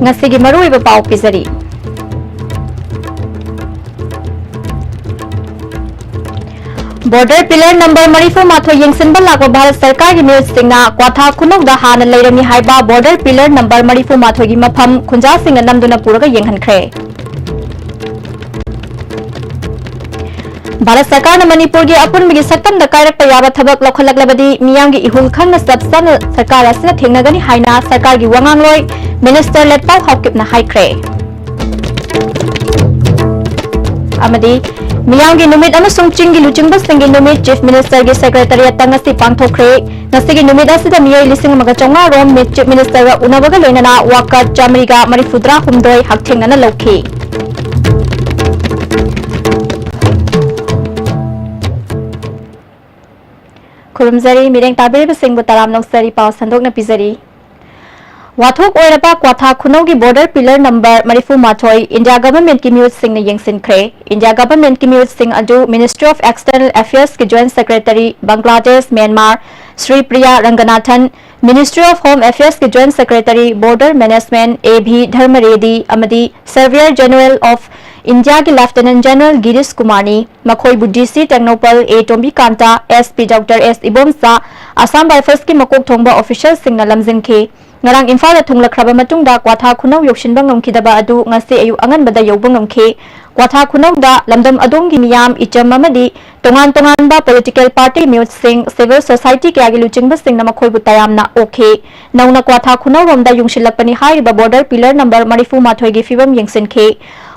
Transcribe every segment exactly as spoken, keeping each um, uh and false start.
ꯉꯁꯤꯒꯤ ꯃꯔꯨꯑꯣꯏꯕ ꯄꯥꯎ ꯄꯤꯖꯔꯤ꯫ Border pillar number ꯃꯔꯤꯐꯨ ꯃꯥꯊꯣꯏ ꯌꯦꯡꯁꯤꯟꯕ ꯂꯥꯛꯄ ꯚꯥꯔꯠ ꯁꯔꯀꯥꯔꯒꯤ ꯃꯤꯑꯣꯏꯁꯤꯡꯅ ꯀ꯭ꯋꯥꯊꯥ ꯈꯨꯅꯧꯗ ꯍꯥꯟꯅ ꯂꯩꯔꯝꯃꯤ ꯍꯥꯏꯕ border pillar number ꯃꯔꯤꯐꯨ ꯃꯥꯊꯣꯏꯒꯤ ꯃꯐꯝ ꯈꯨꯟꯖꯥꯁꯤꯡꯅ ꯅꯝꯗꯨꯅ ꯄꯨꯔꯒ ꯌꯦꯡꯍꯟꯈ꯭ꯔꯦ꯫ ꯚꯥꯔꯠ ꯁꯔꯀꯥꯔꯅ ꯃꯅꯤꯄꯨꯔꯒꯤ ꯑꯄꯨꯟꯕꯒꯤ ꯁꯛꯇꯝꯗ ꯀꯥꯏꯔꯛꯄ ꯌꯥꯕ ꯊꯕꯛ ꯂꯧꯈꯠꯂꯛꯂꯕꯗꯤ ꯃꯤꯌꯥꯝꯒꯤ ꯏꯍꯨꯜ ꯈꯪꯅ ꯆꯞ ꯆꯥꯅ ꯁꯔꯀꯥꯔ ꯑꯁꯤꯅ ꯊꯦꯡꯅꯒꯅꯤ ꯍꯥꯏꯅ ꯁꯔꯀꯥꯔꯒꯤ ꯋꯥꯉꯥꯡꯂꯣꯏ ꯃꯤꯅꯤꯁꯇꯔ ꯂꯦꯠꯄꯥꯎ ꯍꯥꯎꯀꯤꯞꯅ ꯍꯥꯏꯈ꯭ꯔꯦ꯫ ꯑꯃꯗꯤ ꯃꯤꯌꯥꯝꯒꯤ ꯅꯨꯃꯤꯠ ꯑꯃꯁꯨꯡ ꯆꯤꯡꯒꯤ ꯂꯨꯆꯤꯡꯕꯁꯤꯡꯒꯤ ꯅꯨꯃꯤꯠ Chief Minister ꯒꯤ Secretariat ꯇ ꯉꯁꯤ ꯄꯥꯡꯊꯣꯛꯈ꯭ꯔꯦ꯫ ꯉꯁꯤꯒꯤ ꯅꯨꯃꯤꯠ ꯑꯁꯤꯗ ꯃꯤꯑꯣꯏ ꯂꯤꯁꯤꯡ ꯑꯃꯒ ꯆꯥꯝꯃꯉꯥ ꯔꯣꯝ Chief Minister ꯒ ꯎꯅꯕꯒ ꯂꯣꯏꯅꯅ ꯋꯥꯀꯠ ꯆꯥꯃꯔꯤꯒ ꯃꯔꯤꯐꯨꯇꯔꯥ ꯍꯨꯝꯗꯣꯏ ꯍꯛꯊꯦꯡꯅꯅ ꯂꯧꯈꯤ꯫ ꯈꯨꯔꯨꯝꯖꯔꯤ, ꯃꯤꯠꯌꯦꯡ ꯇꯥꯕꯤꯔꯤꯕꯁꯤꯡꯕꯨ ꯇꯔꯥꯝꯅ ꯑꯣꯛꯆꯔꯤ꯫ ꯄꯥꯎ ꯁꯟꯗꯣꯛꯅ ꯄꯤꯖꯔꯤ꯫ ꯋꯥꯊꯣꯛ ꯑꯣꯏꯔꯕ ꯀ꯭ꯋꯥꯊꯥ ꯈꯨꯅꯧꯒꯤ border pillar number ꯃꯔꯤꯐꯨ ꯃꯥꯊꯣꯏ India Government ꯀꯤ ꯃꯤꯍꯨꯠꯁꯤꯡꯅ ꯌꯦꯡꯁꯤꯟꯈ꯭ꯔꯦ꯫ India Government ꯀꯤ ꯃꯤꯍꯨꯠꯁꯤꯡ ꯑꯗꯨ Ministry of External Affairs ꯀꯤ Joint Secretary, Bangladesh, Myanmar, Sri Priya Ranganathan, Ministry of Home Affairs ꯀꯤ Joint Secretary, Border Management, A V Dharma Reddy ꯑꯃꯗꯤ Surveyor General of India ꯒꯤ Lieutenant General ꯒꯤꯔꯤꯁ ꯀꯨꯃꯥꯔꯅꯤ꯫ ꯃꯈꯣꯏꯕꯨ D C Tengnoupal, A ꯇꯣꯝꯕꯤꯀꯥꯟꯇ, S P Doctor S Ibomcha, Assam Rifles ꯀꯤ ꯃꯀꯣꯛ ꯊꯣꯡꯕ official ꯁꯤꯡꯅ ꯂꯝꯖꯤꯡꯈꯤ꯫ ꯉꯔꯥꯡ ꯏꯝꯐꯥꯜꯗ ꯊꯨꯡꯂꯈ꯭ꯔꯕ ꯃꯇꯨꯡꯗ ꯀ꯭ꯋꯥꯊꯥ ꯈꯨꯅꯧ ꯌꯧꯁꯤꯟꯕ ꯉꯝꯈꯤꯗꯕ ꯑꯗꯨ ꯉꯁꯤ ꯑꯌꯨꯛ ꯑꯉꯟꯕꯗ ꯌꯧꯕ ꯉꯝꯈꯤ꯫ ꯀ꯭ꯋꯥꯊꯥ ꯈꯨꯅꯧꯗ ꯂꯝꯗꯝ ꯑꯗꯣꯝꯒꯤ ꯃꯤꯌꯥꯝ, ꯏꯆꯝ ꯑꯃꯗꯤ ꯇꯣꯉꯥꯟ ꯇꯣꯉꯥꯟꯕ political party ꯃꯤꯍꯨꯠꯁꯤꯡ, civil society ꯀꯌꯥꯒꯤ ꯂꯨꯆꯤꯡꯕꯁꯤꯡꯅ ꯃꯈꯣꯏꯕꯨ ꯇꯌꯥꯝꯅ ꯑꯣꯛꯈꯤ꯫ ꯅꯧꯅ ꯀ꯭ꯋꯥꯊꯥ ꯈꯨꯅꯧꯔꯣꯝꯗ ꯌꯨꯡꯁꯤꯜꯂꯛꯄꯅꯤ ꯍꯥꯏꯔꯤꯕ border pillar number ꯃꯔꯤꯐꯨ ꯃꯥꯊꯣꯏꯒꯤ ꯐꯤꯕꯝ ꯌꯦꯡꯁꯤꯟꯈꯤ꯫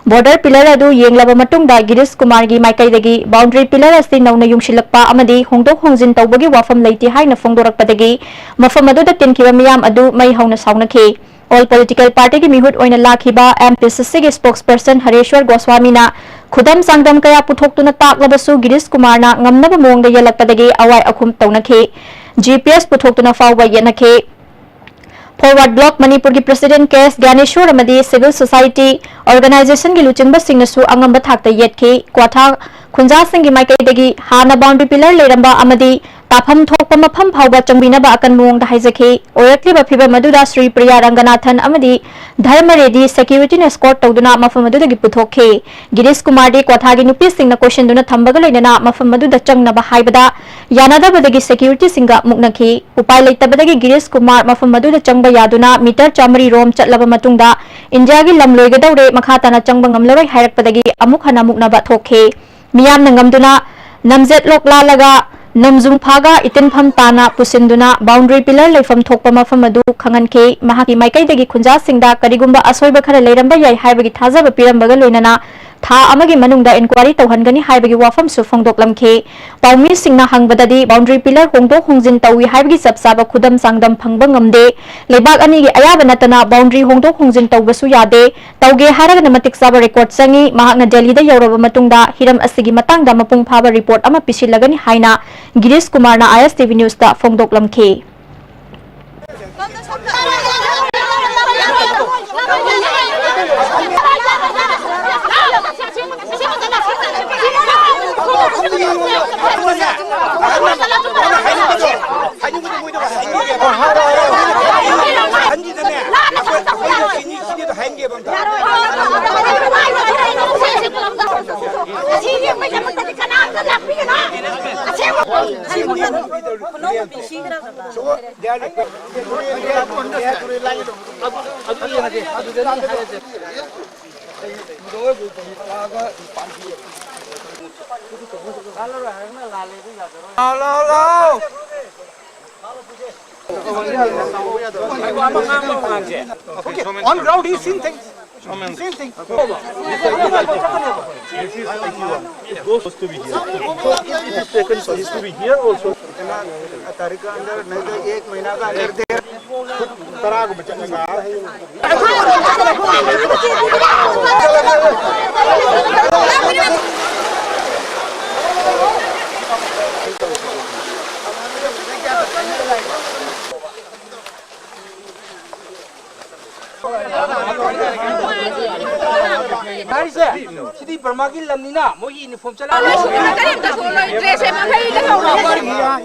Border pillar ꯑꯗꯨ ꯌꯦꯡꯂꯕ ꯃꯇꯨꯡꯗ ꯒꯤꯔꯤꯁ ꯀꯨꯃꯥꯔꯒꯤ ꯃꯥꯏꯀꯩꯗꯒꯤ boundary pillar ꯑꯁꯤ ꯅꯧꯅ ꯌꯨꯡꯁꯤꯜꯂꯛꯄ ꯑꯃꯗꯤ ꯍꯣꯡꯗꯣꯛ ꯍꯣꯡꯖꯤꯟ ꯇꯧꯕꯒꯤ ꯋꯥꯐꯝ ꯂꯩꯇꯦ ꯍꯥꯏꯅ ꯐꯣꯡꯗꯣꯔꯛꯄꯗꯒꯤ ꯃꯐꯝ ꯑꯗꯨꯗ ꯇꯤꯟꯈꯤꯕ ꯃꯤꯌꯥꯝ ꯑꯗꯨ ꯃꯩ ꯍꯧꯅ ꯁꯥꯎꯅꯈꯤ꯫ All political party ꯒꯤ ꯃꯤꯍꯨꯠ ꯑꯣꯏꯅ ꯂꯥꯛꯈꯤꯕ M P C C ꯒꯤ spokesperson ꯍꯔꯦꯁ꯭ꯋꯔ ꯒꯣꯁ꯭ꯋꯥꯃꯤꯅ ꯈꯨꯗꯝ ꯆꯥꯡꯗꯝ ꯀꯌꯥ ꯄꯨꯊꯣꯛꯇꯨꯅ ꯇꯥꯛꯂꯕꯁꯨ ꯒꯤꯔꯤꯁ ꯀꯨꯃꯥꯔꯅ ꯉꯝꯅꯕ ꯃꯑꯣꯡꯗ ꯌꯦꯜꯂꯛꯄꯗꯒꯤ ꯑꯋꯥꯏ ꯑꯈꯨꯝ ꯇꯧꯅꯈꯤ꯫ G P S ꯄꯨꯊꯣꯛꯇꯨꯅ ꯐꯥꯎꯕ ꯌꯦꯠꯅꯈꯤ꯫ Forward Bloc ꯃꯅꯤꯄꯨꯔꯒꯤ president K S ꯒ꯭ꯌꯥꯅꯦꯁꯣꯔ ꯑꯃꯗꯤ civil society organization ꯒꯤ ꯂꯨꯆꯤꯡꯕꯁꯤꯡꯅꯁꯨ ꯑꯉꯝꯕ ꯊꯥꯛꯇ ꯌꯦꯠꯈꯤ꯫ ꯀ꯭ꯋꯥꯊꯥ ꯈꯨꯟꯖꯥꯁꯤꯡꯒꯤ ꯃꯥꯏꯀꯩꯗꯒꯤ ꯍꯥꯟꯅ boundary pillar ꯂꯩꯔꯝꯕ ꯑꯃꯗꯤ ꯇꯥꯐꯝ ꯊꯣꯛꯄ ꯃꯐꯝ ꯐꯥꯎꯕ ꯆꯪꯕꯤꯅꯕ ꯑꯀꯟꯕ ꯃꯑꯣꯡꯗ ꯍꯥꯏꯖꯈꯤ꯫ ꯑꯣꯏꯔꯛꯂꯤꯕ ꯐꯤꯚꯝ ꯑꯗꯨꯗ ꯁ꯭ꯔꯤ ꯄ꯭ꯔꯤꯌꯥ ꯔꯪꯒꯅꯥꯊꯟ ꯑꯃꯗꯤ ꯙꯔꯃ ꯔꯦꯗꯤ security ꯅ escort ꯇꯧꯗꯨꯅ ꯃꯐꯝ ꯑꯗꯨꯗꯒꯤ ꯄꯨꯊꯣꯛꯈꯤ꯫ ꯒꯤꯔꯤꯁ ꯀꯨꯃꯥꯔꯗꯤ ꯀ꯭ꯋꯥꯊꯥꯒꯤ ꯅꯨꯄꯤꯁꯤꯡꯅ ꯀꯣꯏꯁꯤꯟꯗꯨꯅ ꯊꯝꯕꯒ ꯂꯣꯏꯅꯅ ꯃꯐꯝ ꯑꯗꯨꯗ ꯆꯪꯅꯕ ꯍꯥꯏꯕꯗ ꯌꯥꯅꯗꯕꯗꯒꯤ security ꯁꯤꯡꯒ ꯃꯨꯛꯅꯈꯤ꯫ ꯎꯄꯥꯏ ꯂꯩꯇꯕꯗꯒꯤ ꯒꯤꯔꯤꯁ ꯀꯨꯃꯥꯔ ꯃꯐꯝ ꯑꯗꯨꯗ ꯆꯪꯕ ꯌꯥꯗꯨꯅ meter ꯆꯥꯃꯔꯤ ꯔꯣꯝ ꯆꯠꯂꯕ ꯃꯇꯨꯡꯗ ꯏꯟꯗꯤꯌꯥꯒꯤ ꯂꯝ ꯂꯣꯏꯒꯗꯧꯔꯦ, ꯃꯈꯥ ꯇꯥꯅ ꯆꯪꯕ ꯉꯝꯂꯔꯣꯏ ꯍꯥꯏꯔꯛꯄꯗꯒꯤ ꯑꯃꯨꯛ ꯍꯟꯅ ꯃꯨꯛꯅꯕ ꯊꯣꯛꯈꯤ꯫ ꯃꯤꯌꯥꯝꯅ ꯉꯝꯗꯨꯅ ꯅꯝꯖꯦꯠꯂꯣꯛ ꯂꯥꯜꯂꯒ ꯅꯣꯡꯖꯨꯝꯐꯥꯒ ꯏꯇꯤꯟꯐꯝ ꯇꯥꯅ ꯄꯨꯁꯤꯟꯗꯨꯅ boundary pillar ꯂꯩꯐꯝ ꯊꯣꯛꯄ ꯃꯐꯝ ꯑꯗꯨ ꯈꯪꯍꯟꯈꯤ꯫ ꯃꯍꯥꯛꯀꯤ ꯃꯥꯏꯀꯩꯗꯒꯤ ꯈꯨꯟꯖꯥꯁꯤꯡꯗ ꯀꯔꯤꯒꯨꯝꯕ ꯑꯁꯣꯏꯕ ꯈꯔ ꯂꯩꯔꯝꯕ ꯌꯥꯏ ꯍꯥꯏꯕꯒꯤ ꯊꯥꯖꯕ ꯄꯤꯔꯝꯕꯒ ꯂꯣꯏꯅꯅ ꯊꯥ ꯑꯃꯒꯤ ꯃꯅꯨꯡꯗ inquiry ꯇꯧꯍꯟꯒꯅꯤ ꯍꯥꯏꯕꯒꯤ ꯋꯥꯐꯝꯁꯨ ꯐꯣꯡꯗꯣꯛꯂꯝꯈꯤ꯫ ꯄꯥꯎꯃꯤꯁꯤꯡꯅ ꯍꯪꯕꯗꯗꯤ boundary pillar ꯍꯣꯡꯗꯣꯛ ꯍꯣꯡꯖꯤꯟ ꯇꯧꯏ ꯍꯥꯏꯕꯒꯤ ꯆꯞ ꯆꯥꯕ ꯈꯨꯗꯝ ꯆꯥꯡꯗꯝ ꯐꯪꯕ ꯉꯝꯗꯦ꯫ ꯂꯩꯕꯥꯛ ꯑꯅꯤꯒꯤ ꯑꯌꯥꯕ ꯅꯠꯇꯅ boundary ꯍꯣꯡꯗꯣꯛ ꯍꯣꯡꯖꯤꯟ ꯇꯧꯕꯁꯨ ꯌꯥꯗꯦ꯫ ꯇꯧꯒꯦ ꯍꯥꯏꯔꯒꯅ ꯃꯇꯤꯛ ꯆꯥꯕ record ꯆꯪꯏ꯫ ꯃꯍꯥꯛꯅ ꯗꯦꯜꯂꯤꯗ ꯌꯧꯔꯕ ꯃꯇꯨꯡꯗ ꯍꯤꯔꯝ ꯑꯁꯤꯒꯤ ꯃꯇꯥꯡꯗ ꯃꯄꯨꯡ ꯐꯥꯕ report ꯑꯃ ꯄꯤꯁꯤꯜꯂꯒꯅꯤ ꯍꯥꯏꯅ ꯒꯤꯔꯤꯁ ꯀꯨꯃꯥꯔꯅ ISTV news ꯇ ꯐꯣꯡꯗꯣꯛꯂꯝꯈꯤ꯫ ꯂꯥꯎ, ꯂꯥꯎ, ꯂꯥꯎ꯫ Okay, on ground he seen things. Seen things. It goes to be here. It is taken for it to be here also. तारीख का अंदर, नहीं तो एक महीना का अंदर दे। ꯍꯥꯏꯔꯤꯁꯦ, ꯁꯤꯗꯤ ꯕꯔꯃꯥꯒꯤ ꯂꯝꯅꯤꯅ ꯃꯣꯏꯒꯤ uniform ꯆꯠꯂ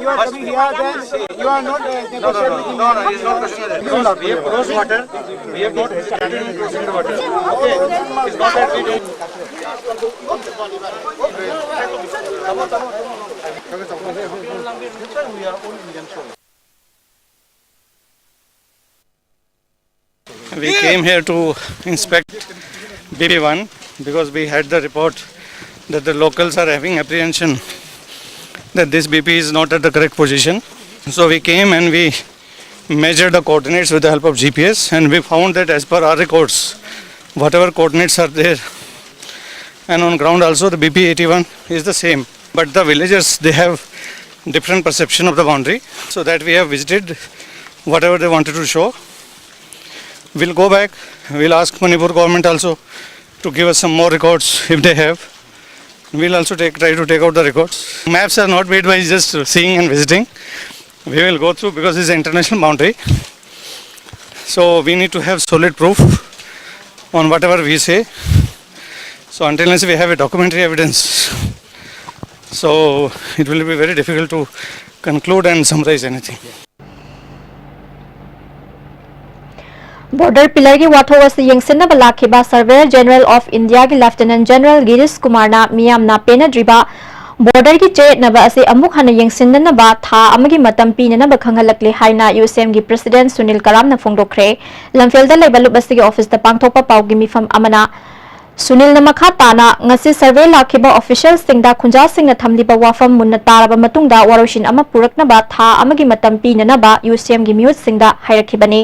You are coming here, then you are not uh, negotiating. No, no, no, it's not negotiable. Because we have crossed water, we have not started in crossing the water. Okay, it's not that we don't. We came here to inspect B P one because we had the report that the locals are having apprehension that this B P is not at the correct position. So we came and we measured the coordinates with the help of G P S, and we found that as per our records, whatever coordinates are there and on ground also, the B P eighty-one is the same. But the villagers, they have different perception of the boundary, so that we have visited whatever they wanted to show. We'll go back, we'll ask Manipur government also to give us some more records if they have. We'll also take, try to take out the records. Maps are not made by just seeing and visiting. We will go through because it's an international boundary. So we need to have solid proof on whatever we say. So until unless we have a documentary evidence, so it will be very difficult to conclude and summarize anything. Border ꯄꯤꯂꯔꯒꯤ ꯋꯥꯊꯣꯛ ꯑꯁꯤ ꯌꯦꯡꯁꯤꯟꯅꯕ ꯂꯥꯛꯈꯤꯕ ꯁꯔꯚꯦꯌꯔ general of ꯏꯟꯗꯤꯌꯥꯒꯤ ꯂꯦꯐꯇꯤꯅꯦꯟꯠ general ꯒꯤꯔꯤꯁ ꯀꯨꯃꯥꯔꯅ ꯃꯤꯌꯥꯝꯅ ꯄꯦꯟꯅꯗ꯭ꯔꯤꯕ ꯕꯣꯔꯗꯔꯒꯤ ꯆꯌꯦꯠꯅꯕ ꯑꯁꯤ ꯑꯃꯨꯛ ꯍꯟꯅ ꯌꯦꯡꯁꯤꯟꯅꯅꯕ ꯊꯥ ꯑꯃꯒꯤ ꯃꯇꯝ ꯄꯤꯅꯅꯕ ꯈꯪꯍꯜꯂꯛꯂꯦ ꯍꯥꯏꯅ ꯌꯨ ꯑꯦꯁ ꯑꯦꯝꯒꯤ ꯄ꯭ꯔꯁꯤꯗꯦꯟꯠ ꯁꯨꯅꯤꯜ ꯀꯔꯥꯝꯅ ꯐꯣꯡꯗꯣꯛꯈ꯭ꯔꯦ꯫ ꯂꯝꯐꯦꯜꯗ ꯂꯩꯕ ꯂꯨꯞ ꯑꯁꯤꯒꯤ ꯑꯣꯐꯤꯁꯇ ꯄꯥꯡꯊꯣꯛꯄ ꯄꯥꯎꯒꯤ ꯃꯤꯐꯝ ꯑꯃꯅ ꯁꯨꯅꯤꯜꯅ ꯃꯈꯥ ꯇꯥꯅ ꯉꯁꯤ ꯁꯔꯚꯦ ꯂꯥꯛꯈꯤꯕ ꯑꯣꯐꯤꯁꯤꯌꯦꯜꯁꯤꯡꯗ ꯈꯨꯟꯖꯥꯁꯤꯡꯅ ꯊꯝꯂꯤꯕ ꯋꯥꯐꯝ ꯃꯨꯟꯅ ꯇꯥꯔꯕ ꯃꯇꯨꯡꯗ ꯋꯥꯔꯣꯏꯁꯤꯟ ꯑꯃ ꯄꯨꯔꯛꯅꯕ ꯊꯥ ꯑꯃꯒꯤ ꯃꯇꯝ ꯄꯤꯅꯅꯕ ꯌꯨ ꯑꯦꯁ ꯑꯦꯝꯒꯤ ꯃꯤꯍꯨꯠꯁꯤꯡꯗ ꯍꯥꯏꯔꯛꯈꯤꯕꯅꯤ꯫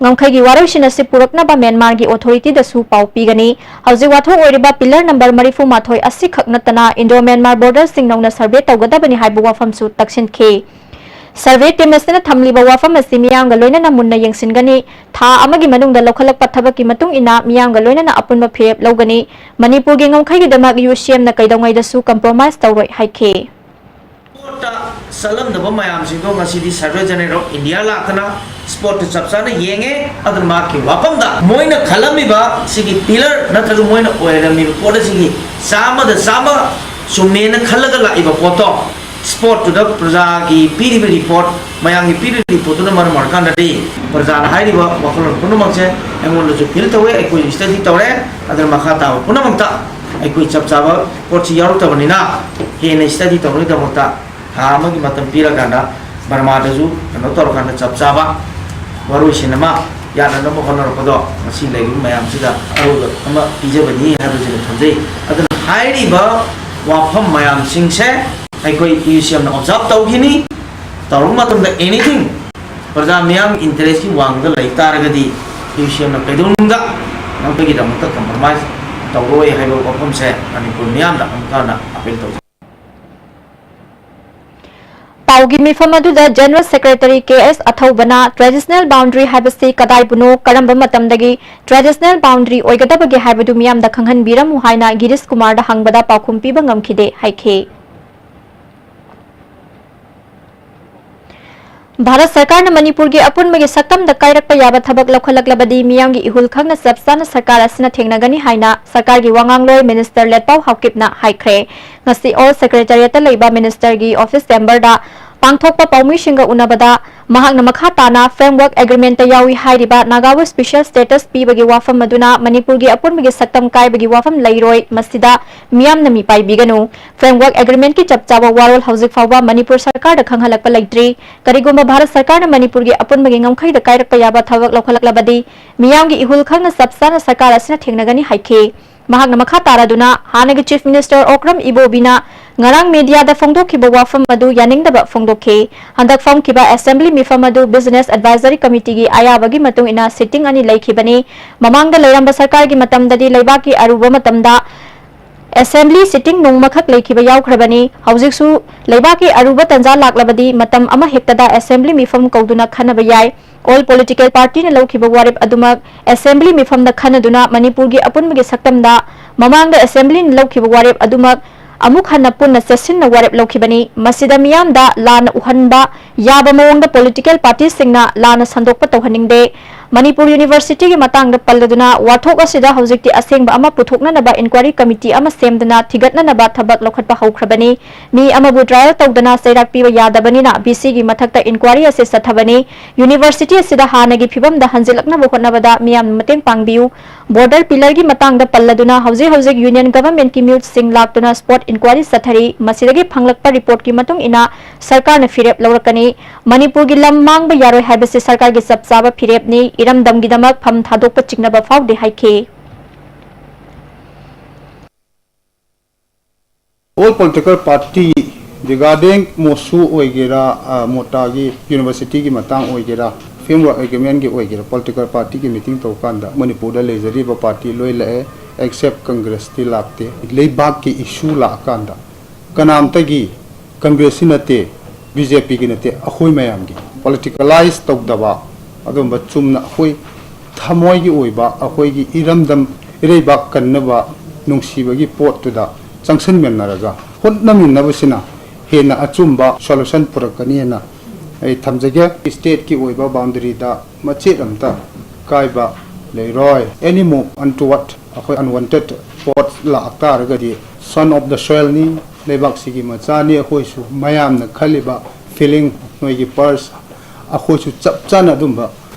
ꯉꯝꯈꯩꯒꯤ ꯋꯥꯔꯣꯏꯁꯤꯟ ꯑꯁꯤ ꯄꯨꯔꯛꯅꯕ ꯃ꯭ꯌꯥꯟꯃꯥꯔꯒꯤ ꯑꯣꯊꯣꯔꯤꯇꯤꯗꯁꯨ ꯄꯥꯎ ꯄꯤꯒꯅꯤ꯫ ꯍꯧꯖꯤꯛ ꯋꯥꯊꯣꯛ ꯑꯣꯏꯔꯤꯕ ꯄꯤꯂꯔ ꯅꯝꯕꯔ ꯃꯔꯤꯐꯨ ꯃꯥꯊꯣꯏ ꯑꯁꯤꯈꯛ ꯅꯠꯇꯅ ꯏꯟꯗꯣ ꯃ꯭ꯌꯥꯟꯃꯥꯔ ꯕꯣꯔꯗꯔꯁꯤꯡ ꯅꯧꯅ ꯁꯔꯚꯦ ꯇꯧꯒꯗꯕꯅꯤ ꯍꯥꯏꯕ ꯋꯥꯐꯝꯁꯨ ꯇꯛꯁꯤꯟꯈꯤ꯫ ꯁꯔꯚꯦ ꯇꯤꯝ ꯑꯁꯤꯅ ꯊꯝꯂꯤꯕ ꯋꯥꯐꯝ ꯑꯁꯤ ꯃꯤꯌꯥꯝꯒ ꯂꯣꯏꯅꯅ ꯃꯨꯟꯅ ꯌꯦꯡꯁꯤꯟꯒꯅꯤ꯫ ꯊꯥ ꯑꯃꯒꯤ ꯃꯅꯨꯡꯗ ꯂꯧꯈꯠꯂꯛꯄ ꯊꯕꯛꯀꯤ ꯃꯇꯨꯡ ꯏꯟꯅ ꯃꯤꯌꯥꯝꯒ ꯂꯣꯏꯅꯅ ꯑꯄꯨꯟꯕ ꯐꯤꯔꯦꯞ ꯂꯧꯒꯅꯤ꯫ ꯃꯅꯤꯄꯨꯔꯒꯤ ꯉꯝꯈꯩꯒꯤꯗꯃꯛ ꯌꯨ ꯑꯦꯁ ꯑꯦꯝꯅ ꯀꯩꯗꯧꯉꯩꯗꯁꯨ ꯀꯝꯄ꯭ꯔꯣꯃꯥꯏꯁ ꯇꯧꯔꯣꯏ ꯍꯥꯏꯈꯤ꯫ ꯁ꯭ꯄꯣꯔꯠꯇ ꯆꯠꯂꯝꯗꯕ ꯃꯌꯥꯝꯁꯤꯡꯗꯣ ꯉꯁꯤꯗꯤ ꯁꯔꯚꯦ ꯖꯦꯅꯔꯦꯜ ꯑꯣꯐ ꯏꯟꯗꯤꯌꯥ ꯂꯥꯛꯇꯅ ꯁ꯭ꯄꯣꯔꯠꯇ ꯆꯞ ꯆꯥꯅ ꯌꯦꯡꯉꯦ꯫ ꯑꯗꯨꯅ ꯃꯍꯥꯛꯀꯤ ꯋꯥꯐꯝꯗ ꯃꯣꯏꯅ ꯈꯜꯂꯝꯃꯤꯕ ꯁꯤꯒꯤ ꯄꯤꯂꯔ ꯅꯠꯇ꯭ꯔꯒ ꯃꯣꯏꯅ ꯑꯣꯏꯍꯜꯂꯝꯃꯤꯕ ꯄꯣꯠ ꯑꯁꯤꯒꯤ ꯆꯥꯝꯃꯗ ꯆꯥꯝꯃ ꯆꯨꯝꯃꯦꯅ ꯈꯜꯂꯒ ꯂꯥꯛꯏꯕ ꯄꯣꯠꯇꯣ ꯁ꯭ꯄꯣꯠꯇꯨꯗ ꯄ꯭ꯔꯖꯥꯒꯤ ꯄꯤꯔꯤꯕ ꯔꯤꯄꯣꯔꯠ, ꯃꯌꯥꯝꯒꯤ ꯄꯤꯔꯤꯕ ꯔꯤꯄꯣꯔꯠꯇꯨꯅ ꯃꯔꯝ ꯑꯣꯏꯔꯀꯥꯟꯗꯗꯤ ꯄ꯭ꯔꯖꯥꯅ ꯍꯥꯏꯔꯤꯕ ꯋꯥꯈꯜꯂꯣꯟ ꯄꯨꯝꯅꯃꯛꯁꯦ ꯑꯩꯉꯣꯟꯗꯁꯨ ꯐꯤꯜ ꯇꯧꯋꯦ, ꯑꯩꯈꯣꯏꯁꯨ ꯁ꯭ꯇꯗꯤ ꯇꯧꯔꯦ꯫ ꯑꯗꯨꯅ ꯃꯈꯥ ꯇꯥꯕ ꯄꯨꯝꯅꯃꯛꯇ ꯑꯩꯈꯣꯏ ꯆꯞ ꯆꯥꯕ ꯄꯣꯠꯁꯤ ꯌꯥꯎꯔꯛꯇꯕꯅꯤꯅ ꯍꯦꯟꯅ ꯁ꯭ꯇꯗꯤ ꯇꯧꯅꯕꯒꯤꯗꯃꯛꯇ ꯊꯥ ꯑꯃꯒꯤ ꯃꯇꯝ ꯄꯤꯔꯀꯥꯟꯗ ꯕꯔꯃꯥꯗꯁꯨ ꯀꯩꯅꯣ ꯇꯧꯔꯀꯥꯟꯗ ꯆꯞ ꯆꯥꯕ ꯋꯥꯔꯣꯏꯁꯤꯟ ꯑꯃ ꯌꯥꯅꯅꯕ ꯍꯣꯠꯅꯔꯛꯄꯗꯣ ꯉꯁꯤ ꯂꯩꯔꯤꯕ ꯃꯌꯥꯝꯁꯤꯗ ꯑꯔꯣꯏꯕ ꯑꯃ ꯄꯤꯖꯕꯅꯤ ꯍꯥꯏꯕꯁꯤꯅ ꯊꯝꯖꯩ꯫ ꯑꯗꯨꯅ ꯍꯥꯏꯔꯤꯕ ꯋꯥꯐꯝ ꯃꯌꯥꯝꯁꯤꯡꯁꯦ ꯑꯩꯈꯣꯏ ꯏ ꯌꯨ ꯁꯤ ꯑꯦꯝꯅ ꯑꯣꯕꯖꯥꯔꯕ ꯇꯧꯈꯤꯅꯤ꯫ ꯇꯧꯔꯨꯕ ꯃꯇꯝꯗ ꯑꯦꯅꯤꯊꯤꯡ ꯄ꯭ꯔꯖꯥ ꯃꯤꯌꯥꯝꯒꯤ ꯏꯟꯇꯔꯦꯁꯀꯤ ꯋꯥꯡꯃꯗ ꯂꯩ ꯇꯥꯔꯒꯗꯤ ꯏ ꯌꯨ ꯁꯤ ꯑꯦꯝꯅ ꯀꯩꯗꯧꯅꯨꯡꯗ ꯅꯈꯣꯏꯒꯤꯗꯃꯛꯇ ꯀꯝꯄ꯭ꯔꯣꯃꯥꯏꯁ ꯇꯧꯔꯣꯏ ꯍꯥꯏꯕ ꯋꯥꯐꯝꯁꯦ ꯃꯅꯤꯄꯨꯔ ꯃꯤꯌꯥꯝꯗ ꯑꯃꯨꯛꯀ ꯍꯟꯅ ꯑꯄꯤꯜ ꯇꯧꯖꯩ꯫ ꯄꯥꯎꯒꯤ ꯃꯤꯐꯝ ꯑꯗꯨꯗ General Secretary ꯀꯦ ꯑꯦꯁ ꯑꯊꯧꯕꯅ traditional boundary ꯍꯥꯏꯕꯁꯤ ꯀꯗꯥꯏꯕꯨꯅꯣ, ꯀꯔꯝꯕ ꯃꯇꯝꯗꯒꯤ traditional boundary ꯑꯣꯏꯒꯗꯕꯒꯦ ꯍꯥꯏꯕꯗꯨ ꯃꯤꯌꯥꯝꯗ ꯈꯪꯍꯟꯕꯤꯔꯝꯃꯨ ꯍꯥꯏꯅ ꯒꯤꯔꯤꯁ ꯀꯨꯃꯥꯔꯗ ꯍꯪꯕꯗ ꯄꯥꯎꯈꯨꯝ ꯄꯤꯕ ꯉꯝꯈꯤꯗꯦ ꯍꯥꯏꯈꯤ꯫ ꯚꯥꯔꯠ ꯁꯔꯀꯥꯔꯅ ꯃꯅꯤꯄꯨꯔꯒꯤ ꯑꯄꯨꯟꯕꯒꯤ ꯁꯛꯇꯝꯗ ꯀꯥꯏꯔꯛꯄ ꯌꯥꯕ ꯊꯕꯛ ꯂꯧꯈꯠꯂꯛꯂꯕꯗꯤ ꯃꯤꯌꯥꯝꯒꯤ ꯏꯍꯨꯜ ꯈꯪꯅ ꯆꯞ ꯆꯥꯅ ꯁꯔꯀꯥꯔ ꯑꯁꯤꯅ ꯊꯦꯡꯅꯒꯅꯤ ꯍꯥꯏꯅ ꯁꯔꯀꯥꯔꯒꯤ ꯋꯥꯉꯥꯡꯂꯣꯏ Minister ꯂꯦꯠꯄꯥꯎ ꯍꯥꯎꯀꯤꯞꯅ ꯍꯥꯏꯈ꯭ꯔꯦ꯫ ꯉꯁꯤ All Secretariatꯇ ꯂꯩꯕ Ministerꯒꯤ office chamberꯗ ꯄꯥꯡꯊꯣꯛꯄ ꯄꯥꯎꯃꯤꯁꯤꯡꯒ ꯎꯅꯕꯗ ꯃꯍꯥꯛꯅ ꯃꯈꯥ ꯇꯥꯅ Framework Agreementꯇ ꯌꯥꯎꯏ ꯍꯥꯏꯔꯤꯕ ꯅꯥꯒꯥꯕꯨ special status ꯄꯤꯕꯒꯤ ꯋꯥꯐꯝ ꯑꯗꯨꯅ ꯃꯅꯤꯄꯨꯔꯒꯤ ꯑꯄꯨꯟꯕꯒꯤ ꯁꯛꯇꯝ ꯀꯥꯏꯕꯒꯤ ꯋꯥꯐꯝ ꯂꯩꯔꯣꯏ, ꯃꯁꯤꯗ ꯃꯤꯌꯥꯝꯅ ꯃꯤꯄꯥꯏꯕꯤꯒꯅꯨ꯫ Framework Agreementꯀꯤ ꯆꯞ ꯆꯥꯕ ꯋꯥꯔꯣꯜ ꯍꯧꯖꯤꯛ ꯐꯥꯎꯕ ꯃꯅꯤꯄꯨꯔ ꯁꯔꯀꯥꯔꯗ ꯈꯪꯍꯜꯂꯛꯄ ꯂꯩꯇ꯭ꯔꯤ꯫ ꯀꯔꯤꯒꯨꯝꯕ ꯚꯥꯔꯠ ꯁꯔꯀꯥꯔꯅ ꯃꯅꯤꯄꯨꯔꯒꯤ ꯑꯄꯨꯟꯕꯒꯤ ꯉꯝꯈꯩꯗ ꯀꯥꯏꯔꯛꯄ ꯌꯥꯕ ꯊꯕꯛ ꯂꯧꯈꯠꯂꯛꯂꯕꯗꯤ ꯃꯤꯌꯥꯝꯒꯤ ꯏꯍꯨꯜ ꯈꯪꯅ ꯆꯞ ꯆꯥꯅ ꯁꯔꯀꯥꯔ ꯑꯁꯤꯅ ꯊꯦꯡꯅꯒꯅꯤ ꯍꯥꯏꯈꯤ꯫ ꯃꯍꯥꯛꯅ ꯃꯈꯥ ꯇꯥꯔꯗꯨꯅ ꯍꯥꯟꯅꯒꯤ Chief Minister ꯑꯣꯀ꯭ꯔꯝ ꯏꯕꯣꯕꯤꯅ ꯉꯔꯥꯡ mediaꯗ ꯐꯣꯡꯗꯣꯛꯈꯤꯕ ꯋꯥꯐꯝ ꯑꯗꯨ ꯌꯥꯅꯤꯡꯗꯕ ꯐꯣꯡꯗꯣꯛꯈꯤ꯫ ꯍꯟꯗꯛ ꯐꯝꯈꯤꯕ Assembly ꯃꯤꯐꯝ ꯑꯗꯨ Business Advisory Committeeꯒꯤ ꯑꯌꯥꯕꯒꯤ ꯃꯇꯨꯡ ꯏꯟꯅ sitting ꯑꯅꯤ ꯂꯩꯈꯤꯕꯅꯤ꯫ ꯃꯃꯥꯡꯗ ꯂꯩꯔꯝꯕ ꯁꯔꯀꯥꯔꯒꯤ ꯃꯇꯝꯗꯗꯤ ꯂꯩꯕꯥꯛꯀꯤ ꯑꯔꯨꯕ ꯃꯇꯝꯗ Assembly sitting ꯅꯣꯡꯃꯈꯛ ꯂꯩꯈꯤꯕ ꯌꯥꯎꯈ꯭ꯔꯕꯅꯤ꯫ ꯍꯧꯖꯤꯛꯁꯨ ꯂꯩꯕꯥꯛꯀꯤ ꯑꯔꯨꯕ ꯇꯟꯖꯥ ꯂꯥꯛꯂꯕꯗꯤ ꯃꯇꯝ ꯑꯃ ꯍꯦꯛꯇꯗ Assembly ꯃꯤꯐꯝ ꯀꯧꯗꯨꯅ ꯈꯟꯅꯕ ꯌꯥꯏ꯫ All political partyꯅ ꯂꯧꯈꯤꯕ ꯋꯥꯔꯦꯞ ꯑꯗꯨꯃꯛ Assembly ꯃꯤꯐꯝꯗ ꯈꯟꯅꯗꯨꯅ ꯃꯅꯤꯄꯨꯔꯒꯤ ꯑꯄꯨꯟꯕꯒꯤ ꯁꯛꯇꯝꯗ ꯃꯃꯥꯡꯗ Assemblyꯅ ꯂꯧꯈꯤꯕ ꯋꯥꯔꯦꯞ ꯑꯗꯨꯃꯛ ꯑꯃꯨꯛ ꯍꯟꯅ ꯄꯨꯟꯅ ꯆꯦꯠꯁꯤꯟꯅ ꯋꯥꯔꯦꯞ ꯂꯧꯈꯤꯕꯅꯤ꯫ ꯃꯁꯤꯗ ꯃꯤꯌꯥꯝꯗ ꯂꯥꯟꯅ ꯎꯍꯟꯕ ꯌꯥꯕ ꯃꯑꯣꯡꯗ political partyꯁꯤꯡꯅ ꯂꯥꯟꯅ ꯁꯟꯗꯣꯛꯄ ꯇꯧꯍꯟꯅꯤꯡꯗꯦ꯫ ꯃꯅꯤꯄꯨꯔ Universityꯒꯤ ꯃꯇꯥꯡꯗ ꯄꯜꯂꯗꯨꯅ ꯋꯥꯊꯣꯛ ꯑꯁꯤꯗ ꯍꯧꯖꯤꯛꯇꯤ ꯑꯁꯦꯡꯕ ꯑꯃ ꯄꯨꯊꯣꯛꯅꯅꯕ inquiry committee ꯑꯃ ꯁꯦꯝꯗꯨꯅ ꯊꯤꯒꯠꯅꯅꯕ ꯊꯕꯛ ꯂꯧꯈꯠꯄ ꯍꯧꯈ꯭ꯔꯕꯅꯤ꯫ ꯃꯤ ꯑꯃꯕꯨ trial ꯇꯧꯗꯅ ꯆꯩꯔꯥꯛ ꯄꯤꯕ ꯌꯥꯗꯕꯅꯤꯅ VCꯒꯤ ꯃꯊꯛꯇ inquiry ꯑꯁꯤ ꯆꯠꯊꯕꯅꯤ꯫ University ꯑꯁꯤꯗ ꯍꯥꯟꯅꯒꯤ ꯐꯤꯕꯝꯗ ꯍꯟꯖꯤꯜꯂꯛꯅꯕ ꯍꯣꯠꯅꯕꯗ ꯃꯤꯌꯥꯝꯅ ꯃꯇꯦꯡ ꯄꯥꯡꯕꯤꯌꯨ꯫ Border pillarꯒꯤ ꯃꯇꯥꯡꯗ ꯄꯜꯂꯗꯨꯅ ꯍꯧꯖꯤꯛ ꯍꯧꯖꯤꯛ Union Governmentꯀꯤ ꯃꯤꯍꯨꯠꯁꯤꯡ ꯂꯥꯛꯇꯨꯅ spot inquiry ꯆꯠꯊꯔꯤ꯫ ꯃꯁꯤꯗꯒꯤ ꯐꯪꯂꯛꯄ reportꯀꯤ ꯃꯇꯨꯡ ꯏꯟꯅ ꯁꯔꯀꯥꯔꯅ ꯐꯤꯔꯦꯞ ꯂꯧꯔꯛꯀꯅꯤ꯫ ꯃꯅꯤꯄꯨꯔꯒꯤ ꯂꯝ ꯃꯥꯡꯕ ꯌꯥꯔꯣꯏ ꯍꯥꯏꯕꯁꯤ ꯁꯔꯀꯥꯔꯒꯤ ꯆꯞ ꯆꯥꯕ ꯐꯤꯔꯦꯞꯅꯤ꯫ ꯏꯔꯝꯗꯝꯒꯤꯗꯃꯛ ꯐꯝ ꯊꯥꯗꯣꯛꯄ ꯆꯤꯡꯅꯕ ꯐꯥꯎꯗꯦ ꯍꯥꯏꯈꯤ꯫ All political party regarding ꯃꯣꯁꯨ ꯑꯣꯏꯒꯦꯔꯥ, ꯑ, ꯃꯣꯇꯥꯒꯤ Universityꯒꯤ ꯃꯇꯥꯡ ꯑꯣꯏꯒꯦꯔꯥ, Framework Agreementꯒꯤ ꯑꯣꯏꯒꯦꯔꯥ, political partyꯒꯤ meeting ꯇꯧꯀꯥꯟꯗ ꯃꯅꯤꯄꯨꯔꯗ ꯂꯩꯖꯔꯤꯕ party ꯂꯣꯏ ꯂꯥꯛꯑꯦ, except Congressꯇꯤ ꯂꯥꯛꯇꯦ꯫ ꯂꯩꯕꯥꯛꯀꯤ issue ꯂꯥꯛꯑꯀꯥꯟꯗ ꯀꯅꯥꯝꯇꯒꯤ, Congressꯀꯤ ꯅꯠꯇꯦ, BJPꯒꯤ ꯅꯠꯇꯦ, ꯑꯩꯈꯣꯏ ꯃꯌꯥꯝꯒꯤ politicalize ꯇꯧꯗꯕ, ꯑꯗꯨꯝꯕ ꯆꯨꯝꯅ ꯑꯩꯈꯣꯏ ꯊꯃꯣꯏꯒꯤ ꯑꯣꯏꯕ, ꯑꯩꯈꯣꯏꯒꯤ ꯏꯔꯝꯗꯝ ꯏꯔꯩꯕꯥꯛ ꯀꯟꯅꯕ ꯅꯨꯡꯁꯤꯕꯒꯤ ꯄꯣꯠꯇꯨꯗ ꯆꯪꯁꯤꯟꯃꯤꯟꯅꯔꯒ ꯍꯣꯠꯅꯃꯤꯟꯅꯕꯁꯤꯅ ꯍꯦꯟꯅ ꯑꯆꯨꯝꯕ solution ꯄꯨꯔꯛꯀꯅꯤꯅ ꯑꯩ ꯊꯝꯖꯒꯦ꯫ Stateꯀꯤ ꯑꯣꯏꯕ boundaryꯗ ꯃꯆꯦꯠ ꯑꯃꯇ ꯀꯥꯏꯕ ꯂꯩꯔꯣꯏ꯫ Any move untoward, ꯑꯩꯈꯣꯏ unwanted ꯄꯣꯠ ꯂꯥꯛꯇꯥꯔꯒꯗꯤ son of the soilꯅꯤ, ꯂꯩꯕꯥꯛꯁꯤꯒꯤ ꯃꯆꯥꯅꯤ꯫ ꯑꯩꯈꯣꯏꯁꯨ ꯃꯌꯥꯝꯅ ꯈꯜꯂꯤꯕ feeling, ꯅꯣꯏꯒꯤ pulse, ꯑꯩꯈꯣꯏꯁꯨ ꯆꯞ ꯆꯥꯅ ꯑꯗꯨꯝꯕ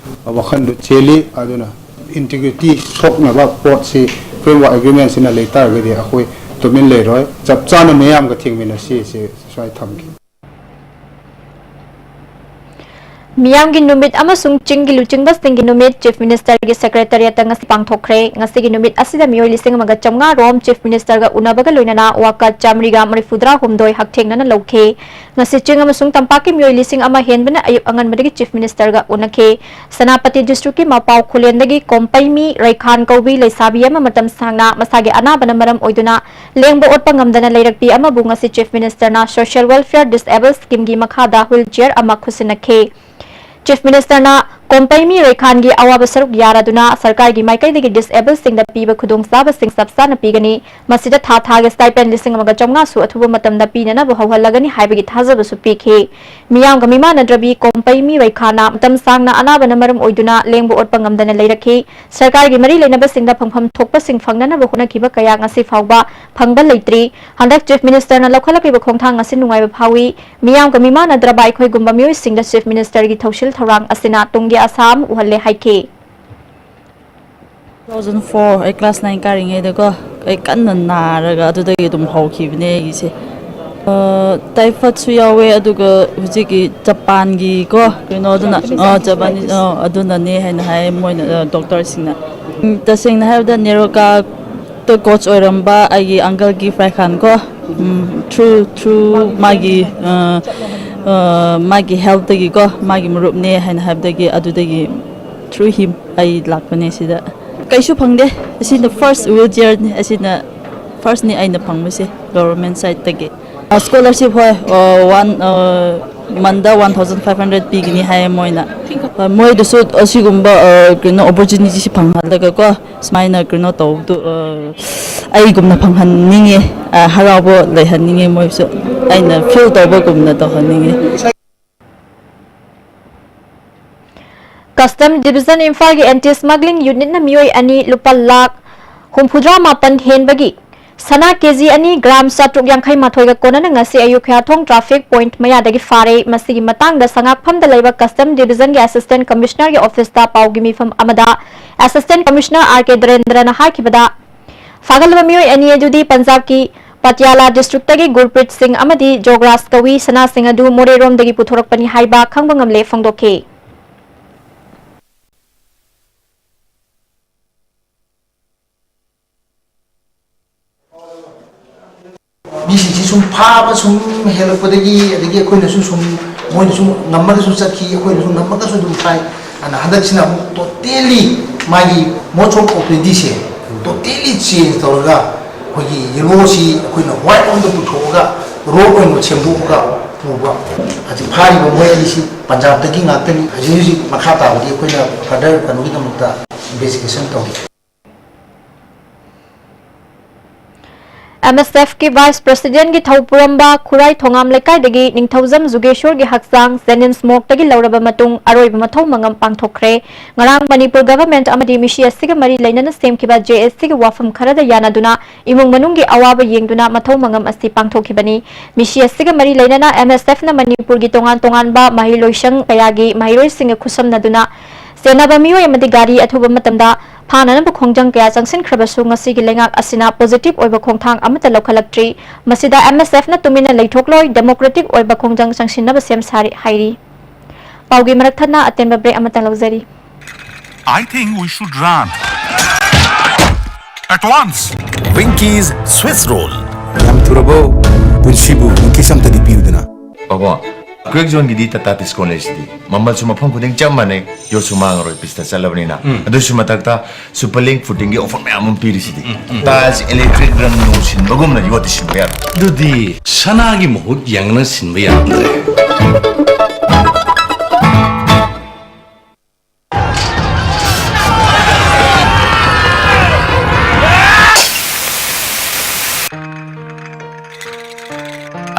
ꯋꯥꯈꯜꯗꯨ ꯆꯦꯜꯂꯤ꯫ ꯑꯗꯨꯅ integrity ꯁꯣꯛꯅꯕ ꯄꯣꯠꯁꯤ Framework Agreementꯁꯤꯅ ꯂꯩꯇꯥꯔꯒꯗꯤ ꯑꯩꯈꯣꯏ ꯇꯨꯃꯤꯟ ꯂꯩꯔꯣꯏ꯫ ꯆꯞ ꯆꯥꯅ ꯃꯤꯌꯥꯝꯒ ꯊꯦꯡꯃꯤꯟꯅꯁꯤ꯫ ꯁꯤ ꯁ꯭ꯋꯥꯏ ꯊꯝꯒꯦ꯫ ꯃꯤꯌꯥꯝꯒꯤ ꯅꯨꯃꯤꯠ ꯑꯃꯁꯨꯡ ꯆꯤꯡꯒꯤ ꯂꯨꯆꯤꯡꯕꯁꯤꯡꯒꯤ ꯅꯨꯃꯤꯠ Chief Ministerꯒꯤ Secretariatꯇ ꯉꯁꯤ ꯄꯥꯡꯊꯣꯛꯈ꯭ꯔꯦ꯫ ꯉꯁꯤꯒꯤ ꯅꯨꯃꯤꯠ ꯑꯁꯤꯗ ꯃꯤꯑꯣꯏ ꯂꯤꯁꯤꯡ ꯑꯃꯒ ꯆꯥꯝꯃꯉꯥ ꯔꯣꯝ Chief Ministerꯒ ꯎꯅꯕꯒ ꯂꯣꯏꯅꯅ ꯋꯥꯀꯠ ꯆꯥꯃꯔꯤꯒ ꯃꯔꯤꯐꯨꯇꯔꯥꯍꯨꯝꯗꯣꯏ ꯍꯛꯊꯦꯡꯅꯅ ꯂꯧꯈꯤ꯫ ꯉꯁꯤ ꯆꯤꯡ ꯑꯃꯁꯨꯡ ꯇꯝꯄꯥꯛꯀꯤ ꯃꯤꯑꯣꯏ ꯂꯤꯁꯤꯡ ꯑꯃ ꯍꯦꯟꯕꯅ ꯑꯌꯨꯛ ꯑꯉꯟꯕꯗꯒꯤ Chief Ministerꯒ ꯎꯅꯈꯤ꯫ ꯁꯦꯅꯥꯄꯇꯤ districtꯀꯤ ꯃꯄꯥꯎ ꯈꯨꯂꯦꯟꯗꯒꯤ ꯀꯣꯝꯄꯩꯃꯤ ꯔꯩꯈꯥꯟ ꯀꯧꯕꯤ ꯂꯩꯁꯥꯕꯤ ꯑꯃ ꯃꯇꯝ ꯁꯥꯡꯅ ꯃꯁꯥꯒꯤ ꯑꯅꯥꯕꯅ ꯃꯔꯝ ꯑꯣꯏꯗꯨꯅ ꯂꯦꯡꯕ ꯑꯣꯠꯄ ꯉꯝꯗꯅ ꯂꯩꯔꯛꯄꯤ ꯑꯃꯕꯨ ꯉꯁꯤ Chief Ministerꯅ Social Welfare Disabled Schemeꯒꯤ ꯃꯈꯥꯗ wheelchair ꯑꯃ ꯈꯨꯠꯁꯤꯟꯅꯈꯤ꯫ Chief Ministerꯅ ꯀꯣꯝꯄꯩ ꯃꯤꯑꯣꯏ ꯈꯥꯟꯒꯤ ꯑꯋꯥꯕ ꯁꯔꯨꯛ ꯌꯥꯔꯗꯨꯅ ꯁꯔꯀꯥꯔꯒꯤ ꯃꯥꯏꯀꯩꯗꯒꯤ disabled ꯁꯤꯡꯗ ꯄꯤꯕ ꯈꯨꯗꯣꯡꯆꯥꯕꯁꯤꯡ ꯆꯞ ꯆꯥꯅ ꯄꯤꯒꯅꯤ꯫ ꯃꯁꯤꯗ ꯊꯥ ꯊꯥꯒꯤ stipend ꯂꯤꯁꯤꯡ ꯑꯃꯒ ꯆꯥꯝꯃꯉꯥꯁꯨ ꯑꯊꯨꯕ ꯃꯇꯝꯗ ꯄꯤꯅꯅꯕ ꯍꯧꯍꯜꯂꯒꯅꯤ ꯍꯥꯏꯕꯒꯤ ꯊꯥꯖꯕꯁꯨ ꯄꯤꯈꯤ꯫ ꯃꯤꯌꯥꯝꯒ ꯃꯤꯃꯥꯟꯅꯗ꯭ꯔꯕꯤ ꯀꯣꯝꯄꯩ ꯃꯤꯑꯣꯏ ꯈꯥꯟꯅ ꯃꯇꯝ ꯁꯥꯡꯅ ꯑꯅꯥꯕꯅ ꯃꯔꯝ ꯑꯣꯏꯗꯨꯅ ꯂꯦꯡꯕ ꯑꯣꯠꯄ ꯉꯝꯗꯅ ꯂꯩꯔꯛꯈꯤ꯫ ꯁꯔꯀꯥꯔꯒꯤ ꯃꯔꯤ ꯂꯩꯅꯕꯁꯤꯡꯗ ꯐꯪꯐꯝ ꯊꯣꯛꯄꯁꯤꯡ ꯐꯪꯅꯅꯕ ꯍꯣꯠꯅꯈꯤꯕ ꯀꯌꯥ ꯉꯁꯤ ꯐꯥꯎꯕ ꯐꯪꯕ ꯂꯩꯇ꯭ꯔꯤ꯫ ꯍꯟꯗꯛ Chief Minister ꯅ ꯂꯧꯈꯠꯂꯛꯂꯤꯕ ꯈꯣꯡꯊꯥꯡ ꯑꯁꯤ ꯅꯨꯡꯉꯥꯏꯕ ꯐꯥꯎꯏ꯫ ꯃꯤꯌꯥꯝꯒ ꯃꯤꯃꯥꯟꯅꯗ꯭ꯔꯕ ꯑꯩꯈꯣꯏꯒꯨꯝꯕ ꯃꯤꯑꯣꯏꯁꯤꯡꯗ Chief Minister ꯒꯤ ꯊꯧꯁꯤꯜ ꯊꯧꯔꯥꯡ ꯑꯁꯤꯅ ꯇꯨꯡꯒꯤ ꯑꯁꯥ ꯑꯃ ꯎꯍꯜꯂꯦ ꯍꯥꯏꯈꯤ꯫ Two thousand four ꯑꯩ class nine ꯀꯥꯔꯤꯉꯩꯗꯀꯣ, ꯑꯩ ꯀꯟꯅ ꯅꯥꯔꯒ ꯑꯗꯨꯗꯒꯤ ꯑꯗꯨꯝ ꯍꯧꯈꯤꯕꯅꯦ ꯑꯩꯒꯤꯁꯦ꯫ Typhoid ꯁꯨ ꯌꯥꯎꯋꯦ, ꯑꯗꯨꯒ ꯍꯧꯖꯤꯛꯀꯤ ꯖꯄꯥꯟꯒꯤ ꯀꯣ, ꯀꯩꯅꯣ ꯑꯗꯨꯅ, ꯑ, ꯖꯄꯥꯟ, ꯑ, ꯑꯗꯨꯅꯅꯦ ꯍꯥꯏꯅ ꯍꯥꯏ ꯃꯣꯏꯅ, ꯑ, doctor ꯁꯤꯡꯅ꯫ ꯎꯝ, ꯇꯁꯦꯡꯅ ꯍꯥꯏꯔꯕꯗ ꯅꯦꯔꯣꯀꯥꯗ coach ꯑꯣꯏꯔꯝꯕ ꯑꯩꯒꯤ uncle ꯒꯤ ꯐ꯭ꯔꯥꯏꯈꯥꯟ ꯀꯣ, ꯎꯝ, through, through ꯃꯥꯒꯤ, ꯑ, ꯑ, ꯃꯥꯒꯤ help ꯇꯒꯤꯀꯣ, ꯃꯥꯒꯤ ꯃꯔꯨꯞꯅꯦ ꯍꯥꯏꯅ ꯍꯥꯏꯕꯗꯒꯤ, ꯑꯗꯨꯗꯒꯤ through him ꯑꯩ ꯂꯥꯛꯄꯅꯦ ꯁꯤꯗ꯫ ꯀꯩꯁꯨ ꯐꯪꯗꯦ꯫ ꯑꯁꯤꯅ first wheelchair ꯅꯤ, ꯑꯁꯤꯅ first ꯅꯤ ꯑꯩꯅ ꯐꯪꯕꯁꯦ government side ꯇꯒꯤ꯫ Scholarship, ꯍꯣꯏ, one, month ꯗ one thousand five hundred ꯄꯤꯒꯅꯤ ꯍꯥꯏꯌꯦ ꯃꯣꯏꯅ꯫ ꯃꯣꯏꯗꯁꯨ ꯑꯁꯤꯒꯨꯝꯕ, ꯀꯩꯅꯣ, opportunity ꯁꯤ ꯐꯪꯍꯜꯂꯒ ꯀꯣ, ꯁꯨꯃꯥꯏꯅ ꯀꯩꯅꯣ ꯇꯧꯕꯗꯨ, ꯑꯩꯒꯨꯝꯅ ꯐꯪꯍꯟꯅꯤꯡꯉꯦ꯫ ꯍꯔꯥꯎꯕ ꯂꯩꯍꯟꯅꯤꯡꯉꯦ ꯃꯣꯏꯁꯨ꯫ ꯑꯩꯅ feel ꯇꯧꯕꯒꯨꯝꯅ ꯇꯧꯍꯟꯅꯤꯡꯉꯦ꯫ Custom Division ꯏꯝꯐꯥꯜꯒꯤ anti smuggling unit ꯅ ꯃꯤꯑꯣꯏ ꯑꯅꯤ ꯂꯨꯄꯥ ꯂꯥꯈ ꯍꯨꯝꯐꯨꯇꯔꯥ ꯃꯥꯄꯟ ꯍꯦꯟꯕꯒꯤ ꯁꯅꯥ ꯀꯦꯖꯤ ꯑꯅꯤ ꯒ꯭ꯔꯥꯝ ꯆꯥꯇ꯭ꯔꯨꯛ ꯌꯥꯡꯈꯩ ꯃꯥꯊꯣꯏꯒ ꯀꯣꯟꯅꯅ ꯉꯁꯤ ꯑꯌꯨꯛ ꯈꯌꯥꯊꯣꯡ traffic point ꯃꯌꯥꯗꯒꯤ ꯐꯥꯔꯦ꯫ ꯃꯁꯤꯒꯤ ꯃꯇꯥꯡꯗ ꯁꯉꯥꯛꯐꯝꯗ ꯂꯩꯕ Custom Division ꯒꯤ Assistant Commissioner ꯒꯤ office ꯇ ꯄꯥꯎꯒꯤ ꯃꯤꯐꯝ ꯑꯃꯗ Assistant Commissioner ꯑꯥꯔ ꯀꯦ ꯗꯔꯦꯟꯗ꯭ꯔꯅ ꯍꯥꯏꯈꯤꯕꯗ, ꯐꯥꯒꯠꯂꯕ ꯃꯤꯑꯣꯏ ꯑꯅꯤ ꯑꯗꯨꯗꯤ ꯄꯟꯖꯥꯕꯀꯤ ꯄꯇꯤꯌꯥꯂꯥ district ꯇꯒꯤ ꯒꯨꯔꯄ꯭ꯔꯤꯠ ꯁꯤꯡ ꯑꯃꯗꯤ ꯖꯣꯒꯔꯥꯖ ꯀꯧꯏ꯫ ꯁꯅꯥꯁꯤꯡ ꯑꯗꯨ ꯃꯣꯔꯦꯔꯣꯝꯗꯒꯤ ꯄꯨꯊꯣꯔꯛꯄꯅꯤ ꯍꯥꯏꯕ ꯈꯪꯕ ꯉꯝꯂꯦ ꯐꯣꯡꯗꯣꯛꯈꯤ꯫ ꯃꯤꯁꯤꯡꯁꯤ ꯁꯨꯝ ꯐꯥꯕ ꯁꯨꯝ ꯍꯦꯜꯂꯛꯄꯗꯒꯤ, ꯑꯗꯒꯤ ꯑꯩꯈꯣꯏꯅꯁꯨ ꯁꯨꯝ, ꯃꯣꯏꯅꯁꯨ ꯉꯝꯃꯒꯁꯨ ꯆꯠꯈꯤ, ꯑꯩꯈꯣꯏꯅꯁꯨ ꯉꯝꯃꯒꯁꯨ ꯑꯗꯨꯝ ꯐꯥꯏ꯫ ꯑꯗꯨꯅ ꯍꯟꯗꯛꯁꯤꯅ ꯑꯃꯨꯛ totally ꯃꯥꯒꯤ mode of operandi say totally change ꯇꯧꯔꯒ, ꯑꯩꯈꯣꯏꯒꯤ yellow ꯁꯤ ꯑꯩꯈꯣꯏꯅ white ꯂꯣꯝꯗ ꯄꯨꯊꯣꯛꯑꯒ, road ꯑꯣꯏꯅ ꯁꯦꯝꯗꯣꯛꯑꯒ, ꯄꯨꯕ ꯍꯧꯖꯤꯛ ꯐꯥꯔꯤꯕ ꯃꯣꯏ ꯑꯅꯤꯁꯤ ꯄꯟꯖꯥꯕꯇꯒꯤ ꯉꯥꯛꯇꯅꯤ꯫ ꯍꯧꯖꯤꯛ ꯍꯧꯖꯤꯛ ꯃꯈꯥ ꯇꯥꯕꯗꯤ ꯑꯩꯈꯣꯏꯅ further ꯀꯩꯅꯣꯒꯤꯗꯃꯛꯇ investigation ꯇꯧꯔꯤ꯫ ꯑꯦꯝ ꯑꯦꯁ ꯑꯦꯐꯀꯤ ꯚꯥꯏꯁ ꯄ꯭ꯔꯁꯤꯗꯦꯟꯒꯤ ꯊꯧꯄꯨꯔꯝꯕ ꯈꯨꯔꯥꯏ ꯊꯣꯉꯥꯝ ꯂꯩꯀꯥꯏꯗꯒꯤ ꯅꯤꯡꯊꯧꯖꯝ ꯖꯨꯒꯦꯁꯣꯔꯒꯤ ꯍꯛꯆꯥꯡ ꯖꯦꯅꯤꯝꯁ ꯃꯣꯔꯒꯇꯒꯤ ꯂꯧꯔꯕ ꯃꯇꯨꯡ ꯑꯔꯣꯏꯕ ꯃꯊꯧ ꯃꯉꯝ ꯄꯥꯡꯊꯣꯛꯈ꯭ꯔꯦ꯫ ꯉꯔꯥꯡ ꯃꯅꯤꯄꯨꯔ ꯒꯚꯔꯟꯃꯦꯟꯠ ꯑꯃꯗꯤ ꯃꯤꯁꯤ ꯑꯁꯤꯒ ꯃꯔꯤ ꯂꯩꯅꯅ ꯁꯦꯝꯈꯤꯕ ꯖꯦ ꯑꯦꯁ ꯁꯤꯒꯤ ꯋꯥꯐꯝ ꯈꯔꯗ ꯌꯥꯅꯗꯨꯅ ꯏꯃꯨꯡ ꯃꯅꯨꯡꯒꯤ ꯑꯋꯥꯕ ꯌꯦꯡꯗꯨꯅ ꯃꯊꯧ ꯃꯉꯝ ꯑꯁꯤ ꯄꯥꯡꯊꯣꯛꯈꯤꯕꯅꯤ꯫ ꯃꯤꯁꯤ ꯑꯁꯤꯒ ꯃꯔꯤ ꯂꯩꯅꯅ ꯑꯦꯝ ꯑꯦꯁ ꯑꯦꯐꯅ ꯃꯅꯤꯄꯨꯔꯒꯤ ꯇꯣꯉꯥꯟ ꯇꯣꯉꯥꯟꯕ ꯃꯍꯩꯂꯣꯏꯁꯪ ꯀꯌꯥꯒꯤ ꯃꯍꯩꯔꯣꯏꯁꯤꯡꯒ ꯈꯨꯠꯁꯝꯅꯗꯨꯅ ꯆꯦꯟꯅꯕ ꯃꯤꯑꯣꯏ ꯑꯃꯗꯤ ꯒꯥꯔꯤ ꯑꯊꯨꯕ ꯃꯇꯝꯗ ꯐꯥꯅꯅꯕ ꯈꯣꯡꯖꯪ ꯀꯌꯥ ꯆꯪꯁꯤꯟꯈ꯭ꯔꯕꯁꯨ ꯉꯁꯤꯒꯤ ꯂꯩꯉꯥꯛ ꯑꯁꯤꯅ positive ꯑꯣꯏꯕ ꯈꯣꯡꯊꯥꯡ ꯑꯃꯠꯇ ꯂꯧꯈꯠꯂꯛꯇ꯭ꯔꯤ꯫ ꯃꯁꯤꯗ ꯑꯦꯝ ꯑꯦꯁ ꯑꯦꯐꯅ ꯇꯨꯃꯤꯟꯅ ꯂꯩꯊꯣꯛꯂꯣꯏ, democratic ꯑꯣꯏꯕ ꯈꯣꯡꯖꯪ ꯆꯪꯁꯤꯟꯅꯕ ꯁꯦꯝ ꯁꯥꯔꯤ ꯍꯥꯏꯔꯤ꯫ ꯄꯥꯎꯒꯤ ꯃꯔꯛ ꯊꯠꯅ ꯑꯇꯦꯟꯕ break ꯑꯃꯇꯪ ꯂꯧꯖꯔꯤ꯫ I think we should run. At once. Winkies Swiss Roll. ꯌꯥꯝ ꯊꯨꯔꯕꯣ? ꯄꯨꯟꯁꯤꯕꯨ winkies ꯑꯝꯇꯗꯤ ꯄꯤꯌꯨꯗꯅ꯫ ꯄꯥꯕꯣ, Crack Zoneꯒꯤꯗꯤ Tata Tiscon ꯂꯩꯁꯤꯗꯤ꯫ ꯃꯃꯜꯁꯨ ꯃꯐꯝ ꯈꯨꯗꯤꯡ ꯆꯞ ꯃꯥꯟꯅꯩ, ꯌꯣꯠꯁꯨ ꯃꯥꯡꯉꯔꯣꯏ, ꯄꯤꯁꯇ ꯆꯠꯂꯕꯅꯤꯅ꯫ ꯎꯝ꯫ ꯑꯗꯨꯁꯨ ꯃꯊꯛꯇ Super Link Footingꯒꯤ offer ꯃꯌꯥꯝ ꯑꯃ ꯄꯤꯔꯤꯁꯤꯗꯤ꯫ ꯎꯝ, ꯎꯝ꯫ Tiles, electric, ꯔꯪ ꯅꯨꯡ ꯁꯤꯟꯕꯒꯨꯝꯅ ꯌꯣꯠꯇꯤ ꯁꯤꯟꯕ ꯌꯥꯔꯣꯏ꯫ ꯑꯗꯨꯗꯤ ꯁꯅꯥꯒꯤ ꯃꯍꯨꯠ ꯌꯦꯡꯅ ꯁꯤꯟꯕ ꯌꯥꯔꯝꯗ꯭ꯔꯦ꯫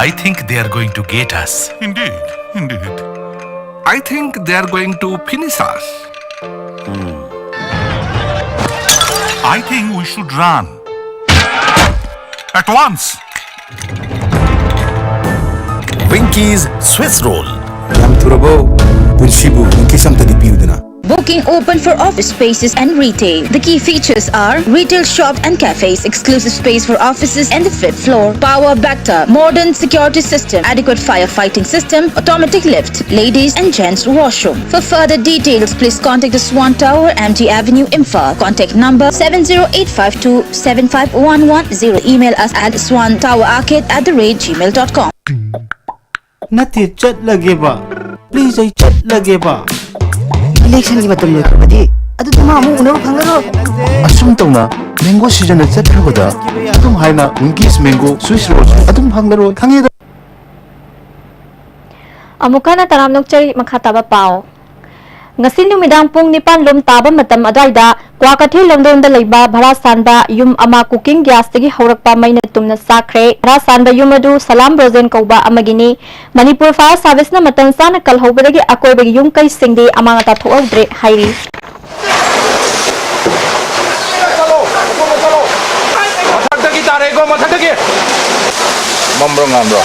I think they are going to get us. Indeed, indeed. I think they are going to finish us. I think we should run. At once. Winkies Swiss Roll. ꯌꯥꯝ ꯊꯨꯔꯕꯣ? ꯄꯨꯟꯁꯤꯕꯨ winkies ꯑꯝꯇꯗꯤ ꯄꯤꯌꯨꯗꯅ꯫ Booking open for office spaces and retail. The key features are retail shops and cafes, exclusive space for offices and the fifth floor, power backup, modern security system, adequate firefighting system, automatic lift, ladies and gents washroom. For further details, please contact the Swan Tower, M G Avenue, Imphal. Contact number seven zero eight five two seven five one one zero. Email us at swan tower arcade at the rate gmail dot com. ꯅꯠꯇꯦ, ꯆꯠꯂꯒꯦꯕ꯫ Please, ꯑꯩ ꯆꯠꯂꯒꯦꯕ꯫ Electionꯒꯤ ꯃꯇꯝ ꯂꯣꯏꯈ꯭ꯔꯕꯗꯤ ꯑꯗꯨꯗꯤ ꯃꯥ ꯑꯃꯨꯛ ꯎꯅꯕ ꯐꯪꯉꯔꯣꯏ꯫ ꯑꯁꯨꯝ ꯇꯧꯅ mango seasonꯅ ꯆꯠꯈ꯭ꯔꯕꯗ ꯑꯗꯨꯝ ꯍꯥꯏꯅ Winkies mango Swiss roll ꯑꯗꯨꯝ ꯐꯪꯂꯔꯣꯏ, ꯈꯪꯉꯦꯗ꯫ ꯑꯃꯨꯛ ꯍꯟꯅ ꯇꯔꯥꯝꯅ ꯑꯣꯛꯆꯔꯤ꯫ ꯃꯈꯥ ꯇꯥꯕ ꯄꯥꯎ꯫ ꯉꯁꯤ ꯅꯨꯃꯤꯗꯥꯡ ꯄꯨꯡ ꯅꯤꯄꯥꯟ ꯂꯣꯝ ꯇꯥꯕ ꯃꯇꯝ ꯑꯗꯨꯋꯥꯏꯗ ꯀ꯭ꯋꯥꯀꯩꯊꯦꯜ ꯂꯣꯡꯗꯣꯟꯗ ꯂꯩꯕ ꯚꯔꯥ ꯁꯥꯟꯕ ꯌꯨꯝ ꯑꯃ cooking gasꯇꯒꯤ ꯍꯧꯔꯛꯄ ꯃꯩꯅ ꯇꯨꯝꯅ ꯆꯥꯛꯈ꯭ꯔꯦ꯫ ꯚꯔꯥ ꯁꯥꯟꯕ ꯌꯨꯝ ꯑꯗꯨ ꯁꯂꯥꯝ ꯕ꯭ꯔꯣꯖꯦꯟ ꯀꯧꯕ ꯑꯃꯒꯤꯅꯤ꯫ ꯃꯅꯤꯄꯨꯔ Fire Serviceꯅ ꯃꯇꯝ ꯆꯥꯅ ꯀꯜꯍꯧꯕꯗꯒꯤ ꯑꯀꯣꯏꯕꯒꯤ ꯌꯨꯝ ꯀꯩꯁꯤꯡꯗꯤ ꯑꯃꯥꯡ ꯑꯇꯥ ꯊꯣꯛꯍꯧꯗ꯭ꯔꯦ ꯍꯥꯏꯔꯤ꯫ ꯃꯊꯛꯇꯒꯤ ꯇꯥꯔꯛꯏꯀꯣ, ꯃꯊꯛꯇꯒꯤ꯫ ꯃꯝꯕ꯭ꯔꯣ ꯉꯥꯟꯕ꯭ꯔꯣ?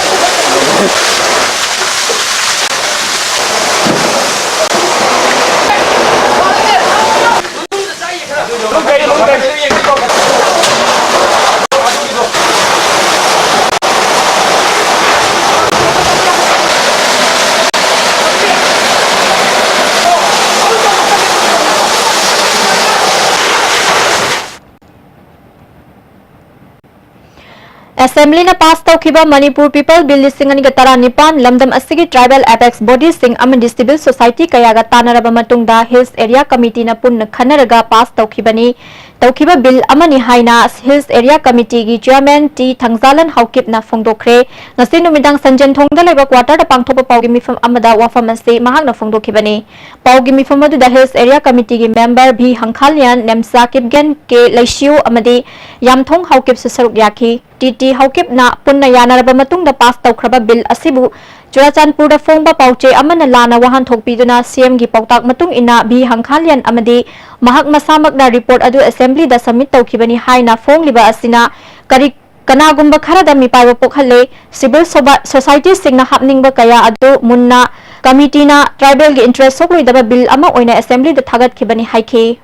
Assemblyꯅ pass ꯇꯧꯈꯤꯕ Manipur People Bill ꯂꯤꯁꯤꯡ ꯑꯅꯤꯒ ꯇꯔꯥꯅꯤꯄꯥꯟ ꯂꯝꯗꯝ ꯑꯁꯤꯒꯤ tribal apex bodyꯁꯤꯡ ꯑꯃꯗꯤ civil society ꯀꯌꯥꯒ ꯇꯥꯟꯅꯔꯕ ꯃꯇꯨꯡꯗ Hills Area Committeeꯅ ꯄꯨꯟꯅ ꯈꯟꯅꯔꯒ pass ꯇꯧꯈꯤꯕꯅꯤ꯫ ꯇꯧꯈꯤꯕ bill ꯑꯃꯅꯤ ꯍꯥꯏꯅ Hills Area Committeeꯒꯤ chairman ꯇꯤ ꯊꯪꯖꯥꯂꯟ ꯍꯥꯎꯀꯤꯞꯅ ꯐꯣꯡꯗꯣꯛꯈ꯭ꯔꯦ꯫ ꯉꯁꯤ ꯅꯨꯃꯤꯗꯥꯡ ꯁꯟꯖꯦꯟꯊꯣꯡꯗ ꯂꯩꯕ quarterꯗ ꯄꯥꯡꯊꯣꯛꯄ ꯄꯥꯎꯒꯤ ꯃꯤꯐꯝ ꯑꯃꯗ ꯋꯥꯐꯝ ꯑꯁꯤ ꯃꯍꯥꯛꯅ ꯐꯣꯡꯗꯣꯛꯈꯤꯕꯅꯤ꯫ ꯄꯥꯎꯒꯤ ꯃꯤꯐꯝ ꯑꯗꯨꯗ Hills Area Committeeꯒꯤ member V ꯍꯪꯈꯥꯂꯤꯌꯥꯟ, Nemcha Kipgen, ꯀꯦ ꯂꯩꯁꯤꯌꯨ ꯑꯃꯗꯤ ꯌꯥꯝꯊꯣꯡ ꯍꯥꯎꯀꯤꯞꯁꯨ ꯁꯔꯨꯛ ꯌꯥꯈꯤ꯫ ꯇꯤ ꯇꯤ ꯍꯥꯎꯀꯤꯞꯅ ꯄꯨꯟꯅ ꯌꯥꯅꯔꯕ ꯃꯇꯨꯡꯗ pass ꯇꯧꯈ꯭ꯔꯕ bill ꯑꯁꯤꯕꯨ ꯆꯨꯔꯥꯆꯥꯟꯄꯨꯔꯗ ꯐꯣꯡꯕ ꯄꯥꯎꯆꯦ ꯑꯃꯅ ꯂꯥꯟꯅ ꯋꯥꯍꯟꯊꯣꯛ ꯄꯤꯗꯨꯅ ꯁꯤ ꯑꯦꯝꯒꯤ ꯄꯥꯎꯇꯥꯛ ꯃꯇꯨꯡ ꯏꯟꯅ ꯚꯤ ꯍꯪꯈꯥꯂꯤꯌꯥꯟ ꯑꯃꯗꯤ ꯃꯍꯥꯛ ꯃꯁꯥꯃꯛꯅ report ꯑꯗꯨ Assemblyꯗ submit ꯇꯧꯈꯤꯕꯅꯤ ꯍꯥꯏꯅ ꯐꯣꯡꯂꯤꯕ ꯑꯁꯤꯅ ꯀꯔꯤ ꯀꯅꯥꯒꯨꯝꯕ ꯈꯔꯗ ꯃꯤꯄꯥꯏꯕ ꯄꯣꯛꯍꯜꯂꯦ꯫ Civil soba-, societyꯁꯤꯡꯅ ꯍꯥꯞꯅꯤꯡꯕ ꯀꯌꯥ ꯑꯗꯨ ꯃꯨꯟꯅ committeeꯅ tribalꯒꯤ interest ꯁꯣꯛꯂꯣꯏꯗꯕ bill ꯑꯃ ꯑꯣꯏꯅ Assemblyꯗ ꯊꯥꯒꯠꯈꯤꯕꯅꯤ ꯍꯥꯏꯈꯤ꯫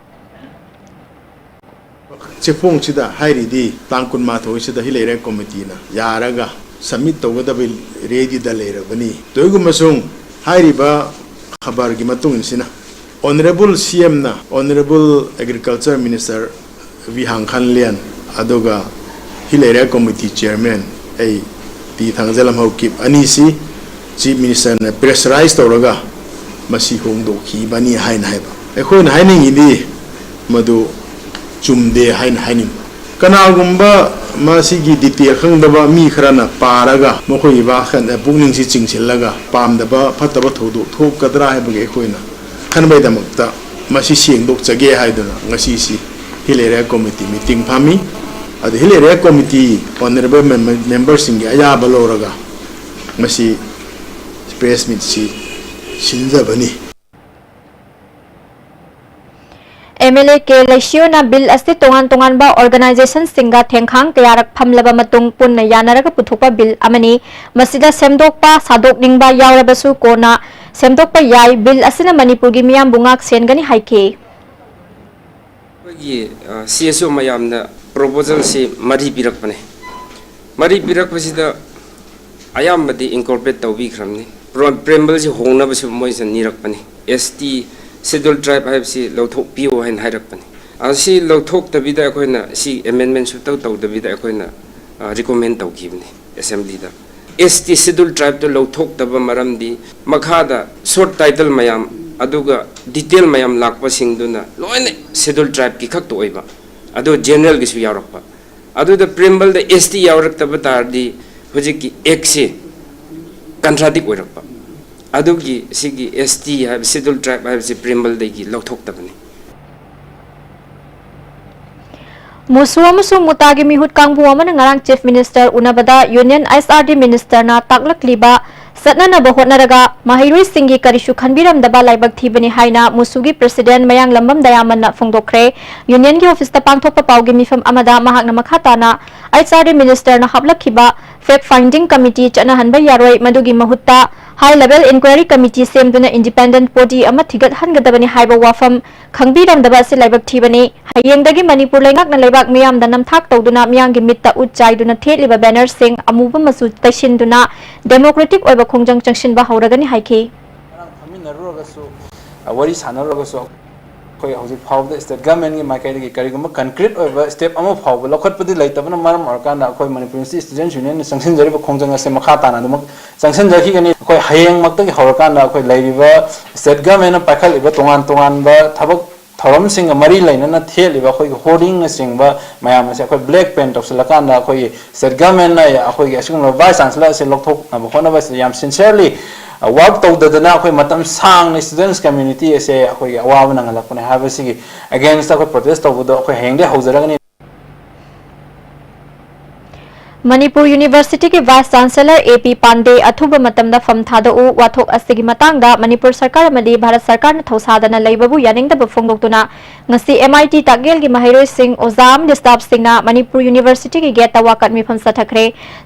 ꯆꯦꯐꯣꯡꯁꯤꯗ ꯍꯥꯏꯔꯤꯗꯤ ꯇꯥꯡ ꯀꯨꯟꯃꯥꯊꯣꯏꯁꯤꯗ Hill Area Committeeꯅ ꯌꯥꯔꯒ submit ꯇꯧꯒꯗꯕ readyꯗ ꯂꯩꯔꯕꯅꯤ꯫ ꯇꯧꯏꯒꯨꯝꯕꯁꯨꯡ ꯍꯥꯏꯔꯤꯕ ꯈꯕꯔꯒꯤ ꯃꯇꯨꯡ ꯏꯟꯁꯤꯅ Honourable ꯁꯤ ꯑꯦꯝꯅ Honourable Agriculture Minister ꯚꯤ ꯍꯪꯈꯥꯂꯤꯌꯥꯟ ꯑꯗꯨꯒ Hill Area Committee chairman ꯑꯩ ꯇꯤ ꯊꯥꯡꯖꯂꯝ ꯍꯥꯎꯀꯤꯞ ꯑꯅꯤꯁꯤ Chief Ministerꯅ pressurize ꯇꯧꯔꯒ ꯃꯁꯤ ꯍꯣꯡꯗꯣꯛꯈꯤꯕꯅꯤ ꯍꯥꯏꯅ ꯍꯥꯏꯕ꯫ ꯑꯩꯈꯣꯏꯅ ꯍꯥꯏꯅꯤꯡꯉꯤꯗꯤ ꯃꯗꯨ ꯆꯨꯝꯗꯦ ꯍꯥꯏꯅ ꯍꯥꯏꯅꯤꯡꯕ꯫ ꯀꯅꯥꯒꯨꯝꯕ ꯃꯁꯤꯒꯤ detail ꯈꯪꯗꯕ ꯃꯤ ꯈꯔꯅ ꯄꯥꯔꯒ ꯃꯈꯣꯏꯒꯤ ꯋꯥꯈꯜ, ꯄꯨꯛꯅꯤꯡꯁꯤ ꯆꯤꯡꯁꯤꯜꯂꯒ ꯄꯥꯝꯗꯕ ꯐꯠꯇꯕ ꯊꯧꯗꯣꯛ ꯊꯣꯛꯀꯗ꯭ꯔꯥ ꯍꯥꯏꯕꯒꯤ ꯑꯩꯈꯣꯏꯅ ꯈꯟꯕꯒꯤꯗꯃꯛꯇ ꯃꯁꯤ ꯁꯦꯡꯗꯣꯛꯆꯒꯦ ꯍꯥꯏꯗꯨꯅ ꯉꯁꯤꯁꯤ Hill Area Committee meeting ꯐꯝꯃꯤ꯫ ꯑꯗꯨ Hill Area Committee honourable member ꯁꯤꯡꯒꯤ ꯑꯌꯥꯕ ꯂꯧꯔꯒ ꯃꯁꯤ press meet ꯁꯤ ꯁꯤꯟꯖꯕꯅꯤ꯫ M L A K Leishiyo bill ꯑꯁꯤ ꯇꯣꯉꯥꯟ ꯇꯣꯉꯥꯟꯕ ꯑꯣꯔꯒꯅꯥꯏꯖꯦꯁꯟꯁꯤꯡꯒ ꯊꯦꯡꯈꯥꯡ ꯀꯌꯥꯔꯛ ꯐꯝꯂꯕ ꯃꯇꯨꯡ ꯄꯨꯟꯅ ꯌꯥꯅꯔꯒ ꯄꯨꯊꯣꯛꯄ ꯕꯤꯜ ꯑꯃꯅꯤ꯫ ꯃꯁꯤꯗ ꯁꯦꯝꯗꯣꯛꯄ ꯁꯥꯗꯣꯛꯅꯤꯡꯕ ꯌꯥꯎꯔꯕꯁꯨ ꯀꯣꯟꯅ ꯁꯦꯝꯗꯣꯛꯄ ꯌꯥꯏ꯫ ꯕꯤꯜ ꯑꯁꯤꯅ ꯃꯅꯤꯄꯨꯔꯒꯤ ꯃꯤꯌꯥꯝꯕꯨ ꯉꯥꯛ ꯁꯦꯟꯒꯅꯤ ꯍꯥꯏꯈꯤ꯫ ꯑꯩꯈꯣꯏꯒꯤ ꯁꯤ ꯑꯦꯁ ꯑꯣ ꯃꯌꯥꯝꯅ ꯄ꯭ꯔꯣꯄꯣꯖꯦꯜꯁꯤ ꯃꯔꯤ ꯄꯤꯔꯛꯄꯅꯦ꯫ ꯃꯔꯤ ꯄꯤꯔꯛꯄꯁꯤꯗ ꯑꯌꯥꯝꯕꯗꯤ ꯏꯟꯀꯣꯔꯄꯣꯔꯦꯠ ꯇꯧꯕꯤꯈ꯭ꯔꯕꯅꯤ꯫ ꯄ꯭ꯔꯦꯝꯕꯜꯁꯤ ꯍꯣꯡꯅꯕꯁꯨ ꯃꯣꯏꯁꯤꯅ ꯅꯤꯔꯛꯄꯅꯤ꯫ ꯑꯦꯁ ꯇꯤ ꯁꯦꯗꯨꯜ ꯇ꯭ꯔꯥꯏꯕ ꯍꯥꯏꯕꯁꯤ ꯂꯧꯊꯣꯛꯄꯤꯌꯨ ꯍꯥꯏꯅ ꯍꯥꯏꯔꯛꯄꯅꯤ꯫ ꯑꯁꯤ ꯂꯧꯊꯣꯛꯇꯕꯤꯗ ꯑꯩꯈꯣꯏꯅ ꯁꯤ ꯑꯦꯃꯦꯟꯃꯦꯟ ꯁꯨꯡꯇꯧ ꯇꯧꯗꯕꯤꯗ ꯑꯩꯈꯣꯏꯅ ꯔꯤꯀꯣꯃꯦꯟ ꯇꯧꯈꯤꯕꯅꯤ ꯑꯦꯁꯦꯝꯕ꯭ꯂꯤꯗ꯫ ꯑꯦꯁ ꯇꯤ ꯁꯦꯗꯨꯜ ꯇ꯭ꯔꯥꯏꯕꯇꯨ ꯂꯧꯊꯣꯛꯇꯕ ꯃꯔꯝꯗꯤ ꯃꯈꯥꯗ ꯁꯣꯔꯠ ꯇꯥꯏꯇꯜ ꯃꯌꯥꯝ ꯑꯗꯨꯒ ꯗꯤꯇꯦꯜ ꯃꯌꯥꯝ ꯂꯥꯛꯄꯁꯤꯡꯗꯨꯅ ꯂꯣꯏꯅ ꯁꯦꯗꯨꯜ ꯇ꯭ꯔꯥꯏꯕꯀꯤ ꯈꯛꯇ ꯑꯣꯏꯕ, ꯑꯗꯨ ꯖꯦꯅꯔꯦꯜꯒꯤꯁꯨ ꯌꯥꯎꯔꯛꯄ꯫ ꯑꯗꯨꯗ ꯄ꯭ꯔꯦꯝꯕꯜꯗ ꯑꯦꯁ ꯇꯤ ꯌꯥꯎꯔꯛꯇꯕ ꯇꯥꯔꯗꯤ ꯍꯧꯖꯤꯛꯀꯤ ꯑꯦꯛꯁꯤ ꯀꯟꯇ꯭ꯔꯥꯗꯤꯛ ꯑꯣꯏꯔꯛꯄ꯫ ꯑꯗꯨꯒꯤ ꯁꯤꯒꯤ ꯑꯦꯁ ꯇꯤ ꯍꯥꯏꯕ ꯁꯦꯗꯨꯜ ꯇ꯭ꯔꯥꯏꯕ ꯍꯥꯏꯕꯁꯤ ꯄ꯭ꯔꯦꯝꯕꯜꯗꯒꯤ ꯂꯧꯊꯣꯛꯇꯕꯅꯤ꯫ ꯃꯨꯁꯨ ꯑꯃꯁꯨꯡ ꯃꯨꯇꯥꯒꯤ ꯃꯤꯍꯨꯠ ꯀꯥꯡꯕꯨ ꯑꯃꯅ ꯉꯔꯥꯡ ꯆꯤꯐ ꯃꯤꯅꯤꯁꯇꯔ ꯎꯅꯕꯗ ꯌꯨꯅꯤꯌꯟ ꯑꯩꯆ ꯑꯥꯔ ꯗꯤ ꯃꯤꯅꯤꯁꯇꯔꯅ ꯇꯥꯛꯂꯛꯂꯤꯕ ꯆꯠꯅꯅꯕ ꯍꯣꯠꯅꯔꯒ ꯃꯍꯩꯔꯣꯏꯁꯤꯡꯒꯤ ꯀꯔꯤꯁꯨ ꯈꯟꯕꯤꯔꯝꯗꯕ ꯂꯥꯏꯕꯛ ꯊꯤꯕꯅꯤ ꯍꯥꯏꯅ ꯃꯨꯁꯨꯒꯤ ꯄ꯭ꯔꯦꯁꯤꯗꯦꯟ ꯃꯌꯥꯡꯂꯝꯕꯝ ꯗꯌꯥꯃꯟꯅ ꯐꯣꯡꯗꯣꯛꯈ꯭ꯔꯦ꯫ ꯌꯨꯅꯤꯌꯟꯒꯤ ꯑꯣꯐꯤꯁꯇ ꯄꯥꯡꯊꯣꯛꯄ ꯄꯥꯎꯒꯤ ꯃꯤꯐꯝ ꯑꯃꯗ ꯃꯍꯥꯛꯅ ꯃꯈꯥ ꯇꯥꯅ ꯑꯩꯆ ꯑꯥꯔ ꯗꯤ ꯃꯤꯅꯤꯁꯇꯔꯅ ꯍꯥꯞꯂꯛꯈꯤꯕ ꯐꯦꯛ ꯐꯥꯏꯟꯗꯤꯡ ꯀꯃꯤꯇꯤ ꯆꯠꯅꯍꯟꯕ ꯌꯥꯔꯣꯏ, ꯃꯗꯨꯒꯤ ꯃꯍꯨꯠꯇ ꯍꯥꯏ ꯂꯦꯚꯦꯜ ꯏꯟꯀ꯭ꯋꯥꯏꯔꯤ ꯀꯃꯤꯇꯤ ꯁꯦꯝꯗꯨꯅ ꯏꯟꯗꯤꯄꯦꯟꯗꯦꯟꯠ ꯕꯣꯗꯤ ꯑꯃ ꯊꯤꯒꯠꯍꯟꯒꯗꯕꯅꯤ ꯍꯥꯏꯕ ꯋꯥꯐꯝ ꯈꯪꯕꯤꯔꯝꯗꯕ ꯑꯁꯤ ꯂꯥꯏꯕꯛ ꯊꯤꯕꯅꯤ꯫ ꯍꯌꯦꯡꯗꯒꯤ ꯃꯅꯤꯄꯨꯔ ꯂꯩꯉꯥꯛꯅ ꯂꯩꯕꯥꯛ ꯃꯤꯌꯥꯝꯗ ꯅꯝꯊꯥꯛ ꯇꯧꯗꯨꯅ ꯃꯤꯌꯥꯝꯒꯤ ꯃꯤꯠꯇ ꯎꯠ ꯆꯥꯏꯗꯨꯅ ꯊꯦꯠꯂꯤꯕ ꯕꯦꯅꯔꯁꯤꯡ ꯑꯃꯨꯕ ꯃꯆꯨ ꯇꯩꯁꯤꯟꯗꯨꯅ ꯗꯦꯃꯣꯀ꯭ꯔꯦꯇꯤꯛ ꯑꯣꯏꯕ ꯈꯣꯡꯖꯪ ꯆꯪꯁꯤꯟꯕ ꯍꯧꯔꯒꯅꯤ ꯍꯥꯏꯈꯤ꯫ ꯉꯔꯥꯡ ꯐꯝꯃꯤꯟꯅꯔꯨꯔꯒꯁꯨ, ꯋꯥꯔꯤ ꯁꯥꯟꯅꯔꯨꯔꯒꯁꯨ ꯑꯩꯈꯣꯏ ꯍꯧꯖꯤꯛ ꯐꯥꯎꯕꯗ ꯁ꯭ꯇꯦꯠ ꯒꯃꯦꯟꯒꯤ ꯃꯥꯏꯀꯩꯗꯒꯤ ꯀꯔꯤꯒꯨꯝꯕ ꯀꯟꯀ꯭ꯔꯤꯠ ꯑꯣꯏꯕ ꯁ꯭ꯇꯦꯞ ꯑꯃ ꯐꯥꯎꯕ ꯂꯧꯈꯠꯄꯗꯤ ꯂꯩꯇꯕꯅ ꯃꯔꯝ ꯑꯣꯏꯔꯀꯥꯟꯗ ꯑꯩꯈꯣꯏ ꯃꯅꯤꯄꯨꯔ ꯌꯨꯅꯤꯚꯔꯁꯤꯇꯤ ꯁ꯭ꯇꯨꯗꯦꯟꯠꯁ ꯌꯨꯅꯤꯌꯟꯅ ꯆꯪꯁꯤꯟꯖꯔꯤꯕ ꯈꯣꯡꯖꯪ ꯑꯁꯦ ꯃꯈꯥ ꯇꯥꯅ ꯑꯗꯨꯃꯛ ꯆꯪꯁꯤꯟꯖꯈꯤꯒꯅꯤ꯫ ꯑꯩꯈꯣꯏ ꯍꯌꯦꯡꯃꯛꯇꯒꯤ ꯍꯧꯔꯀꯥꯟꯗ ꯑꯩꯈꯣꯏ ꯂꯩꯔꯤꯕ ꯁ꯭ꯇꯦꯠ ꯒꯃꯦꯟꯅ ꯄꯥꯏꯈꯠꯂꯤꯕ ꯇꯣꯉꯥꯟ ꯇꯣꯉꯥꯟꯕ ꯊꯕꯛ ꯊꯧꯔꯝꯁꯤꯡꯒ ꯃꯔꯤ ꯂꯩꯅꯅ ꯊꯦꯠꯂꯤꯕ ꯑꯩꯈꯣꯏꯒꯤ ꯍꯣꯔꯗꯤꯡꯅꯆꯤꯡꯕ ꯃꯌꯥꯝ ꯑꯁꯦ ꯑꯩꯈꯣꯏ ꯕ꯭ꯂꯦꯛ ꯄꯦꯟ ꯇꯧꯁꯤꯜꯂꯀꯥꯟꯗ ꯑꯩꯈꯣꯏꯒꯤ ꯁ꯭ꯇꯦꯠ ꯒꯚꯔꯟꯃꯦꯟꯅ ꯑꯩꯈꯣꯏꯒꯤ ꯑꯁꯤꯒꯨꯝꯂꯕ ꯚꯥꯏꯁ ꯆꯥꯟꯁꯦꯂꯔ ꯑꯁꯦ ꯂꯧꯊꯣꯛꯅꯕ ꯍꯣꯠꯅꯕꯁꯤꯗ ꯌꯥꯝ ꯁꯤꯟꯁꯤꯌꯔꯂꯤ ꯋꯥꯔꯛ ꯇꯧꯗꯗꯅ ꯑꯩꯈꯣꯏ ꯃꯇꯝ ꯁꯥꯡꯅ ꯁ꯭ꯇꯨꯗꯦꯟꯠꯁ ꯀꯝꯃ꯭ꯌꯨꯅꯤꯇꯤ ꯑꯁꯦ ꯑꯩꯈꯣꯏꯒꯤ ꯑꯋꯥꯕ ꯅꯪꯍꯜꯂꯛꯄꯅꯦ ꯍꯥꯏꯕꯁꯤꯒꯤ ꯑꯦꯒꯦꯟꯁꯇ ꯑꯩꯈꯣꯏ ꯄ꯭ꯔꯣꯇꯦꯁ ꯇꯧꯕꯗꯣ ꯑꯩꯈꯣꯏ ꯍꯌꯦꯡꯗꯒꯤ ꯍꯧꯖꯔꯒꯅꯤ꯫ ꯃꯅꯤꯄꯨꯔ ꯌꯨꯅꯤꯚꯔꯁꯤꯇꯤꯒꯤ ꯚꯥꯏꯁ ꯆꯥꯟꯁꯦꯂꯔ ꯑꯦ ꯄꯤ ꯄꯥꯟꯗꯦ ꯑꯊꯨꯕ ꯃꯇꯝꯗ ꯐꯝ ꯊꯥꯗꯣꯛꯎ ꯋꯥꯊꯣꯛ ꯑꯁꯤꯒꯤ ꯃꯇꯥꯡꯗ ꯃꯅꯤꯄꯨꯔ ꯁꯔꯀꯥꯔ ꯑꯃꯗꯤ ꯚꯥꯔꯠ ꯁꯔꯀꯥꯔꯅ ꯊꯧꯁꯥꯗꯅ ꯂꯩꯕꯕꯨ ꯌꯥꯅꯤꯡꯗꯕ ꯐꯣꯡꯗꯣꯛꯇꯨꯅ ꯉꯁꯤ ꯑꯦꯝ ꯑꯥꯏ ꯇꯤ ꯇꯥꯛꯌꯦꯜꯒꯤ ꯃꯍꯩꯔꯣꯏꯁꯤꯡ, ꯑꯣꯖꯥ ꯑꯃꯗꯤ ꯁ꯭ꯇꯥꯐꯁꯤꯡꯅ ꯃꯅꯤꯄꯨꯔ ꯌꯨꯅꯤꯚꯔꯁꯤꯇꯤꯒꯤ ꯒꯦꯠꯇ ꯋꯥꯀꯠ ꯃꯤꯐꯝ ꯆꯠꯊꯈ꯭ꯔꯦ꯫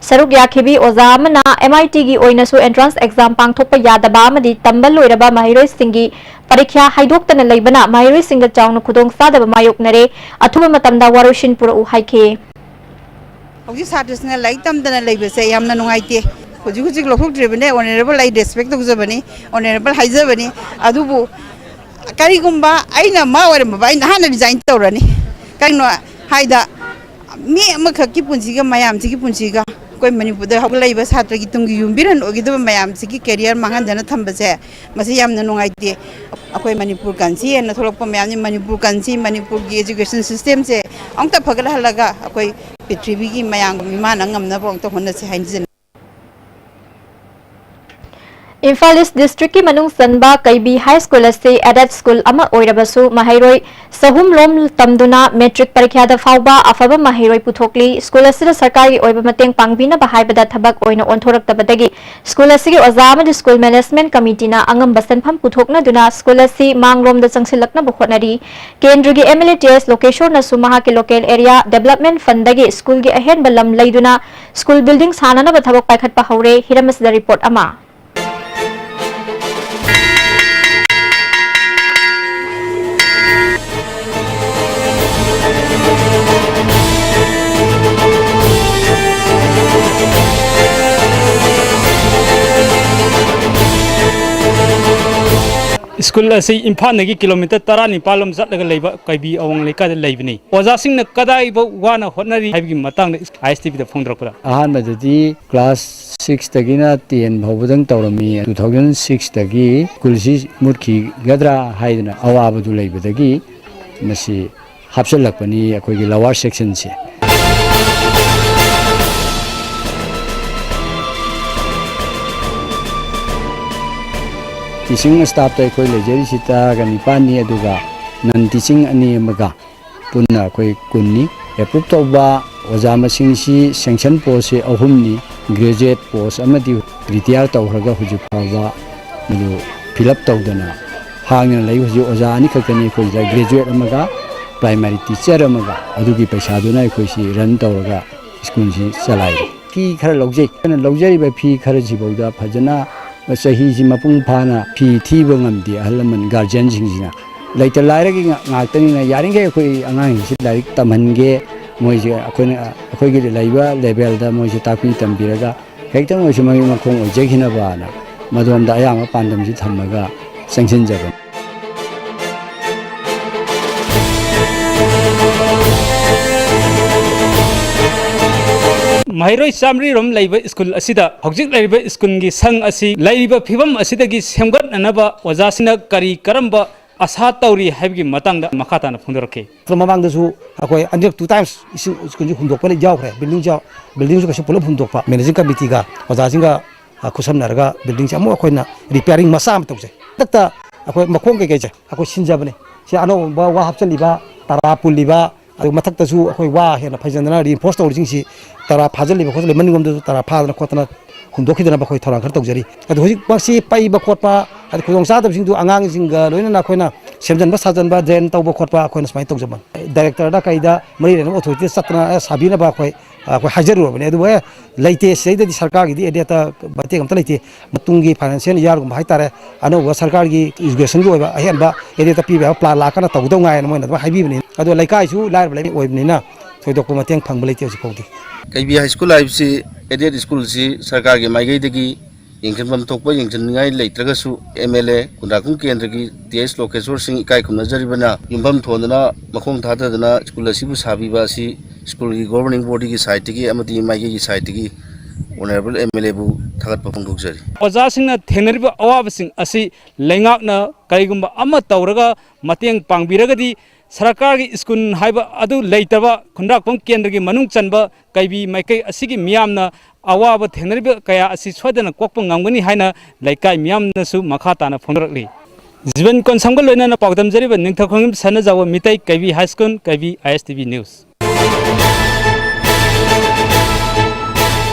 ꯁꯔꯨꯛ ꯌꯥꯈꯤꯕꯤ ꯑꯣꯖꯥ ꯑꯃꯅ ꯑꯦꯝ ꯑꯥꯏ ꯇꯤꯒꯤ ꯑꯣꯏꯅꯁꯨ ꯑꯦꯟꯇ꯭ꯔꯥꯟꯁ ꯑꯦꯛꯖꯥꯝ ꯄꯥꯡꯊꯣꯛꯄ ꯌꯥꯗꯕ ꯑꯃꯗꯤ ꯇꯝꯕ ꯂꯣꯏꯔꯕ ꯃꯍꯩꯔꯣꯏꯁꯤꯡꯒꯤ ꯄꯔꯤꯈ꯭ꯌꯥ ꯍꯥꯏꯗꯣꯛꯇꯅ ꯂꯩꯕꯅ ꯃꯍꯩꯔꯣꯏꯁꯤꯡꯗ ꯆꯥꯎꯅ ꯈꯨꯗꯣꯡꯆꯥꯗꯕ ꯃꯥꯌꯣꯛꯅꯔꯦ꯫ ꯑꯊꯨꯕ ꯃꯇꯝꯗ ꯋꯥꯔꯣꯏꯁꯤꯟ ꯄꯨꯔꯛꯎ ꯍꯥꯏꯈꯤ꯫ ꯍꯧꯖꯤꯛ ꯁꯥꯇ꯭ꯔꯁꯤꯡꯅ ꯂꯥꯏꯔꯤꯛ ꯇꯝꯗꯅ ꯂꯩꯕꯁꯦ ꯌꯥꯝꯅ ꯅꯨꯡꯉꯥꯏꯇꯦ꯫ ꯍꯧꯖꯤꯛ ꯍꯧꯖꯤꯛ ꯂꯧꯊꯣꯛꯇ꯭ꯔꯤꯕꯅꯦ, ꯑꯣꯅꯔꯦꯕꯜ ꯑꯩ ꯔꯦꯁꯄꯦꯛ ꯇꯧꯖꯕꯅꯤ, ꯑꯣꯅꯔꯦꯕꯜ ꯍꯥꯏꯖꯕꯅꯤ꯫ ꯑꯗꯨꯕꯨ ꯀꯔꯤꯒꯨꯝꯕ ꯑꯩꯅ ꯃꯥ ꯑꯣꯏꯔꯝꯃꯕ, ꯑꯩ ꯅꯍꯥꯟꯅ ꯔꯤꯖꯥꯏꯟ ꯇꯧꯔꯅꯤ꯫ ꯀꯩꯅꯣ ꯍꯥꯏꯗ, ꯃꯤ ꯑꯃꯈꯛꯀꯤ ꯄꯨꯟꯁꯤꯒ ꯃꯌꯥꯝꯁꯤꯒꯤ ꯄꯨꯟꯁꯤꯒ, ꯑꯩꯈꯣꯏ ꯃꯅꯤꯄꯨꯔꯗ ꯍꯧꯒꯠꯂꯛꯏꯕ ꯁꯥꯇ꯭ꯔꯒꯤ ꯇꯨꯡꯒꯤ ꯌꯨꯝꯕꯤꯔꯦꯟ ꯑꯣꯏꯒꯗꯕ ꯃꯌꯥꯝꯁꯤꯒꯤ ꯀꯦꯔꯤꯌꯔ ꯃꯥꯡꯍꯟꯗꯅ ꯊꯝꯕꯁꯦ, ꯃꯁꯤ ꯌꯥꯝꯅ ꯅꯨꯡꯉꯥꯏꯇꯦ꯫ ꯑꯩꯈꯣꯏ ꯃꯅꯤꯄꯨꯔ ꯀꯟꯁꯤ ꯍꯥꯏꯅ ꯊꯣꯛꯂꯛꯄ ꯃꯌꯥꯝꯅꯤ꯫ ꯃꯅꯤꯄꯨꯔ ꯀꯟꯁꯤ, ꯃꯅꯤꯄꯨꯔꯒꯤ ꯑꯦꯖꯨꯀꯦꯁꯟ ꯁꯤꯁꯇꯦꯝꯁꯦ ꯑꯃꯨꯛꯇ ꯐꯒꯠꯍꯜꯂꯒ ꯑꯩꯈꯣꯏ ꯄ꯭ꯔꯤꯊꯤꯕꯤꯒꯤ ꯃꯌꯥꯝꯒ ꯃꯤꯃꯥꯟꯅ ꯉꯝꯅꯕ ꯑꯃꯨꯛꯇ ꯍꯣꯠꯅꯁꯤ ꯍꯥꯏꯖꯅꯤꯡꯏ꯫ ꯏꯝꯐꯥꯜ ꯏꯁ ꯗꯤꯁꯇ꯭ꯔꯤꯛꯀꯤ ꯃꯅꯨꯡ ꯆꯟꯕ ꯀꯩꯕꯤ ꯍꯥꯏ ꯁ꯭ꯀꯨꯜ ꯑꯁꯤ ꯑꯦꯗꯦꯗ ꯁ꯭ꯀꯨꯜ ꯑꯃ ꯑꯣꯏꯔꯕꯁꯨ, ꯃꯍꯩꯔꯣꯏ ꯆꯍꯨꯝ ꯂꯣꯝ ꯇꯝꯗꯨꯅ ꯃꯦꯇ꯭ꯔꯤꯛ ꯄꯔꯤꯈ꯭ꯌꯥꯗ ꯐꯥꯎꯕ ꯑꯐꯕ ꯃꯍꯩꯔꯣꯏ ꯄꯨꯊꯣꯛꯂꯤ꯫ ꯁ꯭ꯀꯨꯜ ꯑꯁꯤꯗ ꯁꯔꯀꯥꯔꯒꯤ ꯑꯣꯏꯕ ꯃꯇꯦꯡ ꯄꯥꯡꯕꯤꯅꯕ ꯍꯥꯏꯕꯗ ꯊꯕꯛ ꯑꯣꯏꯅ ꯑꯣꯟꯊꯣꯔꯛꯇꯕꯗꯒꯤ ꯁ꯭ꯀꯨꯜ ꯑꯁꯤꯒꯤ ꯑꯣꯖꯥ ꯑꯃꯗꯤ ꯁ꯭ꯀꯨꯜ ꯃꯦꯅꯦꯖꯃꯦꯟꯠ ꯀꯃꯤꯇꯤꯅ ꯑꯉꯝꯕ ꯁꯦꯟꯐꯝ ꯄꯨꯊꯣꯛꯅꯗꯨꯅ ꯁ꯭ꯀꯨꯜ ꯑꯁꯤ ꯃꯥꯡꯂꯣꯝꯗ ꯆꯪꯁꯤꯜꯂꯛꯅꯕ ꯍꯣꯠꯅꯔꯤ꯫ ꯀꯦꯟꯗ꯭ꯔꯒꯤ ꯑꯦꯝ ꯑꯦꯜ ꯑꯦ ꯇꯤ ꯑꯦꯁ ꯂꯣꯀꯦꯁꯣꯔꯅꯁꯨ ꯃꯍꯥꯛꯀꯤ ꯂꯣꯀꯦꯜ ꯑꯦꯔꯤꯌꯥ ꯗꯦꯕꯂꯞꯃꯦꯟꯠ ꯐꯟꯗꯒꯤ ꯁ꯭ꯀꯨꯜꯒꯤ ꯑꯍꯦꯟꯕ ꯂꯝ ꯂꯩꯗꯨꯅ ꯁ꯭ꯀꯨꯜ ꯕꯤꯜꯗꯤꯡ ꯁꯥꯅꯅꯕ ꯊꯕꯛ ꯄꯥꯏꯈꯠꯄ ꯍꯧꯔꯦ꯫ ꯍꯤꯔꯝ ꯑꯁꯤꯗ ꯔꯤꯄꯣꯔꯠ ꯑꯃ꯫ ꯁ꯭ꯀꯨꯜ ꯑꯁꯤ ꯏꯝꯐꯥꯜꯗꯒꯤ ꯀꯤꯂꯣꯃꯤꯇꯔ ꯇꯔꯥꯅꯤꯄꯥꯜ ꯂꯣꯝ ꯆꯠꯂꯒ ꯂꯩꯕ ꯀꯩꯕꯤ ꯑꯋꯥꯡ ꯂꯩꯀꯥꯏꯗ ꯂꯩꯕꯅꯤ꯫ ꯑꯣꯖꯥꯁꯤꯡꯅ ꯀꯗꯥꯏꯐꯥꯎ ꯋꯥꯅ ꯍꯣꯠꯅꯔꯤ ꯍꯥꯏꯕꯒꯤ ꯃꯇꯥꯡꯗ ꯑꯥꯏ ꯑꯦꯁ ꯇꯤ ꯚꯤꯗ ꯐꯣꯡꯗꯣꯔꯛꯄꯗ, ꯑꯍꯥꯟꯕꯗꯗꯤ ꯀ꯭ꯂꯥꯁ ꯁꯤꯛꯁꯇꯒꯤꯅ ꯇꯦꯟ ꯐꯥꯎꯕꯗꯪ ꯇꯧꯔꯝꯃꯤ꯫ ꯇꯨ ꯊꯥꯎꯖꯟ ꯁꯤꯛꯁꯇꯒꯤ ꯁ꯭ꯀꯨꯜꯁꯤ ꯃꯨꯠꯈꯤꯒꯗ꯭ꯔꯥ ꯍꯥꯏꯗꯅ ꯑꯋꯥꯕꯗꯨ ꯂꯩꯕꯗꯒꯤ ꯃꯁꯤ ꯍꯥꯞꯆꯤꯜꯂꯛꯄꯅꯤ ꯑꯩꯈꯣꯏꯒꯤ ꯂꯋꯥꯔ ꯁꯦꯛꯁꯟꯁꯦ꯫ ꯇꯤꯆꯤꯡ ꯁ꯭ꯇꯥꯐꯇ ꯑꯩꯈꯣꯏ ꯂꯩꯖꯔꯤꯁꯤ ꯇꯔꯥꯒ ꯅꯤꯄꯥꯟꯅꯤ, ꯑꯗꯨꯒ ꯅꯟ ꯇꯤꯆꯤꯡ ꯑꯅꯤ ꯑꯃꯒ ꯄꯨꯟꯅ ꯑꯩꯈꯣꯏ ꯀꯨꯟꯅꯤ꯫ ꯑꯦꯄ꯭ꯔꯨꯞ ꯇꯧꯕ ꯑꯣꯖꯥ ꯃꯁꯤꯡꯁꯤ, ꯁꯦꯡꯁꯟ ꯄꯣꯁꯁꯤ ꯑꯍꯨꯝꯅꯤ, ꯒ꯭ꯔꯦꯖꯨꯑꯦꯠ ꯄꯣꯁ ꯑꯃꯗꯤ ꯔꯤꯇꯤꯌꯥꯔ ꯇꯧꯈ꯭ꯔꯒ ꯍꯧꯖꯤꯛ ꯐꯥꯎꯕ ꯃꯗꯨ ꯐꯤꯜ ꯑꯞ ꯇꯧꯗꯅ ꯍꯥꯡꯗꯅ ꯂꯩ꯫ ꯍꯧꯖꯤꯛ ꯑꯣꯖꯥ ꯑꯅꯤꯈꯛꯇꯅꯤ ꯑꯩꯈꯣꯏꯗ, ꯒ꯭ꯔꯦꯖꯨꯑꯦꯠ ꯑꯃꯒ ꯄ꯭ꯔꯥꯏꯃꯥꯔꯤ ꯇꯤꯆꯔ ꯑꯃꯒ꯫ ꯑꯗꯨꯒꯤ ꯄꯩꯁꯥꯗꯨꯅ ꯑꯩꯈꯣꯏꯁꯤ ꯔꯟ ꯇꯧꯔꯒ ꯁ꯭ꯀꯨꯜꯁꯤ ꯆꯂꯥꯏꯔꯤ꯫ ꯐꯤ ꯈꯔ ꯂꯧꯖꯩ꯫ ꯑꯩꯈꯣꯏꯅ ꯂꯧꯖꯔꯤꯕ ꯐꯤ ꯈꯔꯁꯤꯐꯥꯎꯗ ꯐꯖꯅ ꯆꯍꯤꯁꯤ ꯃꯄꯨꯡ ꯐꯥꯅ ꯐꯤ ꯊꯤꯕ ꯉꯝꯗꯦ ꯑꯍꯜ ꯂꯃꯟ ꯒꯥꯔꯖꯤꯌꯟꯁꯤꯡꯁꯤꯅ꯫ ꯂꯩꯇ ꯂꯥꯏꯔꯒꯤ ꯉꯥ-, ꯉꯥꯛꯇꯅꯤꯅ ꯌꯥꯔꯤꯈꯩ ꯑꯩꯈꯣꯏ ꯑꯉꯥꯡꯁꯤꯡꯁꯤ ꯂꯥꯏꯔꯤꯛ ꯇꯝꯍꯟꯒꯦ, ꯃꯣꯏꯁꯦ ꯑꯩꯈꯣꯏꯅ, ꯑꯩꯈꯣꯏꯒꯤ ꯂꯩꯕ ꯂꯦꯚꯦꯜꯗ ꯃꯣꯏꯁꯦ ꯇꯥꯛꯄꯤ ꯇꯝꯕꯤꯔꯒ ꯈꯤꯇꯪ ꯑꯣꯏꯔꯁꯨ ꯃꯃꯤꯠ ꯃꯈꯣꯡ ꯑꯣꯏꯖꯈꯤꯅꯕꯅ ꯃꯗꯣꯝꯗ ꯑꯌꯥꯝꯕ ꯄꯥꯟꯗꯝꯁꯤ ꯊꯝꯃꯒ ꯆꯪꯁꯤꯟꯖꯕꯅꯤ꯫ ꯃꯍꯩꯔꯣꯏ ꯆꯥꯃꯔꯤ ꯔꯣꯝ ꯂꯩꯕ ꯁ꯭ꯀꯨꯜ ꯑꯁꯤꯗ ꯍꯧꯖꯤꯛ ꯂꯩꯔꯤꯕ ꯁ꯭ꯀꯨꯜꯒꯤ ꯁꯪ ꯑꯁꯤ ꯂꯩꯔꯤꯕ ꯐꯤꯕꯝ ꯑꯁꯤꯗꯒꯤ ꯁꯦꯝꯒꯠꯅꯅꯕ ꯑꯣꯖꯥꯁꯤꯡꯅ ꯀꯔꯤ ꯀꯔꯝꯕ ꯑꯁꯥ ꯇꯧꯔꯤ ꯍꯥꯏꯕꯒꯤ ꯃꯇꯥꯡꯗ ꯃꯈꯥ ꯇꯥꯅ ꯐꯣꯡꯗꯣꯔꯛꯈꯤ꯫ ꯑꯗꯣ ꯃꯃꯥꯡꯗꯁꯨ ꯑꯩꯈꯣꯏ ꯑꯅꯤꯔꯛ, two times ꯁ꯭ꯀꯨꯜ, ꯁ꯭ꯀꯨꯜꯁꯤ ꯍꯨꯟꯗꯣꯛꯄ ꯂꯩ ꯌꯥꯎꯈ꯭ꯔꯦ꯫ ꯕꯤꯜꯗꯤꯡꯁꯨ, ꯕꯤꯜꯗꯤꯡꯁꯨ ꯀꯩꯁꯨ ꯄꯨꯂꯞ ꯍꯨꯟꯗꯣꯛꯄ, ꯃꯦꯅꯦꯖꯤꯡ ꯀꯃꯤꯇꯤꯒ ꯑꯣꯖꯥꯁꯤꯡꯒ, ꯑ, ꯈꯨꯠꯁꯝꯅꯔꯒ ꯕꯤꯜꯗꯤꯡꯁꯦ ꯑꯃꯨꯛ ꯑꯩꯈꯣꯏꯅ ꯔꯤꯄꯤꯌꯥꯔꯤꯡ ꯃꯆꯥ ꯑꯃ ꯇꯧꯖꯩ꯫ ꯍꯟꯗꯛꯇ ꯑꯩꯈꯣꯏ ꯃꯈꯣꯡ ꯀꯩꯀꯩꯁꯦ ꯑꯩꯈꯣꯏ ꯁꯤꯟꯖꯕꯅꯦ꯫ ꯁꯤ ꯑꯅꯧꯕ ꯋꯥ ꯍꯥꯞꯆꯜꯂꯤꯕ, ꯇꯔꯥ ꯄꯨꯜꯂꯤꯕ, ꯑꯗꯨ ꯃꯊꯛꯇꯁꯨ ꯑꯩꯈꯣꯏ ꯋꯥ ꯍꯦꯟꯅ ꯐꯩꯖꯟꯗꯅ reinforce ꯇꯧꯔꯤꯁꯤꯡꯁꯤ, ꯇꯔꯥ ꯐꯥꯖꯤꯜꯂꯤꯕ ꯈꯣꯠꯆꯤꯜꯂꯤꯕ ꯃꯅꯤꯡꯂꯣꯝꯗꯁꯨ ꯇꯔꯥ ꯐꯥꯗꯅ ꯈꯣꯠꯇꯅ ꯍꯨꯟꯗꯣꯛꯈꯤꯗꯅꯕ ꯑꯩꯈꯣꯏ ꯊꯧꯔꯥꯡ ꯈꯔ ꯇꯧꯖꯔꯤ꯫ ꯑꯗꯨ ꯍꯧꯖꯤꯛꯃꯛꯁꯤ ꯄꯩꯕ ꯈꯣꯠꯄ, ꯑꯗꯩ ꯈꯨꯗꯣꯡꯆꯥꯗꯕꯁꯤꯡꯗꯨ ꯑꯉꯥꯡꯁꯤꯡꯒ ꯂꯣꯏꯅꯅ ꯑꯩꯈꯣꯏꯅ ꯁꯦꯝꯖꯤꯟꯕ ꯁꯥꯖꯤꯟꯕ, drain ꯇꯧꯕ ꯈꯣꯠꯄ ꯑꯩꯈꯣꯏꯅ ꯁꯨꯃꯥꯏꯅ ꯇꯧꯖꯕꯅꯤ꯫ Director ꯗ ꯀꯩꯗ ꯃꯔꯤ ꯂꯩꯅꯕ authority ꯗ ꯆꯠꯇꯅ, ꯑꯦ, ꯁꯥꯕꯤꯅꯕ ꯑꯩꯈꯣꯏ, ꯑꯩꯈꯣꯏ ꯍꯥꯏꯖꯔꯨꯔꯕꯅꯤ꯫ ꯑꯗꯨꯕꯨ, ꯑꯦ, ꯂꯩꯇꯦ, ꯁꯤꯗꯩꯗꯗꯤ ꯁꯔꯀꯥꯔꯒꯤꯗꯤ adequate ꯃꯇꯦꯡ ꯑꯝꯇ ꯂꯩꯇꯦ꯫ ꯃꯇꯨꯡꯒꯤ financial year ꯒꯨꯝꯕ ꯍꯥꯏꯇꯥꯔꯦ, ꯑꯅꯧꯕ ꯁꯔꯀꯥꯔꯒꯤ education ꯒꯤ ꯑꯣꯏꯕ ꯑꯍꯦꯟꯕ adequate ꯄꯤꯕ ꯌꯥꯕ plan ꯂꯥꯛꯀꯅ ꯇꯧꯒꯗꯧ ꯉꯥꯏꯅ ꯃꯣꯏꯅ ꯑꯗꯨꯃꯥꯏꯅ ꯍꯥꯏꯕꯤꯕꯅꯤ꯫ ꯑꯗꯣ ꯂꯩꯀꯥꯏꯁꯨ ꯂꯥꯏꯔꯕ ꯂꯩꯀꯥꯏ ꯑꯣꯏꯕꯅꯤꯅ ꯊꯣꯏꯗꯣꯛꯄ ꯃꯇꯦꯡ ꯐꯪꯕ ꯂꯩꯇꯦ ꯍꯧꯖꯤꯛ ꯐꯥꯎꯗꯤ꯫ ꯀꯩꯕꯤ ꯍꯥꯏ ꯁ꯭ꯀꯨꯜ ꯍꯥꯏꯕꯁꯤ aided ꯁ꯭ꯀꯨꯜꯁꯤ ꯁꯔꯀꯥꯔꯒꯤ ꯃꯥꯏꯀꯩꯗꯒꯤ ꯌꯦꯡꯁꯤꯟꯐꯝ ꯊꯣꯛꯄ ꯌꯦꯡꯁꯤꯟꯅꯤꯡꯉꯥꯏ ꯂꯩꯇ꯭ꯔꯒꯁꯨ, ꯑꯦꯝ ꯑꯦꯜ ꯑꯦ ꯈꯨꯟꯗ꯭ꯔꯥꯛꯄꯝ ꯀꯦꯟꯗ꯭ꯔꯒꯤ ꯇꯤ ꯑꯩꯆ ꯂꯣꯀꯦꯁꯣꯔ ꯁꯤꯡ ꯏꯀꯥꯏ ꯈꯨꯝꯅꯖꯔꯤꯕꯅ ꯌꯨꯝꯐꯝ ꯊꯣꯟꯗꯅ ꯃꯈꯣꯡ ꯊꯥꯗꯗꯅ ꯁ꯭ꯀꯨꯜ ꯑꯁꯤꯕꯨ ꯁꯥꯕꯤꯕ ꯑꯁꯤ ꯁ꯭ꯀꯨꯜꯒꯤ ꯒꯣꯕꯔꯅꯤꯡ ꯕꯣꯗꯤꯒꯤ ꯁꯥꯏꯠꯇꯒꯤ ꯑꯃꯗꯤ ꯃꯥꯏꯀꯩꯒꯤ ꯁꯥꯏꯠꯇꯒꯤ ꯑꯣꯅꯔꯦꯕꯜ ꯑꯦꯝ ꯑꯦꯜ ꯑꯦꯕꯨ ꯊꯥꯒꯠꯄ ꯐꯣꯡꯗꯣꯛꯆꯔꯤ꯫ ꯑꯣꯖꯥꯁꯤꯡꯅ ꯊꯦꯡꯅꯔꯤꯕ ꯑꯋꯥꯕꯁꯤꯡ ꯑꯁꯤ ꯂꯩꯉꯥꯛꯅ ꯀꯔꯤꯒꯨꯝꯕ ꯑꯃ ꯇꯧꯔꯒ ꯃꯇꯦꯡ ꯄꯥꯡꯕꯤꯔꯒꯗꯤ, ꯁꯔꯀꯥꯔꯒꯤ ꯁ꯭ꯀꯨꯜ ꯍꯥꯏꯕ ꯑꯗꯨ ꯂꯩꯇꯕ ꯈꯨꯟꯗ꯭ꯔꯥꯛꯄꯝ ꯀꯦꯟꯗ꯭ꯔꯒꯤ ꯃꯅꯨꯡ ꯆꯟꯕ ꯀꯩꯕꯤ ꯃꯥꯏꯀꯩ ꯑꯁꯤꯒꯤ ꯃꯤꯌꯥꯝꯅ ꯑꯋꯥꯕ ꯊꯦꯡꯅꯔꯤꯕ ꯀꯌꯥ ꯑꯁꯤ ꯁꯣꯏꯗꯅ ꯀꯣꯛꯄ ꯉꯝꯒꯅꯤ ꯍꯥꯏꯅ ꯂꯩꯀꯥꯏ ꯃꯤꯌꯥꯝꯅꯁꯨ ꯃꯈꯥ ꯇꯥꯅ ꯐꯣꯡꯗꯣꯔꯛꯂꯤ꯫ ꯖꯤꯕꯟ ꯀꯣꯟꯁꯝꯒ ꯂꯣꯏꯅꯅ ꯄꯥꯎꯗꯝꯖꯔꯤꯕ ꯅꯤꯡꯊꯧꯈꯣꯡꯕꯝ ꯁꯅꯥꯖꯥꯎꯕ ꯃꯤꯇꯩ, ꯀꯩꯕꯤ ꯍꯥꯏ ꯁ꯭ꯀꯨꯜ, ꯀꯩꯕꯤ ꯑꯥꯏ ꯑꯦꯁ ꯇꯤ ꯚꯤ ꯅ꯭ꯌꯨꯁ꯫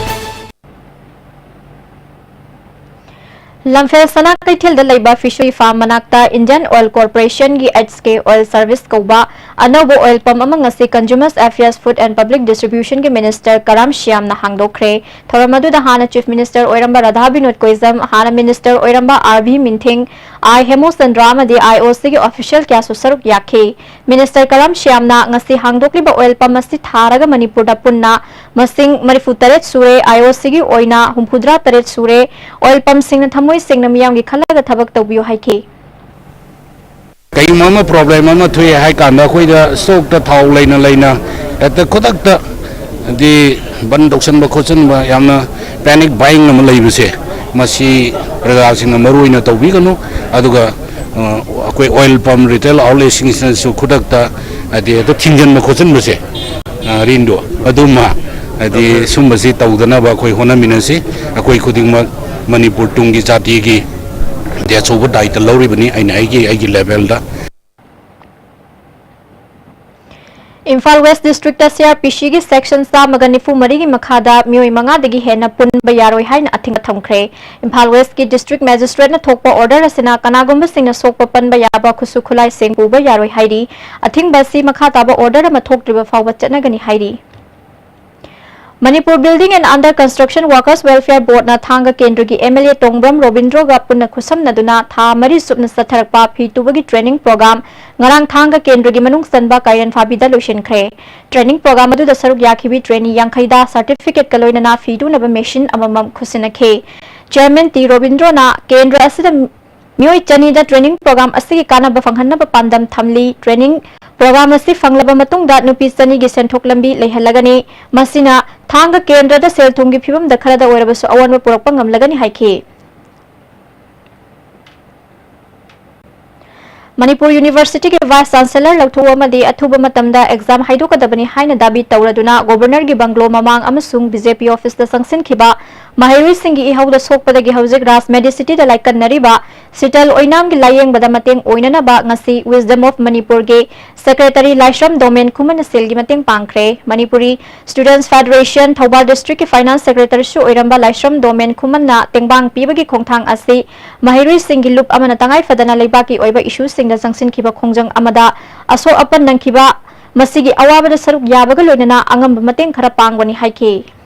ꯂꯝꯐꯦꯜ ꯁꯅꯥ ꯀꯩꯊꯦꯜꯗ ꯂꯩꯕ ꯐꯤꯁꯔꯤ ꯐꯥꯔꯝ ꯃꯅꯥꯛꯇ ꯏꯟꯗꯤꯌꯟ ꯑꯣꯏꯜ ꯀꯣꯔꯄꯣꯔꯦꯁꯟꯒꯤ ꯑꯩꯆ ꯀꯦ ꯑꯣꯏꯜ ꯁꯔꯚꯤꯁ ꯀꯧꯕ ꯑꯅꯧꯕ ꯑꯣꯏꯜ ꯄꯝ ꯑꯃ ꯉꯁꯤ Consumers Affairs, Food and Public Distribution ꯒꯤ ꯃꯤꯅꯤꯁꯇꯔ ꯀꯔꯥꯝ ꯁ꯭ꯌꯥꯝꯅ ꯍꯥꯡꯗꯣꯛꯈ꯭ꯔꯦ꯫ ꯊꯧꯔꯝ ꯑꯗꯨꯗ ꯍꯥꯟꯅ ꯆꯤꯐ ꯃꯤꯅꯤꯁꯇꯔ ꯑꯣꯏꯔꯝꯕ ꯔꯥꯙꯥ ꯕꯤꯅꯣꯗ ꯀꯣꯏꯖꯝ, ꯍꯥꯟꯅ ꯃꯤꯅꯤꯁꯇꯔ ꯑꯣꯏꯔꯝꯕ ꯑꯥꯔ ꯚꯤ ꯃꯤꯟꯊꯤꯡ, ꯑꯥꯏ ꯍꯦꯃꯨ ꯆꯟꯗ꯭ꯔ ꯑꯃꯗꯤ ꯑꯥꯏ ꯑꯣ ꯁꯤꯒꯤ ꯑꯣꯐꯤꯁꯤꯌꯦꯜ ꯀꯌꯥꯁꯨ ꯁꯔꯨꯛ ꯌꯥꯈꯤ꯫ ꯃꯤꯅꯤꯁꯇꯔ ꯀꯔꯥꯝ ꯁ꯭ꯌꯥꯝꯅ ꯉꯁꯤ ꯍꯥꯡꯗꯣꯛꯂꯤꯕ ꯑꯣꯏꯜ ꯄꯝ ꯑꯁꯤ ꯊꯥꯔꯒ ꯃꯅꯤꯄꯨꯔꯗ ꯄꯨꯟꯅ ꯃꯁꯤꯡ ꯃꯔꯤꯐꯨ ꯇꯔꯦꯠ ꯁꯨꯔꯦ, ꯑꯥꯏ ꯑꯣ ꯁꯤꯒꯤ ꯑꯣꯏꯅ ꯍꯨꯝꯐꯨꯇꯔꯥ ꯇꯔꯦꯠ ꯁꯨꯔꯦ꯫ ꯑꯣꯏꯜ ꯄꯝꯁꯤꯡꯅ ꯊꯃꯣꯏ ꯁꯦꯡꯅ ꯃꯤꯌꯥꯝꯒꯤ ꯈꯜꯂꯒ ꯊꯕꯛ ꯇꯧꯕꯤꯌꯨ ꯍꯥꯏꯈꯤ꯫ ꯀꯩꯒꯨꯝꯕ ꯑꯃ ꯄ꯭ꯔꯣꯕ꯭ꯂꯦꯝ ꯑꯃ ꯊꯣꯛꯑꯦ ꯍꯥꯏ ꯀꯥꯟꯗ, ꯑꯩꯈꯣꯏꯗ ꯁ꯭ꯇꯣꯛꯇ ꯊꯥꯎ ꯂꯩꯅ ꯂꯩꯅ ꯍꯦꯛꯇ ꯈꯨꯗꯛꯇ ꯍꯥꯏꯗꯤ ꯕꯟ ꯇꯧꯁꯟꯕ ꯈꯣꯠꯆꯟꯕ, ꯌꯥꯝꯅ ꯄꯦꯅꯤꯛ ꯕꯥꯏꯌꯤꯡ ꯑꯃ ꯂꯩꯕꯁꯦ, ꯃꯁꯤ ꯄ꯭ꯔꯖꯥꯁꯤꯡꯅ ꯃꯔꯨ ꯑꯣꯏꯅ ꯇꯧꯕꯤꯒꯅꯨ꯫ ꯑꯗꯨꯒ, ꯑ, ꯑꯩꯈꯣꯏ ꯑꯣꯏꯜ ꯄꯝ ꯔꯤꯇꯦꯜ ꯑꯥꯎꯠꯂꯦꯠꯁꯤꯡꯁꯤꯅꯁꯨ ꯈꯨꯗꯛꯇ ꯍꯥꯏꯗꯤ ꯍꯦꯛꯇ ꯊꯤꯡꯖꯤꯟꯕ ꯈꯣꯠꯆꯤꯟꯕꯁꯦ, ꯑ, ꯔꯤꯟꯗꯣ, ꯑꯗꯨꯃ ꯍꯥꯏꯗꯤ ꯁꯨꯝꯕꯁꯤ ꯇꯧꯗꯅꯕ ꯑꯩꯈꯣꯏ ꯍꯣꯠꯅꯃꯤꯟꯅꯁꯤ꯫ ꯑꯩꯈꯣꯏ ꯈꯨꯗꯤꯡꯃꯛ ꯃꯅꯤꯄꯨꯔ ꯇꯨꯡꯒꯤ ꯖꯥꯇꯤꯒꯤ ꯍꯥꯏꯗꯤ ꯑꯆꯧꯕ ꯗꯥꯏꯇ ꯂꯧꯔꯤꯕꯅꯤ ꯑꯩꯅ ꯑꯩꯒꯤ, ꯑꯩꯒꯤ ꯂꯦꯚꯦꯜꯗ꯫ Imphal west district C R P ꯁꯤꯒꯤ ꯁꯦꯛꯁꯟ ꯆꯥꯝꯃꯒ ꯅꯤꯐꯨ ꯃꯔꯤꯒꯤ ꯃꯈꯥꯗ ꯃꯤꯑꯣꯏ ꯃꯉꯥꯗꯒꯤ ꯍꯦꯟꯅ ꯄꯨꯟꯕ ꯌꯥꯔꯣꯏ ꯍꯥꯏꯅ ꯑꯊꯤꯡꯕ ꯊꯝꯈ꯭ꯔꯦ꯫ ꯏꯝꯐꯥꯜ ꯋꯦꯁꯀꯤ ꯗꯤꯁꯇ꯭ꯔꯤꯛ ꯃꯦꯖꯤꯁꯇ꯭ꯔꯦꯠꯅ ꯊꯣꯛꯄ ꯑꯣꯔꯗꯔ ꯑꯁꯤꯅ ꯀꯅꯥꯒꯨꯝꯕꯁꯤꯡꯅ ꯁꯣꯛꯄ ꯄꯟꯕ ꯌꯥꯕ ꯈꯨꯠꯁꯨ ꯈꯨꯠꯂꯥꯏꯁꯤꯡ ꯄꯨꯕ ꯌꯥꯔꯣꯏ ꯍꯥꯏꯔꯤ꯫ ꯑꯊꯤꯡꯕ ꯑꯁꯤ ꯃꯈꯥ ꯇꯥꯕ ꯑꯣꯔꯗꯔ ꯑꯃ ꯊꯣꯛꯇ꯭ꯔꯤꯕ ꯐꯥꯎꯕ ꯆꯠꯅꯒꯅꯤ ꯍꯥꯏꯔꯤ꯫ Manipur Building and Under Construction Workers Welfare Boardꯅ ꯊꯥꯡꯒ ꯀꯦꯟꯗ꯭ꯔꯒꯤ ꯑꯦꯝ ꯑꯦꯜ ꯑꯦ ꯇꯣꯡꯕ꯭ꯔꯝ ꯔꯣꯕꯤꯟꯗ꯭ꯔꯣꯒ ꯄꯨꯟꯅ ꯈꯨꯠꯁꯝꯅꯗꯨꯅ ꯊꯥ ꯃꯔꯤ ꯆꯨꯞꯅ ꯆꯠꯊꯔꯛꯄ ꯐꯤ ꯇꯨꯕꯒꯤ ꯇ꯭ꯔꯦꯅꯤꯡ ꯄ꯭ꯔꯣꯒ꯭ꯔꯥꯝ ꯉꯔꯥꯡ ꯊꯥꯡꯒ ꯀꯦꯟꯗ꯭ꯔꯒꯤ ꯃꯅꯨꯡ ꯆꯟꯕ ꯀꯥꯏꯔꯦꯟꯐꯥꯕꯤꯗ ꯂꯣꯏꯁꯤꯟꯈ꯭ꯔꯦ꯫ ꯇ꯭ꯔꯦꯅꯤꯡ ꯄ꯭ꯔꯣꯒ꯭ꯔꯥꯝ ꯑꯗꯨꯗ ꯁꯔꯨꯛ ꯌꯥꯈꯤꯕꯤ ꯇ꯭ꯔꯦꯅꯤ ꯌꯥꯡꯈꯩꯗ ꯁꯥꯔꯇꯤꯐꯤꯀꯦꯠꯀ ꯂꯣꯏꯅꯅ ꯐꯤ ꯇꯨꯅꯕ ꯃꯦꯁꯤꯟ ꯑꯃꯃꯝ ꯈꯨꯠꯁꯤꯟꯅꯈꯤ꯫ ꯆꯤꯌꯔꯃꯦꯟ ꯇꯤ ꯔꯣꯕꯤꯟꯗ꯭ꯔꯣꯅ ꯀꯦꯟꯗ꯭ꯔ ꯑꯁꯤꯗ ꯃꯤꯑꯣꯏ ꯆꯅꯤꯗ training program ꯑꯁꯤꯒꯤ ꯀꯥꯟꯅꯕ ꯐꯪꯍꯟꯅꯕ ꯄꯥꯟꯗꯝ ꯊꯝꯂꯤ꯫ Training program ꯑꯁꯤ ꯐꯪꯂꯕ ꯃꯇꯨꯡꯗ ꯅꯨꯄꯤ ꯆꯅꯤꯒꯤ ꯁꯦꯟꯊꯣꯛ ꯂꯝꯕꯤ ꯂꯩꯍꯜꯂꯒꯅꯤ꯫ ꯃꯁꯤꯅ ꯊꯥꯡꯒ ꯀꯦꯟꯗ꯭ꯔꯗ ꯁꯦꯜ ꯊꯨꯝꯒꯤ ꯐꯤꯕꯝꯗ ꯈꯔꯗ ꯑꯣꯏꯔꯕꯁꯨ ꯑꯑꯣꯟꯕ ꯄꯨꯔꯛꯄ ꯉꯝꯂꯒꯅꯤ ꯍꯥꯏꯈꯤ꯫ ꯃꯅꯤꯄꯨꯔ ꯌꯨꯅꯤꯚꯔꯁꯤꯇꯤꯒꯤ ꯚꯥꯏꯁ ꯆꯥꯟꯁꯦꯂꯔ ꯂꯧꯊꯣꯛꯑꯃꯗꯤ ꯑꯊꯨꯕ ꯃꯇꯝꯗ ꯑꯦꯛꯖꯥꯝ ꯍꯥꯏꯗꯣꯛꯀꯗꯕꯅꯤ ꯍꯥꯏꯅ ꯗꯥꯕꯤ ꯇꯧꯔꯗꯨꯅ ꯒꯣꯕꯔꯅꯔꯒꯤ ꯕꯪꯒ꯭ꯂꯣ ꯃꯃꯥꯡ ꯑꯃꯁꯨꯡ ꯕꯤ ꯖꯦ ꯄꯤ ꯑꯣꯐꯤꯁꯇ ꯆꯪꯁꯤꯟꯈꯤꯕ ꯃꯍꯩꯔꯣꯏꯁꯤꯡꯒꯤ ꯏꯍꯧꯗ ꯁꯣꯛꯄꯗꯒꯤ ꯍꯧꯖꯤꯛ ꯔꯥꯖ ꯃꯦꯗꯤꯁꯤꯇꯤꯗ ꯂꯥꯏꯀꯠꯅꯔꯤꯕ ꯁꯤꯇꯜ ꯑꯣꯏꯅꯥꯝꯒꯤ ꯂꯥꯌꯦꯡꯕꯗ ꯃꯇꯦꯡ ꯑꯣꯏꯅꯅꯕ ꯉꯁꯤ Wisdom of ꯃꯅꯤꯄꯨꯔꯒꯤ ꯁꯦꯀ꯭ꯔꯦꯇꯔꯤ ꯂꯥꯏꯁ꯭ꯔꯝ ꯗꯣꯃꯦꯟ ꯈꯨꯃꯟꯅ ꯁꯦꯜꯒꯤ ꯃꯇꯦꯡ ꯄꯥꯡꯈ꯭ꯔꯦ꯫ ꯃꯅꯤꯄꯨꯔꯤ ꯁ꯭ꯇꯨꯗꯦꯟꯠꯁ ꯐꯦꯗꯔꯦꯁꯟ ꯊꯧꯕꯥꯜ ꯗꯤꯁꯇ꯭ꯔꯤꯛꯀꯤ ꯐꯥꯏꯅꯥꯟꯁ ꯁꯦꯀ꯭ꯔꯦꯇꯔꯤꯁꯨ ꯑꯣꯏꯔꯝꯕ ꯂꯥꯏꯁ꯭ꯔꯝ ꯗꯣꯃꯦꯟ ꯈꯨꯃꯟꯅ ꯇꯦꯡꯕꯥꯡ ꯄꯤꯕꯒꯤ ꯈꯣꯡꯊꯥꯡ ꯑꯁꯤ ꯃꯍꯩꯔꯣꯏꯁꯤꯡꯒꯤ ꯂꯨꯞ ꯑꯃꯅ ꯇꯉꯥꯏ ꯐꯗꯅ ꯂꯩꯕꯥꯛꯀꯤ ꯑꯣꯏꯕ ꯏꯁꯨꯁꯤꯡꯗ ꯆꯪꯁꯤꯟꯈꯤꯕ ꯈꯣꯡꯖꯪ ꯑꯃꯗ ꯑꯁꯣꯛ ꯑꯄꯟ ꯅꯪꯈꯤꯕ ꯃꯁꯤꯒꯤ ꯑꯋꯥꯕꯗ ꯁꯔꯨꯛ ꯌꯥꯕꯒ ꯂꯣꯏꯅꯅ ꯑꯉꯝꯕ ꯃꯇꯦꯡ ꯈꯔ ꯄꯥꯡꯕꯅꯤ ꯍꯥꯏꯈꯤ꯫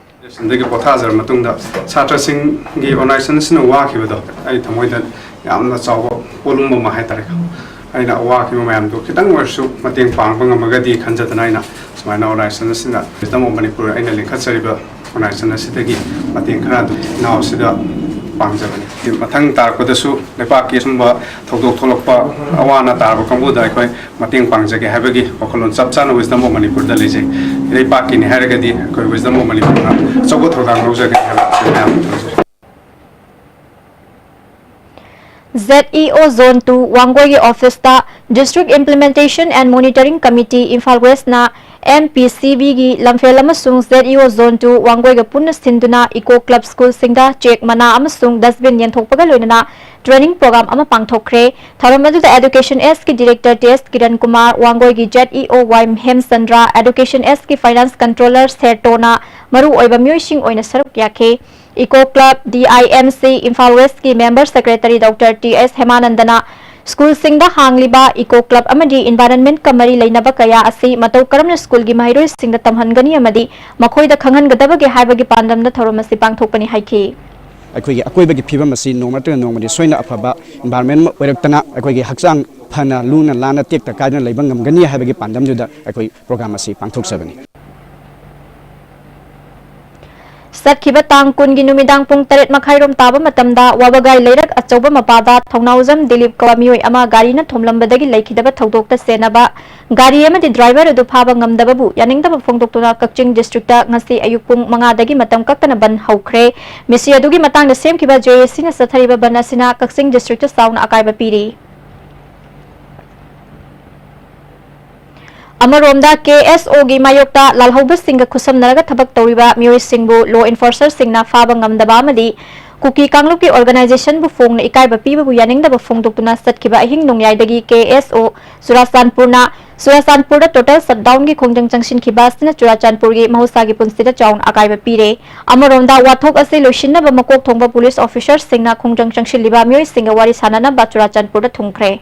ꯁꯤꯗꯒꯤ ꯄꯣꯊꯥꯖꯔ ꯃꯇꯨꯡꯗ ꯁꯥꯇ꯭ꯔꯁꯤꯡꯒꯤ organization ꯑꯁꯤꯅ ꯋꯥꯈꯤꯕꯗꯣ ꯑꯩ ꯊꯃꯣꯏꯗ ꯌꯥꯝꯅ ꯆꯥꯎꯕ ꯄꯣꯠꯂꯨꯝꯕ ꯑꯃ ꯍꯥꯏꯇꯥꯔꯦꯀꯣ꯫ ꯑꯩꯅ ꯑꯋꯥꯈꯤꯕ ꯃꯌꯥꯝꯗꯣ ꯈꯤꯇꯪ ꯑꯣꯏꯔꯁꯨ ꯃꯇꯦꯡ ꯄꯥꯡꯕ ꯉꯝꯃꯒꯗꯤ ꯈꯟꯖꯗꯅ ꯑꯩꯅ ꯁꯨꯃꯥꯏꯅ organization ꯑꯁꯤꯅ Wisdom of ꯃꯅꯤꯄꯨꯔ ꯑꯩꯅ ꯂꯤꯡꯈꯠꯆꯔꯤꯕ organization ꯑꯁꯤꯗꯒꯤ ꯃꯇꯦꯡ ꯈꯔ ꯑꯗꯨꯝ ꯏꯅꯥꯎ ꯑꯁꯤꯗ ꯄꯥꯡꯖꯕꯅꯤ꯫ ꯃꯊꯪ ꯇꯥꯔꯛꯄꯗꯁꯨ ꯂꯩꯄꯥꯛꯀꯤ ꯑꯁꯨꯝꯕ ꯊꯧꯗꯣꯛ ꯊꯣꯛꯂꯛꯄ ꯑꯋꯥ ꯑꯅꯥ ꯇꯥꯔꯕ ꯀꯥꯡꯕꯨꯗ ꯑꯩꯈꯣꯏ ꯃꯇꯦꯡ ꯄꯥꯡꯖꯒꯦ ꯍꯥꯏꯕꯒꯤ ꯋꯥꯈꯜꯂꯣꯟ ꯆꯞ ꯆꯥꯅ Wisdom of ꯃꯅꯤꯄꯨꯔꯗ ꯂꯩꯖꯩ꯫ ꯂꯩꯄꯥꯛꯀꯤꯅꯤ ꯍꯥꯏꯔꯒꯗꯤ ꯑꯩꯈꯣꯏ Wisdom of ꯃꯅꯤꯄꯨꯔꯅ ꯑꯆꯧꯕ ꯊꯧꯗꯥꯡ ꯂꯧꯖꯒꯅꯤ ꯍꯥꯏꯕ ꯑꯁꯤ ꯃꯌꯥꯝꯗ ꯊꯝꯖꯔꯤ꯫ Z E O Zone two ꯋꯥꯡꯒꯣꯏꯒꯤ ꯑꯣꯐꯤꯁꯇ District Implementation and Monitoring Committee Imphal ꯋꯦꯁꯅ ꯑꯦꯝ ꯄꯤ ꯁꯤ ꯕꯤꯒꯤ ꯂꯝꯐꯦꯜ ꯑꯃꯁꯨꯡ Z E O Zone two ꯋꯥꯡꯒꯣꯏꯒ ꯄꯨꯟꯅ ꯁꯤꯟꯗꯨꯅ ꯏꯀꯣ ꯀ꯭ꯂꯕ ꯁ꯭ꯀꯨꯜꯁꯤꯡꯗ ꯆꯦꯛ ꯃꯅꯥ ꯑꯃꯁꯨꯡ ꯗꯁꯕꯤꯟ ꯌꯦꯟꯊꯣꯛꯄꯒ ꯂꯣꯏꯅꯅ training program ꯑꯃ ꯄꯥꯡꯊꯣꯛꯈ꯭ꯔꯦ꯫ ꯊꯧꯔꯝ ꯑꯗꯨꯗ Education Sꯀꯤ Director ꯇꯤ ꯑꯦꯁ ꯀꯤꯔꯟ ꯀꯨꯃꯥꯔ, ꯋꯥꯡꯒꯣꯏꯒꯤ ꯖꯦꯗ ꯏ ꯑꯣ ꯋꯥꯏ ꯍꯦꯝꯆꯟꯗ꯭ꯔ, Education Sꯀꯤ Finance Controller ꯁꯦꯔꯇꯣꯅ ꯃꯔꯨ ꯑꯣꯏꯕ ꯃꯤꯑꯣꯏꯁꯤꯡ ꯑꯣꯏꯅ ꯁꯔꯨꯛ ꯌꯥꯈꯤ꯫ Eco club, D I M C Imphal ꯋꯦꯁꯀꯤ member secretary Doctor ꯇꯤ ꯑꯦꯁ ꯍꯦꯃꯥꯅꯟꯗꯅ ꯁ꯭ꯀꯨꯜꯁꯤꯡꯗ ꯍꯥꯡꯂꯤꯕ ꯏꯀꯣ ꯀ꯭ꯂꯕ ꯑꯃꯗꯤ environment ꯀ ꯃꯔꯤ ꯂꯩꯅꯕ ꯀꯌꯥ ꯑꯁꯤ ꯃꯇꯧ ꯀꯔꯝꯅ ꯁ꯭ꯀꯨꯜꯒꯤ ꯃꯍꯩꯔꯣꯏꯁꯤꯡꯗ ꯇꯝꯍꯟꯒꯅꯤ ꯑꯃꯗꯤ ꯃꯈꯣꯏꯗ ꯈꯪꯍꯟꯒꯗꯕꯒꯦ ꯍꯥꯏꯕꯒꯤ ꯄꯥꯟꯗꯝꯗ ꯊꯧꯔꯝ ꯑꯁꯤ ꯄꯥꯡꯊꯣꯛꯄꯅꯤ ꯍꯥꯏꯈꯤ꯫ ꯑꯩꯈꯣꯏꯒꯤ ꯑꯀꯣꯏꯕꯒꯤ ꯐꯤꯕꯝ ꯑꯁꯤ ꯅꯣꯡꯃ ꯅꯠꯇ꯭ꯔꯒ ꯅꯣꯡꯃꯗꯤ ꯁꯣꯏꯅ ꯑꯐꯕ environment ꯑꯃ ꯑꯣꯏꯔꯛꯇꯅ ꯑꯩꯈꯣꯏꯒꯤ ꯍꯛꯆꯥꯡ ꯐꯅ ꯂꯨꯅ ꯂꯥꯟꯅ ꯇꯦꯛꯇ ꯀꯥꯏꯗꯅ ꯂꯩꯕ ꯉꯝꯒꯅꯤ ꯍꯥꯏꯕꯒꯤ ꯄꯥꯟꯗꯝꯗꯨꯗ ꯑꯩꯈꯣꯏ program ꯑꯁꯤ ꯄꯥꯡꯊꯣꯛꯆꯕꯅꯤ꯫ ꯆꯠꯈꯤꯕ ꯇꯥꯡ ꯀꯨꯟꯒꯤ ꯅꯨꯃꯤꯗꯥꯡ ꯄꯨꯡ ꯇꯔꯦꯠ ꯃꯈꯥꯏꯔꯣꯝ ꯇꯥꯕ ꯃꯇꯝꯗ ꯋꯥꯕꯒꯥꯏ ꯂꯩꯔꯛ ꯑꯆꯧꯕ ꯃꯄꯥꯗ ꯊꯧꯅꯥꯎꯖꯝ ꯗꯤꯂꯤꯞ ꯀꯧꯕ ꯃꯤꯑꯣꯏ ꯑꯃ ꯒꯥꯔꯤꯅ ꯊꯣꯝꯂꯝꯕꯗꯒꯤ ꯂꯩꯈꯤꯗꯕ ꯊꯧꯗꯣꯛꯇ ꯆꯦꯟꯅꯕ ꯒꯥꯔꯤ ꯑꯃꯗꯤ ꯗ꯭ꯔꯥꯏꯚꯔ ꯑꯗꯨ ꯐꯥꯕ ꯉꯝꯗꯕꯕꯨ ꯌꯥꯅꯤꯡꯗꯕ ꯐꯣꯡꯗꯣꯛꯇꯨꯅ ꯀꯛꯆꯤꯡ ꯗꯤꯁꯇ꯭ꯔꯤꯛꯇ ꯉꯁꯤ ꯑꯌꯨꯛ ꯄꯨꯡ ꯃꯉꯥꯗꯒꯤ ꯃꯇꯝ ꯀꯛꯇꯅ ꯕꯟ ꯍꯧꯈ꯭ꯔꯦ꯫ ꯃꯤꯁꯤ ꯑꯗꯨꯒꯤ ꯃꯇꯥꯡꯗ ꯁꯦꯝꯈꯤꯕ ꯖꯦ ꯑꯦ ꯁꯤꯅ ꯆꯠꯊꯔꯤꯕ ꯕꯟ ꯑꯁꯤꯅ ꯀꯛꯆꯤꯡ ꯗꯤꯁꯇ꯭ꯔꯤꯛꯇ ꯆꯥꯎꯅ ꯑꯀꯥꯏꯕ ꯄꯤꯔꯤ꯫ ꯑꯃꯔꯣꯝꯗ, ꯀꯦ ꯑꯦꯁ ꯑꯣꯒꯤ ꯃꯥꯌꯣꯛꯇ ꯂꯥꯜꯍꯧꯕꯁꯤꯡꯒ ꯈꯨꯠꯁꯝꯅꯔꯒ ꯊꯕꯛ ꯇꯧꯔꯤꯕ ꯃꯤꯑꯣꯏꯁꯤꯡꯕꯨ ꯂꯣ ꯏꯟꯐꯣꯔꯁꯔꯁꯤꯡꯅ ꯐꯥꯕ ꯉꯝꯗꯕ ꯑꯃꯗꯤ ꯀꯨꯀꯤ ꯀꯥꯡꯂꯨꯞꯀꯤ ꯑꯣꯔꯒꯅꯥꯏꯖꯦꯁꯟꯕꯨ ꯐꯣꯡꯅ ꯏꯀꯥꯏꯕ ꯄꯤꯕꯕꯨ ꯌꯥꯅꯤꯡꯗꯕ ꯐꯣꯡꯗꯣꯛꯇꯨꯅ ꯆꯠꯈꯤꯕ ꯑꯍꯤꯡ ꯅꯣꯡꯌꯥꯏꯗꯒꯤ ꯀꯦ ꯑꯦꯁ ꯑꯣ ꯆꯨꯔꯥꯆꯥꯟꯄꯨꯔꯅ, ꯆꯨꯔꯥꯆꯥꯟꯄꯨꯔꯗ ꯇꯣꯇꯦꯜ ꯁꯠꯗꯥꯎꯟꯒꯤ ꯈꯣꯡꯖꯪ ꯆꯪꯁꯤꯟꯈꯤꯕ ꯑꯁꯤꯅ ꯆꯨꯔꯥꯆꯥꯟꯄꯨꯔꯒꯤ ꯃꯍꯧꯁꯥꯒꯤ ꯄꯨꯟꯁꯤꯗ ꯆꯥꯎꯅ ꯑꯀꯥꯏꯕ ꯄꯤꯔꯦ꯫ ꯑꯃꯔꯣꯝꯗ, ꯋꯥꯊꯣꯛ ꯑꯁꯤ ꯂꯣꯏꯁꯤꯟꯅꯕ ꯃꯀꯣꯛ ꯊꯣꯡꯕ ꯄꯨꯂꯤꯁ ꯑꯣꯐꯤꯁꯔꯁꯤꯡꯅ ꯈꯣꯡꯖꯪ ꯆꯪꯁꯤꯜꯂꯤꯕ ꯃꯤꯑꯣꯏꯁꯤꯡꯒ ꯋꯥꯔꯤ ꯁꯥꯟꯅꯅꯕ ꯆꯨꯔꯥꯆꯥꯟꯄꯨꯔꯗ ꯊꯨꯡꯈ꯭ꯔꯦ꯫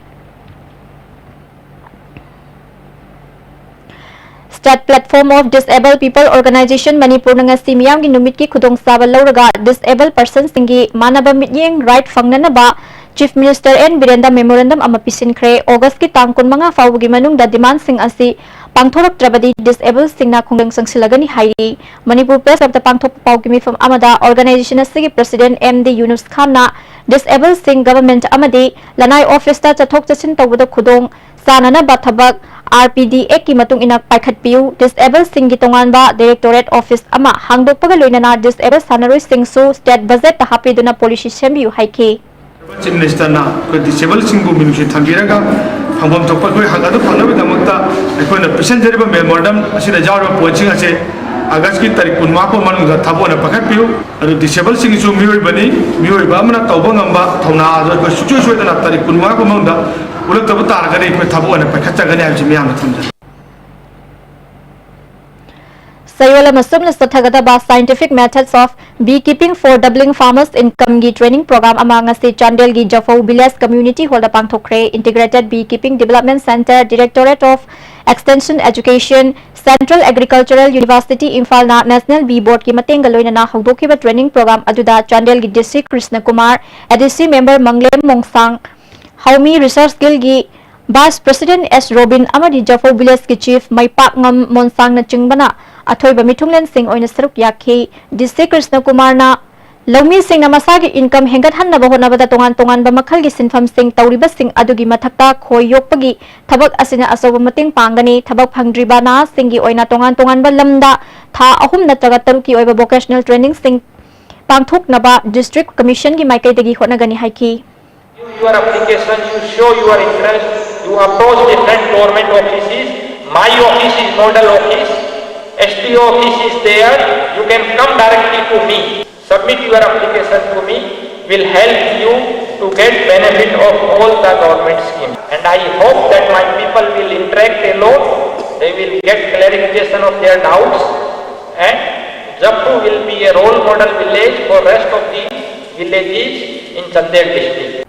State Platform of Disabled People Organization ꯃꯅꯤꯄꯨꯔꯅ ꯉꯁꯤ ꯃꯤꯌꯥꯝꯒꯤ ꯅꯨꯃꯤꯠꯀꯤ ꯈꯨꯗꯣꯡꯆꯥꯕ ꯂꯧꯔꯒ ꯗꯤꯁꯑꯦꯕꯜ ꯄꯔꯁꯟꯁꯤꯡꯒꯤ ꯃꯥꯟꯅꯕ ꯃꯤꯠꯌꯦꯡ ꯔꯥꯏꯠ ꯐꯪꯅꯅꯕ ꯆꯤꯐ ꯃꯤꯅꯤꯁꯇꯔ ꯑꯦꯟ ꯕꯤꯔꯦꯟꯗ ꯃꯦꯃꯣꯔꯦꯟꯗꯝ ꯑꯃ ꯄꯤꯁꯤꯟꯈ꯭ꯔꯦ꯫ ꯑꯣꯒꯁꯀꯤ ꯇꯥꯡ ꯀꯨꯟꯃꯉꯥ ꯐꯥꯎꯕꯒꯤ ꯃꯅꯨꯡꯗ ꯗꯤꯃꯥꯟꯁꯤꯡ ꯑꯁꯤ ꯄꯥꯡꯊꯣꯔꯛꯇ꯭ꯔꯕꯗꯤ ꯗꯤꯁꯑꯦꯕꯜꯁꯤꯡꯅ ꯈꯣꯡꯖꯪ ꯆꯪꯁꯤꯜꯂꯒꯅꯤ ꯍꯥꯏꯔꯤ꯫ ꯃꯅꯤꯄꯨꯔ ꯄ꯭ꯔꯦꯁ ꯀ꯭ꯂꯕꯇ ꯄꯥꯡꯊꯣꯛꯄ ꯄꯥꯎꯒꯤ ꯃꯤꯐꯝ ꯑꯃꯗ ꯑꯣꯔꯒꯅꯥꯏꯖꯦꯁꯟ ꯑꯁꯤꯒꯤ ꯄ꯭ꯔꯁꯤꯗꯦꯟꯠ ꯑꯦꯝ ꯗꯤ ꯌꯨꯅꯨꯁ ꯈꯥꯟꯅ ꯗꯤꯁꯑꯦꯕꯜꯁꯤꯡ ꯒꯚꯔꯟꯃꯦꯟꯠ ꯑꯃꯗꯤ ꯂꯅꯥꯏ ꯑꯣꯐꯤꯁꯇ ꯆꯠꯊꯣꯛ ꯆꯠꯁꯤꯟ ꯇꯧꯕꯗ ꯈꯨꯗꯣꯡ ꯆꯥꯅꯅꯕ ꯊꯕꯛ ꯑꯥꯔ ꯄꯤ ꯗꯤ ꯑꯦꯛꯀꯤ ꯃꯇꯨꯡ ꯏꯟꯅ ꯄꯥꯏꯈꯠꯄꯤꯌꯨ, ꯗꯤꯁꯑꯦꯕꯜꯁꯤꯡꯒꯤ ꯇꯣꯉꯥꯟꯕ ꯗꯥꯏꯔꯦꯛꯇꯣꯔꯦꯠ ꯑꯣꯐꯤꯁ ꯑꯃ ꯍꯥꯡꯗꯣꯛꯄꯒ ꯂꯣꯏꯅꯅ ꯗꯤꯁꯑꯦꯕꯜ ꯁꯥꯟꯅꯔꯣꯏꯁꯤꯡꯁꯨ ꯁ꯭ꯇꯦꯠ ꯕꯖꯦꯠꯇ ꯍꯥꯞꯄꯤꯗꯨꯅ ꯄꯣꯂꯤꯁꯤ ꯁꯦꯝꯕꯤꯌꯨ ꯍꯥꯏꯈꯤ꯫ ꯆꯤꯐ ꯃꯤꯅꯤꯁꯇꯔꯅ ꯑꯩꯈꯣꯏ ꯗꯤꯁꯑꯦꯕꯜꯁꯤꯡꯕꯨ ꯃꯤꯅꯨꯡꯁꯤ ꯊꯝꯕꯤꯔꯒ ꯐꯪꯐꯝ ꯊꯣꯛꯄ ꯑꯩꯈꯣꯏ ꯍꯛ ꯑꯗꯨ ꯐꯪꯅꯕꯒꯤꯗꯃꯛꯇ ꯑꯩꯈꯣꯏꯅ ꯄꯤꯁꯤꯟꯖꯔꯤꯕ ꯃꯦꯃꯣꯔꯦꯟꯗꯝ ꯑꯁꯤꯗ ꯌꯥꯎꯔꯤꯕ ꯄꯣꯏꯟꯠꯁꯤꯡ ꯑꯁꯦ ꯑꯥꯒꯁꯀꯤ ꯇꯥꯔꯤꯛ ꯀꯨꯟꯃꯉꯥ ꯐꯥꯎ ꯃꯅꯨꯡꯗ ꯊꯕꯛ ꯑꯣꯏꯅ ꯄꯥꯏꯈꯠꯄꯤꯌꯨ꯫ ꯑꯗꯨ ꯗꯤꯁꯑꯦꯕꯜꯁꯤꯡꯁꯨ ꯃꯤꯑꯣꯏꯕꯅꯤ, ꯃꯤꯑꯣꯏꯕ ꯑꯃꯅ ꯇꯧꯕ ꯉꯝꯕ ꯊꯧꯅꯥ ꯑꯗꯨ ꯑꯩꯈꯣꯏ ꯁꯨꯡꯁꯣꯏ ꯁꯣꯏꯗꯅ ꯇꯥꯔꯤꯛ ꯀꯨꯟꯃꯉꯥ ꯐꯥꯎ ꯃꯅꯨꯡꯗ ꯎꯠꯂꯛꯇꯕ ꯇꯥꯔꯒꯗꯤ ꯑꯩꯈꯣꯏ ꯊꯕꯛ ꯑꯣꯏꯅ ꯄꯥꯏꯈꯠꯆꯒꯅꯤ ꯍꯥꯏꯕꯁꯤ ꯃꯤꯌꯥꯝꯗ ꯊꯝꯖꯒꯦ꯫ ꯆꯌꯣꯜ ꯑꯃ ꯆꯨꯞꯅ ꯆꯠꯊꯒꯗꯕ Scientific Methods of Beekeeping for Doubling Farmers Income ꯒꯤ training program ꯑꯃ ꯉꯁꯤ ꯆꯥꯟꯗꯦꯜꯒꯤ ꯖꯐꯧ village community hall the ꯄꯥꯡꯊꯣꯛꯈ꯭ꯔꯦ꯫ Integrated Beekeeping Development Centre, Directorate of Extension Education, Central Agricultural University ꯏꯝꯐꯥꯜꯅ National Bee Board ꯀꯤ ꯃꯇꯦꯡꯒ ꯂꯣꯏꯅꯅ ꯍꯧꯗꯣꯛꯈꯤꯕ training program ꯑꯗꯨꯗ ꯆꯥꯟꯗꯦꯜꯒꯤ D C Krishna Kumar, A D C member ꯃꯪꯂꯦꯝ ꯃꯣꯡꯁꯥꯡ, ꯍꯥꯎꯃꯤ Research Guild ꯒꯤ Vice President S robin ꯑꯃꯗꯤ ꯖꯐꯧ village ꯀꯤ chief ꯃꯩꯄꯥꯛꯉꯝ ꯃꯣꯟꯁꯥꯡꯅꯆꯤꯡꯕꯅ ꯑꯊꯣꯏꯕ ꯃꯤꯊꯨꯡꯂꯦꯟꯁꯤꯡ ꯑꯣꯏꯅ ꯁꯔꯨꯛ ꯌꯥꯈꯤ꯫ ꯗꯤ ꯁꯤ ꯀ꯭ꯔꯤꯁꯅ ꯀꯨꯃꯥꯔꯅ ꯂꯧꯃꯤꯁꯤꯡꯅ ꯃꯁꯥꯒꯤ income ꯍꯦꯟꯒꯠꯍꯟꯅꯕ ꯍꯣꯠꯅꯕꯗ ꯇꯣꯉꯥꯟ ꯇꯣꯉꯥꯟꯕ ꯃꯈꯜꯒꯤ ꯁꯤꯟꯐꯝꯁꯤꯡ ꯇꯧꯔꯤꯕꯁꯤꯡ ꯑꯗꯨꯒꯤ ꯃꯊꯛꯇ ꯈꯣꯏ ꯌꯣꯛꯄꯒꯤ ꯊꯕꯛ ꯑꯁꯤꯅ ꯑꯆꯧꯕ ꯃꯇꯦꯡ ꯄꯥꯡꯒꯅꯤ꯫ ꯊꯕꯛ ꯐꯪꯗ꯭ꯔꯤꯕ ꯅꯍꯥꯁꯤꯡꯒꯤ ꯑꯣꯏꯅ ꯇꯣꯉꯥꯟ ꯇꯣꯉꯥꯟꯕ ꯂꯝꯗ ꯊꯥ ꯑꯍꯨꯝ ꯅꯠꯇ꯭ꯔꯒ ꯇꯔꯨꯛꯀꯤ ꯑꯣꯏꯕ vocational trainingꯁꯤꯡ ꯄꯥꯡꯊꯣꯛꯅꯕ district commissionꯒꯤ ꯃꯥꯏꯀꯩꯗꯒꯤ ꯍꯣꯠꯅꯒꯅꯤ ꯍꯥꯏꯈꯤ꯫ Your application, you show your interest, you approach different government offices. My office is nodal office, S D O office is there. You can come directly to me. Submit your application to me. Will help you to get benefit of all the government schemes. And I hope that my people will interact a lot. They will get clarification of their doubts. And Jappu will be a role model village for rest of the villages in Chandel district.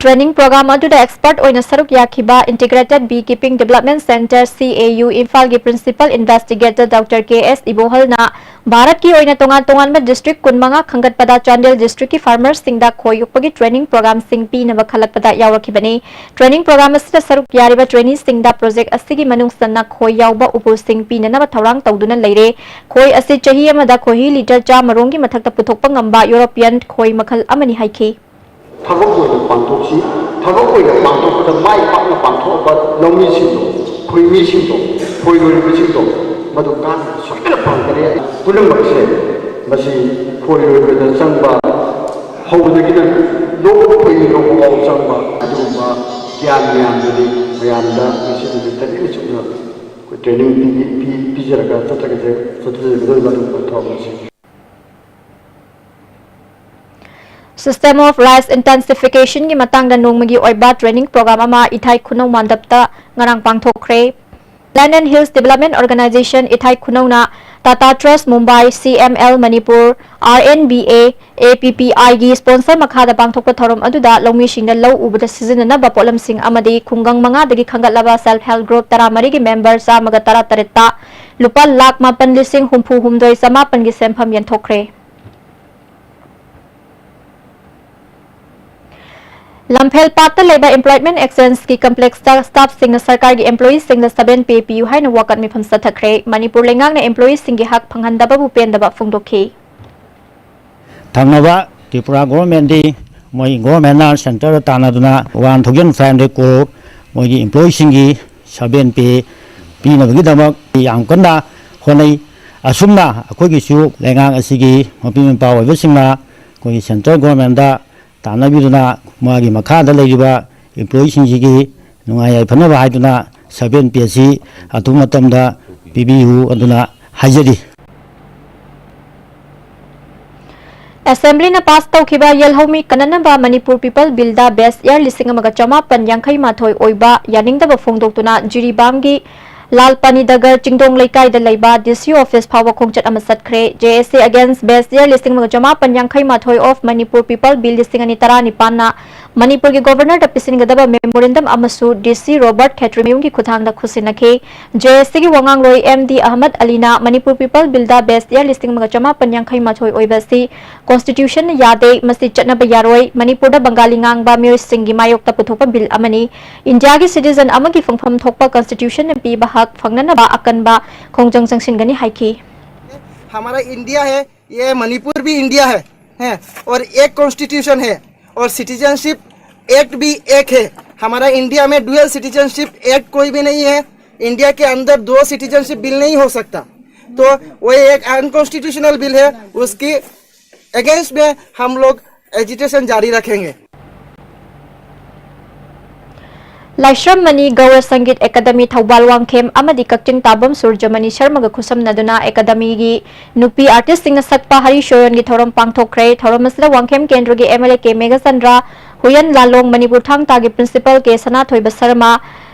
Training program ꯑꯗꯨꯗ expert ꯑꯣꯏꯅ ꯁꯔꯨꯛ ꯌꯥꯈꯤꯕ Integrated Beekeeping Development Centre, C A U, ꯏꯝꯐꯥꯜꯒꯤ Principal Investigator Doctor K S ꯏꯕꯣꯍꯜꯅ ꯚꯥꯔꯠꯀꯤ ꯑꯣꯏꯅ ꯇꯣꯉꯥꯟ ꯇꯣꯉꯥꯟꯕ district ꯀꯨꯟꯃꯉꯥ ꯈꯟꯒꯠꯄꯗ ꯆꯥꯟꯗꯦꯜ districtꯀꯤ farmerꯁꯤꯡꯗ ꯈꯣꯏ ꯌꯣꯛꯄꯒꯤ training programꯁꯤꯡ ꯄꯤꯅꯕ ꯈꯜꯂꯛꯄꯗ ꯌꯥꯎꯔꯛꯈꯤꯕꯅꯤ꯫ Training program ꯑꯁꯤꯗ ꯁꯔꯨꯛ ꯌꯥꯔꯤꯕ traineeꯁꯤꯡꯗ project ꯑꯁꯤꯒꯤ ꯃꯅꯨꯡ ꯆꯟꯅ ꯈꯣꯏ ꯌꯥꯎꯕ ꯎꯄꯨꯁꯤꯡ ꯄꯤꯅꯅꯕ ꯊꯧꯔꯥꯡ ꯇꯧꯗꯨꯅ ꯂꯩꯔꯦ꯫ ꯈꯣꯏ ꯑꯁꯤ ꯆꯍꯤ ꯑꯃꯗ ꯈꯣꯏꯍꯤ litre ꯆꯥꯝꯃ ꯔꯣꯝꯒꯤ ꯃꯊꯛꯇ ꯄꯨꯊꯣꯛꯄ ꯉꯝꯕ European ꯈꯣꯏ ꯃꯈꯜ ꯑꯃꯅꯤ ꯍꯥꯏꯈꯤ꯫ ꯊꯕꯛ ꯑꯣꯏꯅ ꯄꯥꯡꯊꯣꯛꯁꯤ꯫ ꯊꯕꯛ ꯑꯣꯏꯅ ꯄꯥꯡꯊꯣꯛꯄꯗ ꯃꯥꯏ ꯄꯥꯛꯅ ꯄꯥꯡꯊꯣꯛꯑꯕ ꯂꯧꯃꯤꯁꯤꯡꯗꯣ, ꯈꯣꯏꯃꯤꯁꯤꯡꯗꯣ, ꯈꯣꯏ ꯂꯣꯏꯔꯤꯕꯁꯤꯡꯗꯣ ꯃꯗꯨ ꯀꯥꯟꯅꯕ ꯁꯣꯏꯗꯅ ꯐꯪꯒꯅꯤ꯫ ꯄꯨꯝꯅꯃꯛꯁꯦ ꯃꯁꯤ ꯈꯣꯏ ꯂꯣꯏꯕꯗ ꯆꯪꯕ, ꯍꯧꯕꯗꯒꯤꯅ ꯂꯣꯛ ꯈꯣꯏ ꯂꯣꯛꯄ ꯐꯥꯎ ꯆꯪꯕ ꯑꯗꯨꯒꯨꯝꯕ ꯒ꯭ꯌꯥꯟ ꯃꯌꯥꯝꯗꯨꯗꯤ ꯃꯌꯥꯝꯗ ꯉꯁꯤ ꯅꯨꯃꯤꯠ ꯇꯔꯦꯠꯅꯤ ꯆꯨꯞꯅ ꯑꯩꯈꯣꯏ training ꯄꯤ-, ꯄꯤ-, ꯄꯤꯖꯔꯒ ꯆꯠꯆꯒꯗ-, ꯆꯠꯆꯒꯗꯧꯔꯤꯕ ꯑꯗꯨꯒꯨꯝꯕ ꯊꯧꯔꯝ ꯑꯁꯤ꯫ System of Rice Intensificationꯒꯤ ꯃꯇꯥꯡꯗ ꯅꯣꯡꯃꯒꯤ ꯑꯣꯏꯕ training program ꯑꯃ ꯏꯊꯥꯏ ꯈꯨꯅꯧ ꯃꯥꯟꯗꯞꯇ ꯉꯔꯥꯡ ꯄꯥꯡꯊꯣꯛꯈ꯭ꯔꯦ꯫ Land and Hills Development Organisation ꯏꯊꯥꯏ ꯈꯨꯅꯧꯅ Tata Trust Mumbai, C M L Manipur, R N B A, A P P Iꯒꯤ sponsor ꯃꯈꯥꯗ ꯄꯥꯡꯊꯣꯛꯄ ꯊꯧꯔꯝ ꯑꯗꯨꯗ ꯂꯧꯃꯤꯁꯤꯡꯅ ꯂꯧ ꯎꯕꯗ ꯁꯤꯖꯤꯟꯅꯅꯕ ꯄꯣꯠꯂꯝꯁꯤꯡ ꯑꯃꯗꯤ ꯈꯨꯡꯒꯪ ꯃꯉꯥꯗꯒꯤ ꯈꯟꯒꯠꯂꯕ self help group ꯇꯔꯥꯃꯔꯤꯒꯤ member ꯆꯥꯝꯃꯒ ꯇꯔꯥꯇꯔꯦꯠꯇ ꯂꯨꯄꯥ ꯂꯥꯈ ꯃꯥꯄꯟ ꯂꯤꯁꯤꯡ ꯍꯨꯝꯐꯨ ꯍꯨꯝꯗꯣꯏ ꯆꯃꯥꯄꯟꯒꯤ ꯁꯦꯟꯐꯝ ꯌꯦꯟꯊꯣꯛꯈ꯭ꯔꯦ꯫ ꯂꯝꯐꯦꯜ ꯄꯥꯠꯇ ꯂꯩꯕ Employment Exchangeꯀꯤ complexꯇ staffꯁꯤꯡꯅ ꯁꯔꯀꯥꯔꯒꯤ employeeꯁꯤꯡꯗ seven pay ꯄꯤꯌꯨ ꯍꯥꯏꯅ ꯋꯥꯀꯠ ꯃꯤꯐꯝ ꯆꯠꯊꯈ꯭ꯔꯦ꯫ ꯃꯅꯤꯄꯨꯔ ꯂꯩꯉꯥꯛꯅ employeeꯁꯤꯡꯒꯤ ꯍꯛ ꯐꯪꯍꯟꯗꯕꯕꯨ ꯄꯦꯟꯗꯕ ꯐꯣꯡꯗꯣꯛꯈꯤ꯫ ꯊꯪꯅꯕ ꯇ꯭ꯔꯤꯄꯨꯔꯥ governmentꯗꯤ ꯃꯣꯏ governmentꯅ centreꯗ ꯇꯥꯟꯅꯗꯨꯅ one thousand five hundred crore ꯃꯣꯏꯒꯤ employeeꯁꯤꯡꯒꯤ seven pay ꯄꯤꯅꯕꯒꯤꯗꯃꯛ ꯌꯥꯝ ꯀꯟꯅ ꯍꯣꯠꯅꯩ꯫ ꯑꯁꯨꯝꯅ ꯑꯩꯈꯣꯏꯒꯤꯁꯨ ꯂꯩꯉꯥꯛ ꯑꯁꯤꯒꯤ ꯃꯄꯤ ꯃꯄꯥ ꯑꯣꯏꯕꯁꯤꯡꯅ ꯑꯩꯈꯣꯏꯒꯤ central governmentꯗ ꯇꯥꯟꯅꯕꯤꯗꯨꯅ ꯃꯥꯒꯤ ꯃꯈꯥꯗ ꯂꯩꯔꯤꯕ employeeꯁꯤꯡꯁꯤꯒꯤ ꯅꯨꯡꯉꯥꯏ ꯌꯥꯏꯐꯅꯕ ꯍꯥꯏꯗꯨꯅ seven pay ꯑꯁꯤ ꯑꯊꯨꯕ ꯃꯇꯝꯗ ꯄꯤꯕꯤꯌꯨ ꯑꯗꯨꯅ ꯍꯥꯏꯖꯔꯤ꯫ Assemblyꯅ pass ꯇꯧꯈꯤꯕ ꯌꯦꯜꯍꯧꯃꯤ ꯀꯟꯅꯅꯕ Manipur People Billꯗ base year ꯂꯤꯁꯤꯡ ꯑꯃꯒ ꯆꯃꯥꯄꯟ ꯌꯥꯡꯈꯩ ꯃꯥꯊꯣꯏ ꯑꯣꯏꯕ ꯌꯥꯅꯤꯡꯗꯕ ꯐꯣꯡꯗꯣꯛꯇꯨꯅ ꯖꯤꯔꯤꯕꯥꯝꯒꯤ ꯂꯥꯜꯄꯥꯅꯤ ꯗꯒꯔ ꯆꯤꯡꯗꯣꯡ ꯂꯩꯀꯥꯏꯗ ꯂꯩꯕ DC office ꯐꯥꯎꯕ ꯈꯣꯡꯆꯠ ꯑꯃ ꯆꯠꯈ꯭ꯔꯦ꯫ JAC against base year ꯂꯤꯁꯤꯡ ꯑꯃꯒ ꯆꯃꯥꯄꯟ ꯌꯥꯡꯈꯩ ꯃꯥꯊꯣꯏ of Manipur People Bill ꯂꯤꯁꯤꯡ ꯑꯅꯤ ꯇꯔꯥꯅꯤꯄꯥꯟꯅ ꯃꯅꯤꯄꯨꯔꯒꯤ governorꯗ ꯄꯤꯁꯤꯟꯒꯗꯕ memorandum ꯑꯃꯁꯨ DC ꯔꯣꯕꯔꯠ ꯈꯦꯇ꯭ꯔꯤꯃꯌꯨꯝꯒꯤ ꯈꯨꯠꯊꯥꯡꯗ ꯈꯨꯠꯁꯤꯟꯅꯈꯤ꯫ JACꯒꯤ ꯋꯥꯉꯥꯡꯂꯣꯏ ꯑꯦꯝ ꯗꯤ ꯑꯍꯃꯗ ꯑꯂꯤꯅ Manipur People Billꯗ base year ꯂꯤꯁꯤꯡ ꯑꯃꯒ ꯆꯃꯥꯄꯟ ꯌꯥꯡꯈꯩ ꯃꯥꯊꯣꯏ ꯑꯣꯏꯕ ꯑꯁꯤ constitutionꯅ ꯌꯥꯗꯦ, ꯃꯁꯤ ꯆꯠꯅꯕ ꯌꯥꯔꯣꯏ, ꯃꯅꯤꯄꯨꯔꯗ ꯕꯪꯒꯥꯂꯤ ꯉꯥꯡꯕ ꯃꯤꯑꯣꯏꯁꯤꯡꯒꯤ ꯃꯥꯌꯣꯛꯇ ꯄꯨꯊꯣꯛꯄ bill ꯑꯃꯅꯤ, ꯏꯟꯗꯤꯌꯥꯒꯤ citizen ꯑꯃꯒꯤ ꯐꯪꯐꯝ ꯊꯣꯛꯄ constitutionꯅ ꯄꯤꯕ ꯍꯛ ꯐꯪꯅꯅꯕ ꯑꯀꯟꯕ ꯈꯣꯡꯖꯪ ꯆꯪꯁꯤꯟꯒꯅꯤ ꯍꯥꯏꯈꯤ꯫ हमारा इंडिया है, ये मणिपुर भी इंडिया है, है और एक कॉन्स्टिट्यूशन है और सिटीजनशिप एक्ट भी एक है। हमारा इंडिया में डुअल सिटीजनशिप एक्ट कोई भी नहीं है। इंडिया के अंदर दो सिटीजनशिप बिल नहीं हो सकता। तो वो एक अनकॉन्स्टिट्यूशनल बिल है, उसके अगेंस्ट में हम लोग एजिटेशन जारी रखेंगे। ꯂꯥꯏꯁ꯭ꯔꯝ ꯃꯅꯤ ꯒꯧꯔ ꯁꯪꯒꯤꯠ ꯑꯦꯀꯥꯗꯃꯤ ꯊꯧꯕꯥꯜ ꯋꯥꯡꯈꯦꯝ ꯑꯃꯗꯤ ꯀꯛꯆꯤꯡ ꯇꯥꯕꯝ ꯁꯨꯔꯖꯃꯅꯤ ꯁꯔꯃꯒ ꯈꯨꯠꯁꯝꯅꯗꯨꯅ ꯑꯦꯀꯥꯗꯃꯤꯒꯤ ꯅꯨꯄꯤ artistꯁꯤꯡꯅ ꯁꯛꯄ ꯍꯔꯤ ꯁꯣꯌꯣꯟꯒꯤ ꯊꯧꯔꯝ ꯄꯥꯡꯊꯣꯛꯈ꯭ꯔꯦ꯫ ꯊꯧꯔꯝ ꯑꯁꯤꯗ ꯋꯥꯡꯈꯦꯝ ꯀꯦꯟꯗ꯭ꯔꯒꯤ MLA ꯀꯦ ꯃꯦꯘꯆꯟꯗ꯭ꯔ, ꯍꯨꯌꯦꯟ ꯂꯥꯂꯣꯡ, ꯃꯅꯤꯄꯨꯔ ꯊꯥꯡ ꯇꯥꯒꯤ principal ꯀꯦ ꯁꯅꯥꯊꯣꯏꯕ ꯁꯔꯃ,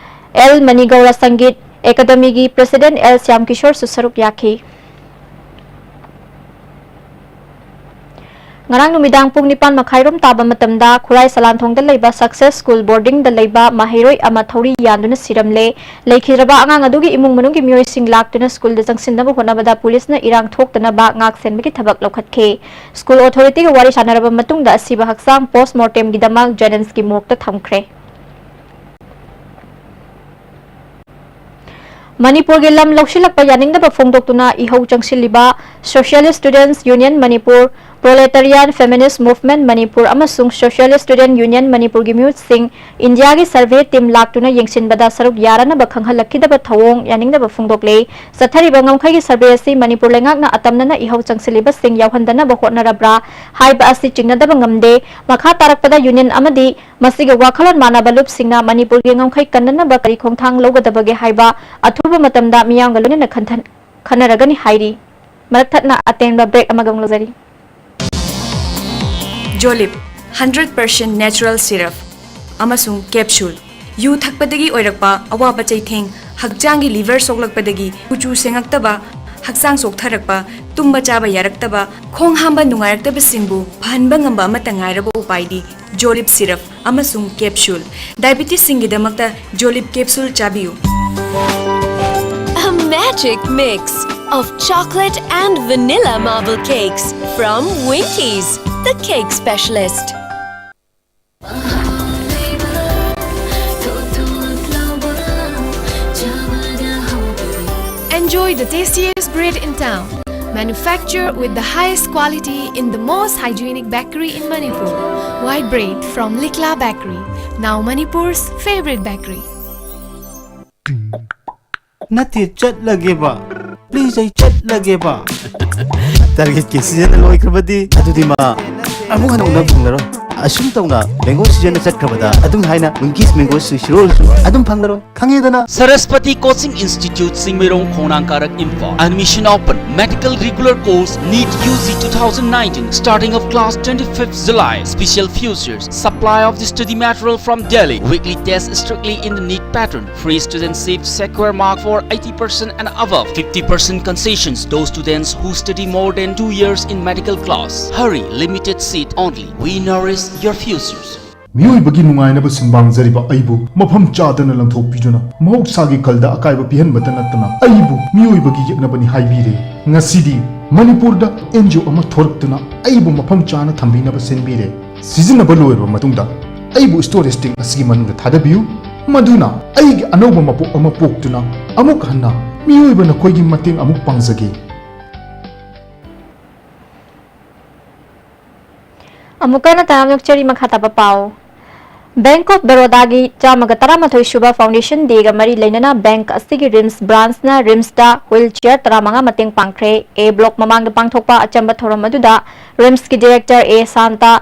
ꯑꯦꯜ ꯃꯅꯤ ꯒꯧꯔ ꯁꯪꯒꯤꯠ ꯑꯦꯀꯥꯗꯃꯤꯒꯤ president ꯑꯦꯜ ꯁ꯭ꯌꯥꯝ ꯀꯤꯁꯣꯔꯁꯨ ꯁꯔꯨꯛ ꯌꯥꯈꯤ꯫ ꯉꯔꯥꯡ ꯅꯨꯃꯤꯗꯥꯡ ꯄꯨꯡ ꯅꯤꯄꯥꯟ ꯃꯈꯥꯏꯔꯣꯝ ꯇꯥꯕ ꯃꯇꯝꯗ ꯈꯨꯔꯥꯏ ꯁꯂꯥꯟꯊꯣꯡꯗ ꯂꯩꯕ Success School boardingꯗ ꯂꯩꯕ ꯃꯍꯩꯔꯣꯏ ꯑꯃ ꯊꯧꯔꯤ ꯌꯥꯟꯗꯨꯅ ꯁꯤꯔꯝꯂꯦ꯫ ꯂꯩꯈꯤꯗ꯭ꯔꯕ ꯑꯉꯥꯡ ꯑꯗꯨꯒꯤ ꯏꯃꯨꯡ ꯃꯅꯨꯡꯒꯤ ꯃꯤꯑꯣꯏꯁꯤꯡ ꯂꯥꯛꯇꯨꯅ schoolꯗ ꯆꯪꯁꯤꯟꯅꯕ ꯍꯣꯠꯅꯕꯗ ꯄꯨꯂꯤꯁꯅ ꯏꯔꯥꯡ ꯊꯣꯛꯇꯅꯕ ꯉꯥꯛ ꯁꯦꯟꯕꯒꯤ ꯊꯕꯛ ꯂꯧꯈꯠꯈꯤ꯫ School authorityꯒ ꯋꯥꯔꯤ ꯁꯥꯟꯅꯔꯕ ꯃꯇꯨꯡꯗ ꯑꯁꯤꯕ ꯍꯛꯆꯥꯡ post mortemꯒꯤꯗꯃꯛ JNIMSꯀꯤ morgueꯇ ꯊꯝꯈ꯭ꯔꯦ꯫ ꯃꯅꯤꯄꯨꯔꯒꯤ ꯂꯝ ꯂꯧꯁꯤꯜꯂꯛꯄ ꯌꯥꯅꯤꯡꯗꯕ ꯐꯣꯡꯗꯣꯛꯇꯨꯅ ꯏꯍꯧ ꯆꯪꯁꯤꯜꯂꯤꯕ Socialist Students Union Manipur, Proletarian Feminist Movement Manipur ꯑꯃꯁꯨꯡ Socialist Student Union ꯃꯅꯤꯄꯨꯔꯒꯤ ꯃꯤꯍꯨꯠꯁꯤꯡ ꯏꯟꯗꯤꯌꯥꯒꯤ survey team ꯂꯥꯛꯇꯨꯅ ꯌꯦꯡꯁꯤꯟꯕꯗ ꯁꯔꯨꯛ ꯌꯥꯔꯅꯕ ꯈꯪꯍꯜꯂꯛꯈꯤꯗꯕ ꯊꯧꯑꯣꯡ ꯌꯥꯅꯤꯡꯗꯕ ꯐꯣꯡꯗꯣꯛꯂꯦ꯫ ꯆꯠꯊꯔꯤꯕ ꯉꯝꯈꯩꯒꯤ survey ꯑꯁꯤ ꯃꯅꯤꯄꯨꯔ ꯂꯩꯉꯥꯛꯅ ꯑꯇꯝꯅꯅ ꯏꯍꯧ ꯆꯪꯁꯤꯜꯂꯤꯕꯁꯤꯡ ꯌꯥꯎꯍꯟꯗꯅꯕ ꯍꯣꯠꯅꯔꯕ꯭ꯔꯥ ꯍꯥꯏꯕ ꯑꯁꯤ ꯆꯤꯡꯅꯗꯕ ꯉꯝꯗꯦ꯫ ꯃꯈꯥ ꯇꯥꯔꯛꯄꯗ union ꯑꯃꯗꯤ ꯃꯁꯤꯒ ꯋꯥꯈꯜꯂꯣꯟ ꯃꯥꯟꯅꯕ ꯂꯨꯞꯁꯤꯡꯅ ꯃꯅꯤꯄꯨꯔꯒꯤ ꯉꯝꯈꯩ ꯀꯟꯅꯅꯕ ꯀꯔꯤ ꯈꯣꯡꯊꯥꯡ ꯂꯧꯒꯗꯕꯒꯦ ꯍꯥꯏꯕ ꯑꯊꯨꯕ ꯃꯇꯝꯗ ꯃꯤꯌꯥꯝꯒ ꯂꯣꯏꯅꯅ ꯈꯟꯊ-, ꯈꯟꯅꯔꯒꯅꯤ ꯍꯥꯏꯔꯤ꯫ ꯃꯔꯛ ꯊꯠꯅ ꯑꯇꯦꯟꯕ break ꯑꯃꯒ ꯑꯃꯨꯛ ꯂꯧꯖꯔꯤ꯫ Jolib, hundred percent natural syrup ꯑꯃꯁꯨꯡ capsule꯫ ꯌꯨ ꯊꯛꯄꯗꯒꯤ ꯑꯣꯏꯔꯛꯄ ꯑꯋꯥꯕ ꯆꯩꯊꯦꯡ, ꯍꯛꯆꯥꯡꯒꯤ liver ꯁꯣꯛꯂꯛꯄꯗꯒꯤ ꯀꯨꯆꯨ ꯁꯦꯡꯉꯛꯇꯕ, ꯍꯛꯆꯥꯡ ꯆꯣꯛꯊꯔꯛꯄ, ꯇꯨꯝꯕ ꯆꯥꯕ ꯌꯥꯔꯛꯇꯕ, ꯈꯣꯡ ꯍꯥꯝꯕ ꯅꯨꯡꯉꯥꯏꯔꯛꯇꯕꯁꯤꯡꯕꯨ ꯐꯍꯟꯕ ꯉꯝꯕ ꯑꯃꯠꯇ ꯉꯥꯏꯔꯕ ꯎꯄꯥꯏꯗꯤ Jolib syrup ꯑꯃꯁꯨꯡ capsule꯫ Diabetesꯁꯤꯡꯒꯤꯗꯃꯛꯇ Jolib capsule ꯆꯥꯕꯤꯌꯨ꯫ A magic mix of chocolate and vanilla marble cakes from Winkies, the cake specialist. Enjoy the tastiest bread in town. Manufactured with the highest quality in the most hygienic bakery in Manipur. White bread from Likla Bakery, now Manipur's favorite bakery. ꯅꯠꯇꯦ, ꯆꯠꯂꯒꯦꯕ꯫ Please, ꯑꯩ ꯆꯠꯂꯒꯦꯕ꯫ Targetꯀꯤ season ꯂꯣꯏꯈ꯭ꯔꯕꯗꯤ ꯑꯗꯨꯗꯤ ꯃꯥ ꯑꯃꯨꯛ ꯍꯟꯅ ꯎꯅꯕ ꯐꯪꯂꯔꯣꯏ꯫ ꯑꯁꯨꯝ ꯇꯧꯅ mango ꯁꯤꯖꯟꯅ ꯆꯠꯈ꯭ꯔꯕꯗ ꯑꯗꯨꯝ ꯍꯥꯏꯅ ꯃꯨꯟꯀꯤꯁ ꯃꯦꯡꯒꯣ ꯁꯤꯔꯣꯜꯁꯨ ꯑꯗꯨꯝ ꯐꯪꯂꯔꯣꯏ꯫ ꯈꯪꯉꯦꯗꯅ꯫ Saraswati Coaching Institute, ꯁꯤꯡꯃꯩꯔꯣꯡ, ꯈꯣꯡꯅꯥꯡ ꯀꯥꯔꯛ, Imphal. Admission open. Medical regular course, NEET U G two thousand nineteen, starting of class twenty-fifth July. Special features: supply of the study material from Delhi. Weekly test strictly in the NEET pattern. Free student seat secure mark for eighty percent and above. Fifty percent concessions, those students who study more than two years in medical class. Hurry, limited seat only. We nourish your futures. ꯃꯤꯑꯣꯏꯕꯒꯤ ꯅꯨꯡꯉꯥꯏꯅꯕ ꯁꯨꯝꯕꯥꯡꯖꯔꯤꯕ ꯑꯩꯕꯨ ꯃꯐꯝ ꯆꯥꯗꯅ ꯂꯪꯊꯣꯛꯄꯤꯗꯨꯅ ꯃꯍꯧꯁꯥꯒꯤ ꯈꯜꯗ ꯑꯀꯥꯏꯕ ꯄꯤꯍꯟꯕꯇ ꯅꯠꯇꯅ ꯑꯩꯕꯨ ꯃꯤꯑꯣꯏꯕꯒꯤ ꯌꯦꯛꯅꯕꯅꯤ ꯍꯥꯏꯕꯤꯔꯦ꯫ ꯉꯁꯤꯗꯤ ꯃꯅꯤꯄꯨꯔꯗ ꯑꯦꯟ ꯖꯤ ꯑꯣ ꯑꯃ ꯊꯣꯔꯛꯇꯨꯅ ꯑꯩꯕꯨ ꯃꯐꯝ ꯆꯥꯅ ꯊꯝꯕꯤꯅꯕ ꯁꯤꯟꯕꯤꯔꯦ꯫ ꯁꯤꯖꯤꯟꯅꯕ ꯂꯣꯏꯔꯕ ꯃꯇꯨꯡꯗ ꯑꯩꯕꯨ ꯁ꯭ꯇꯣꯔꯦꯖ ꯇꯦꯡ ꯑꯁꯤꯒꯤ ꯃꯅꯨꯡꯗ ꯊꯥꯗꯕꯤꯌꯨ, ꯃꯗꯨꯅ ꯑꯩꯒꯤ ꯑꯅꯧꯕ ꯃꯄꯣꯛ ꯑꯃ ꯄꯣꯛꯇꯨꯅ ꯑꯃꯨꯛ ꯍꯟꯅ ꯃꯤꯑꯣꯏꯕ ꯅꯈꯣꯏꯒꯤ ꯃꯇꯦꯡ ꯑꯃꯨꯛ ꯄꯥꯡꯖꯒꯦ꯫ ꯑꯃꯨꯛꯀ ꯍꯟꯅ ꯇꯥꯔꯝ ꯌꯣꯛꯆꯔꯤ꯫ ꯃꯈꯥ ꯇꯥꯕ ꯄꯥꯎ꯫ Bank of Barodaꯒꯤ ꯆꯥꯝꯃꯒ ꯇꯔꯥꯃꯥꯊꯣꯏ ꯁꯨꯕ Foundation Dayꯒ ꯃꯔꯤ ꯂꯩꯅꯅ bank ꯑꯁꯤꯒꯤ RIMS branchꯅ RIMSꯇ wheelchair ꯇꯔꯥꯃꯉꯥ ꯃꯇꯦꯡ ꯄꯥꯡꯈ꯭ꯔꯦ꯫ A block ꯃꯃꯥꯡꯗ ꯄꯥꯡꯊꯣꯛꯄ ꯑꯆꯝꯕ ꯊꯧꯔꯝ ꯑꯗꯨꯗ RIMSꯀꯤ director A ꯁꯥꯟꯇ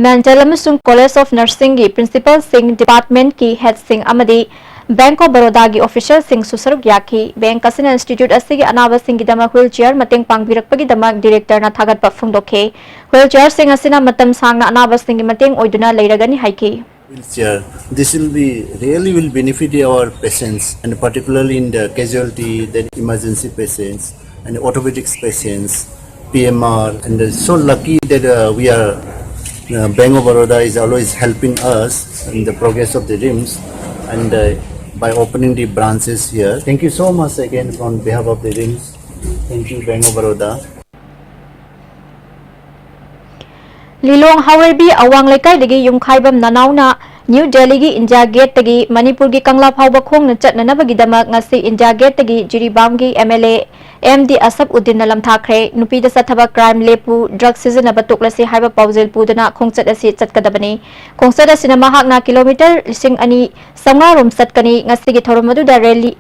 ꯃꯦꯟꯇꯦꯜ ꯑꯃꯁꯨꯡ College of Nursingꯒꯤ principalꯁꯤꯡ, departmentꯀꯤ headꯁꯤꯡ ꯑꯃꯗꯤ Bank of Barodaꯒꯤ officialꯁꯤꯡꯁꯨ ꯁꯔꯨꯛ ꯌꯥꯈꯤ꯫ Bank ꯑꯁꯤꯅ institute ꯑꯁꯤꯒꯤ ꯑꯅꯥꯕꯁꯤꯡꯒꯤꯗꯃꯛ wheelchair ꯃꯇꯦꯡ ꯄꯥꯡꯕꯤꯔꯛꯄꯒꯤꯗꯃꯛ directorꯅ ꯊꯥꯒꯠꯄ ꯐꯣꯡꯗꯣꯛꯈꯤ꯫ Wheelchairꯁꯤꯡ ꯑꯁꯤꯅ ꯃꯇꯝ ꯁꯥꯡꯅ ꯑꯅꯥꯕꯁꯤꯡꯒꯤ ꯃꯇꯦꯡ ꯑꯣꯏꯗꯨꯅ ꯂꯩꯔꯒꯅꯤ ꯍꯥꯏꯈꯤ꯫ Wheelchair. This will be really will benefit our patients, and particularly in the casualty, then emergency patients, and orthopedics patients, P M R, and uh, so lucky that uh, we are, uh, Bank of Baroda is always helping us in the progress of the RIMS, and uh, by opening the branches here. Thank you so much again on behalf of the RIMS. Thank you, Bank of Baroda. ꯂꯤꯂꯣꯡ ꯍꯥꯎꯔꯩꯕꯤ ꯑꯋꯥꯡ ꯂꯩꯀꯥꯏꯗꯒꯤ ꯌꯨꯝꯈꯥꯏꯕꯝ ꯅꯅꯥꯎꯅ new ꯗꯦꯜꯂꯤꯒꯤ India ꯒꯦꯠꯇꯒꯤ ꯃꯅꯤꯄꯨꯔꯒꯤ ꯀꯪꯂꯥ ꯐꯥꯎꯕ ꯈꯣꯡꯅ ꯆꯠꯅꯅꯕꯒꯤꯗꯃꯛ ꯉꯁꯤ India ꯒꯦꯠꯇꯒꯤ ꯖꯤꯔꯤꯕꯥꯝꯒꯤ M L A M D Achab ꯎꯗꯤꯟꯅ ꯂꯝꯊꯥꯈ꯭ꯔꯦ꯫ ꯅꯨꯄꯤꯗ ꯆꯠꯊꯕ crime ꯂꯦꯞꯄꯨ, drug ꯁꯤꯖꯤꯟꯅꯕ ꯇꯣꯛꯂꯁꯤ ꯍꯥꯏꯕ ꯄꯥꯎꯖꯦꯜ ꯄꯨꯗꯨꯅ ꯈꯣꯡꯆꯠ ꯑꯁꯤ ꯆꯠꯀꯗꯕꯅꯤ꯫ ꯈꯣꯡꯆꯠ ꯑꯁꯤꯅ ꯃꯍꯥꯛꯅ ꯀꯤꯂꯣꯃꯤꯇꯔ ꯂꯤꯁꯤꯡ ꯑꯅꯤ ꯆꯥꯝꯃꯉꯥ ꯔꯣꯝ ꯆꯠꯀꯅꯤ꯫ ꯉꯁꯤꯒꯤ ꯊꯧꯔꯝ ꯑꯗꯨꯗ rally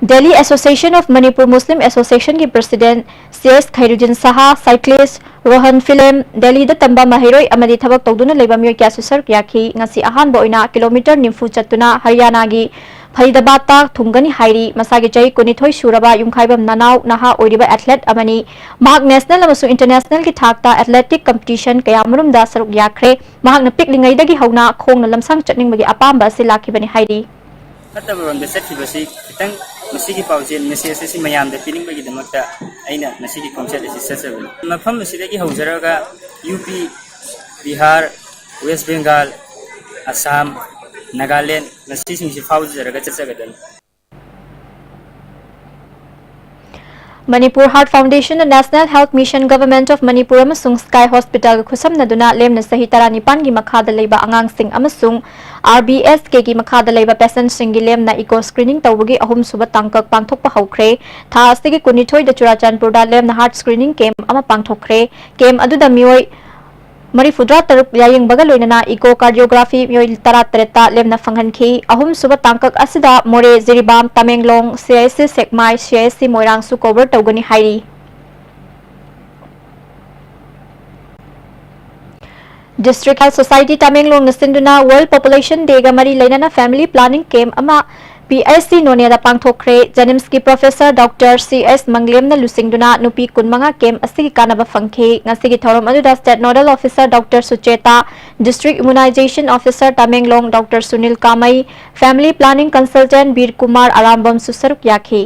Delhi Association of Manipur Muslim Association ꯒꯤ President ꯁꯤ ꯑꯦꯁ ꯈꯩꯔꯨꯗꯤꯟ ꯁꯍꯥ, cyclist ꯔꯣꯍꯟ ꯐꯤꯂꯦꯝ, ꯗꯦꯜꯂꯤꯗ ꯇꯝꯕ ꯃꯍꯩꯔꯣꯏ ꯑꯃꯗꯤ ꯊꯕꯛ ꯇꯧꯗꯨꯅ ꯂꯩꯕ ꯃꯤꯑꯣꯏ ꯀꯌꯥꯁꯨ ꯁꯔꯨꯛ ꯌꯥꯈꯤ꯫ ꯉꯁꯤ ꯑꯍꯥꯟꯕ ꯑꯣꯏꯅ ꯀꯤꯂꯣꯃꯤꯇꯔ ꯅꯤꯐꯨ ꯆꯠꯇꯨꯅ ꯍꯔꯤꯌꯥꯅꯥꯒꯤ ꯐꯔꯤꯗꯥꯕꯥꯗꯇ ꯊꯨꯡꯒꯅꯤ ꯍꯥꯏꯔꯤ꯫ ꯃꯁꯥꯒꯤ ꯆꯍꯤ ꯀꯨꯟꯅꯤꯊꯣꯏ ꯁꯨꯔꯕ ꯌꯨꯝꯈꯥꯏꯕꯝ ꯅꯅꯥꯎ ꯅꯍꯥ ꯑꯣꯏꯔꯤꯕ athlete ꯑꯃꯅꯤ꯫ ꯃꯍꯥꯛ national ꯑꯃꯁꯨꯡ international ꯒꯤ ꯊꯥꯛꯇ athletic competition ꯀꯌꯥ ꯑꯃꯔꯣꯝꯗ ꯁꯔꯨꯛ ꯌꯥꯈ꯭ꯔꯦ꯫ ꯃꯍꯥꯛꯅ ꯄꯤꯛꯂꯤꯉꯩꯗꯒꯤ ꯍꯧꯅ ꯈꯣꯡꯅ ꯂꯝꯁꯥꯡ ꯆꯠꯅꯤꯡꯕꯒꯤ ꯑꯄꯥꯝꯕ ꯑꯁꯤ ꯂꯥꯛꯈꯤꯕꯅꯤ ꯍꯥꯏꯔꯤ꯫ ꯐꯠꯇꯕꯔꯣꯝꯗ ꯆꯠꯈꯤꯕꯁꯤ ꯈꯤꯇꯪ, ꯃꯁꯤꯒꯤ ꯄꯥꯎꯖꯦꯜ message ꯑꯁꯤ ꯃꯌꯥꯝꯗ ꯄꯤꯅꯤꯡꯕꯒꯤꯗꯃꯛꯇ ꯑꯩꯅ ꯉꯁꯤꯒꯤ ꯈꯣꯡꯆꯠ ꯑꯁꯤ ꯆꯠꯆꯕꯅꯤ꯫ ꯃꯐꯝ ꯑꯁꯤꯗꯒꯤ ꯍꯧꯖꯔꯒ U P, Bihar, west Bengal, Assam, Nagaland, ꯃꯁꯤꯁꯤꯡꯁꯤ ꯐꯥꯎꯖꯔꯒ ꯆꯠꯆꯒꯗꯕꯅꯤ꯫ Manipur Heart Foundation ꯅ National Health Mission, Government of Manipur ꯑꯃꯁꯨꯡ Sky Hospital ꯒ ꯈꯨꯠꯁꯝꯅꯗꯨꯅ ꯂꯦꯝꯅ ꯆꯍꯤ ꯇꯔꯥꯅꯤꯄꯥꯟꯒꯤ ꯃꯈꯥꯗ ꯂꯩꯕ ꯑꯉꯥꯡꯁꯤꯡ ꯑꯃꯁꯨꯡ ꯑꯥꯔ ꯕꯤ ꯑꯦꯁ ꯀꯦꯒꯤ ꯃꯈꯥꯗ ꯂꯩꯕ patientꯁꯤꯡꯒꯤ ꯂꯦꯝꯅ echo screening ꯇꯧꯕꯒꯤ ꯑꯍꯨꯝꯁꯨꯕ ꯇꯥꯡꯀꯛ ꯄꯥꯡꯊꯣꯛꯄ ꯍꯧꯈ꯭ꯔꯦ꯫ ꯊꯥ ꯑꯁꯤꯒꯤ ꯀꯨꯟꯅꯤꯊꯣꯏꯗ ꯆꯨꯔꯥꯆꯥꯟꯄꯨꯔꯗ ꯂꯦꯝꯅ heart screening camp ꯑꯃ ꯄꯥꯡꯊꯣꯛꯈ꯭ꯔꯦ꯫ Camp ꯑꯗꯨꯗ ꯃꯤꯑꯣꯏ ꯃꯔꯤꯐꯨꯇꯔꯥ ꯇꯔꯨꯛ ꯂꯥꯌꯦꯡꯕꯒ ꯂꯣꯏꯅꯅ echo cardiography ꯃꯤꯑꯣꯏ ꯇꯔꯥꯇꯔꯦꯠꯇ ꯂꯦꯝꯅ ꯐꯪꯍꯟꯈꯤ꯫ ꯑꯍꯨꯝꯁꯨꯕ ꯇꯥꯡꯀꯛ ꯑꯁꯤꯗ ꯃꯣꯔꯦ, Jiribam, Tamenglong, C I C Sekmai, C I C ꯃꯣꯏꯔꯥꯡꯁꯨ cover ꯇꯧꯒꯅꯤ ꯍꯥꯏꯔꯤ꯫ District Health Society ꯇꯃꯦꯡꯂꯣꯡꯅ ꯁꯤꯟꯗꯨꯅ World Population Day ꯒ ꯃꯔꯤ ꯂꯩꯅꯅ family planning camp ꯑꯃ ꯄꯤ ꯑꯩꯆ ꯁꯤ ꯅꯣꯅꯦꯗ ꯄꯥꯡꯊꯣꯛꯈ꯭ꯔꯦ꯫ JNIMS ꯀꯤ professor Doctor ꯁꯤ ꯑꯦꯁ ꯃꯪꯂꯦꯝꯅ ꯂꯨꯆꯤꯡꯗꯨꯅ ꯅꯨꯄꯤ ꯀꯨꯟꯃꯉꯥ camp ꯑꯁꯤꯒꯤ ꯀꯥꯟꯅꯕ ꯐꯪꯈꯤ꯫ ꯉꯁꯤꯒꯤ ꯊꯧꯔꯝ ꯑꯗꯨꯗ state nodal officer Doctor Sucheta, district immunization officer Tamenglong Doctor Sunil ꯀꯥꯃꯩ, family planning consultant ꯕꯤꯔ ꯀꯨꯃꯥꯔ ꯑꯔꯥꯝꯕꯝꯁꯨ ꯁꯔꯨꯛ ꯌꯥꯈꯤ꯫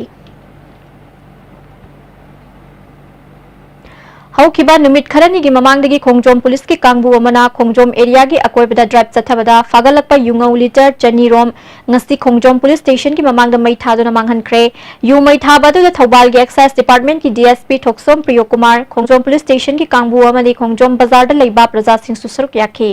ꯍꯧꯈꯤꯕ ꯅꯨꯃꯤꯠ ꯈꯔꯅꯤꯒꯤ ꯃꯃꯥꯡꯗꯒꯤ ꯈꯣꯡꯖꯣꯝ ꯄꯨꯂꯤꯁꯀꯤ ꯀꯥꯡꯕꯨ ꯑꯃꯅ ꯈꯣꯡꯖꯣꯝ area ꯒꯤ ꯑꯀꯣꯏꯕꯗ drive ꯆꯠꯊꯕꯗ ꯐꯥꯒꯠꯂꯛꯄ ꯌꯨꯉꯧ litre ꯆꯅꯤ ꯔꯣꯝ ꯉꯁꯤ ꯈꯣꯡꯖꯣꯝ police station ꯒꯤ ꯃꯃꯥꯡꯗ ꯃꯩ ꯊꯥꯗꯨꯅ ꯃꯥꯡꯍꯟꯈ꯭ꯔꯦ꯫ ꯌꯨ ꯃꯩ ꯊꯥꯕ ꯑꯗꯨꯗ ꯊꯧꯕꯥꯜꯒꯤ Excise Department ꯀꯤ D S P ꯊꯣꯛꯁꯣꯝ ꯄ꯭ꯔꯤꯌꯣꯀꯨꯃꯥꯔ, ꯈꯣꯡꯖꯣꯝ police station ꯒꯤ ꯀꯥꯡꯕꯨ ꯑꯃꯗꯤ ꯈꯣꯡꯖꯣꯝ ꯕꯖꯥꯔꯗ ꯂꯩꯕ ꯄ꯭ꯔꯖꯥꯁꯤꯡꯁꯨ ꯁꯔꯨꯛ ꯌꯥꯈꯤ꯫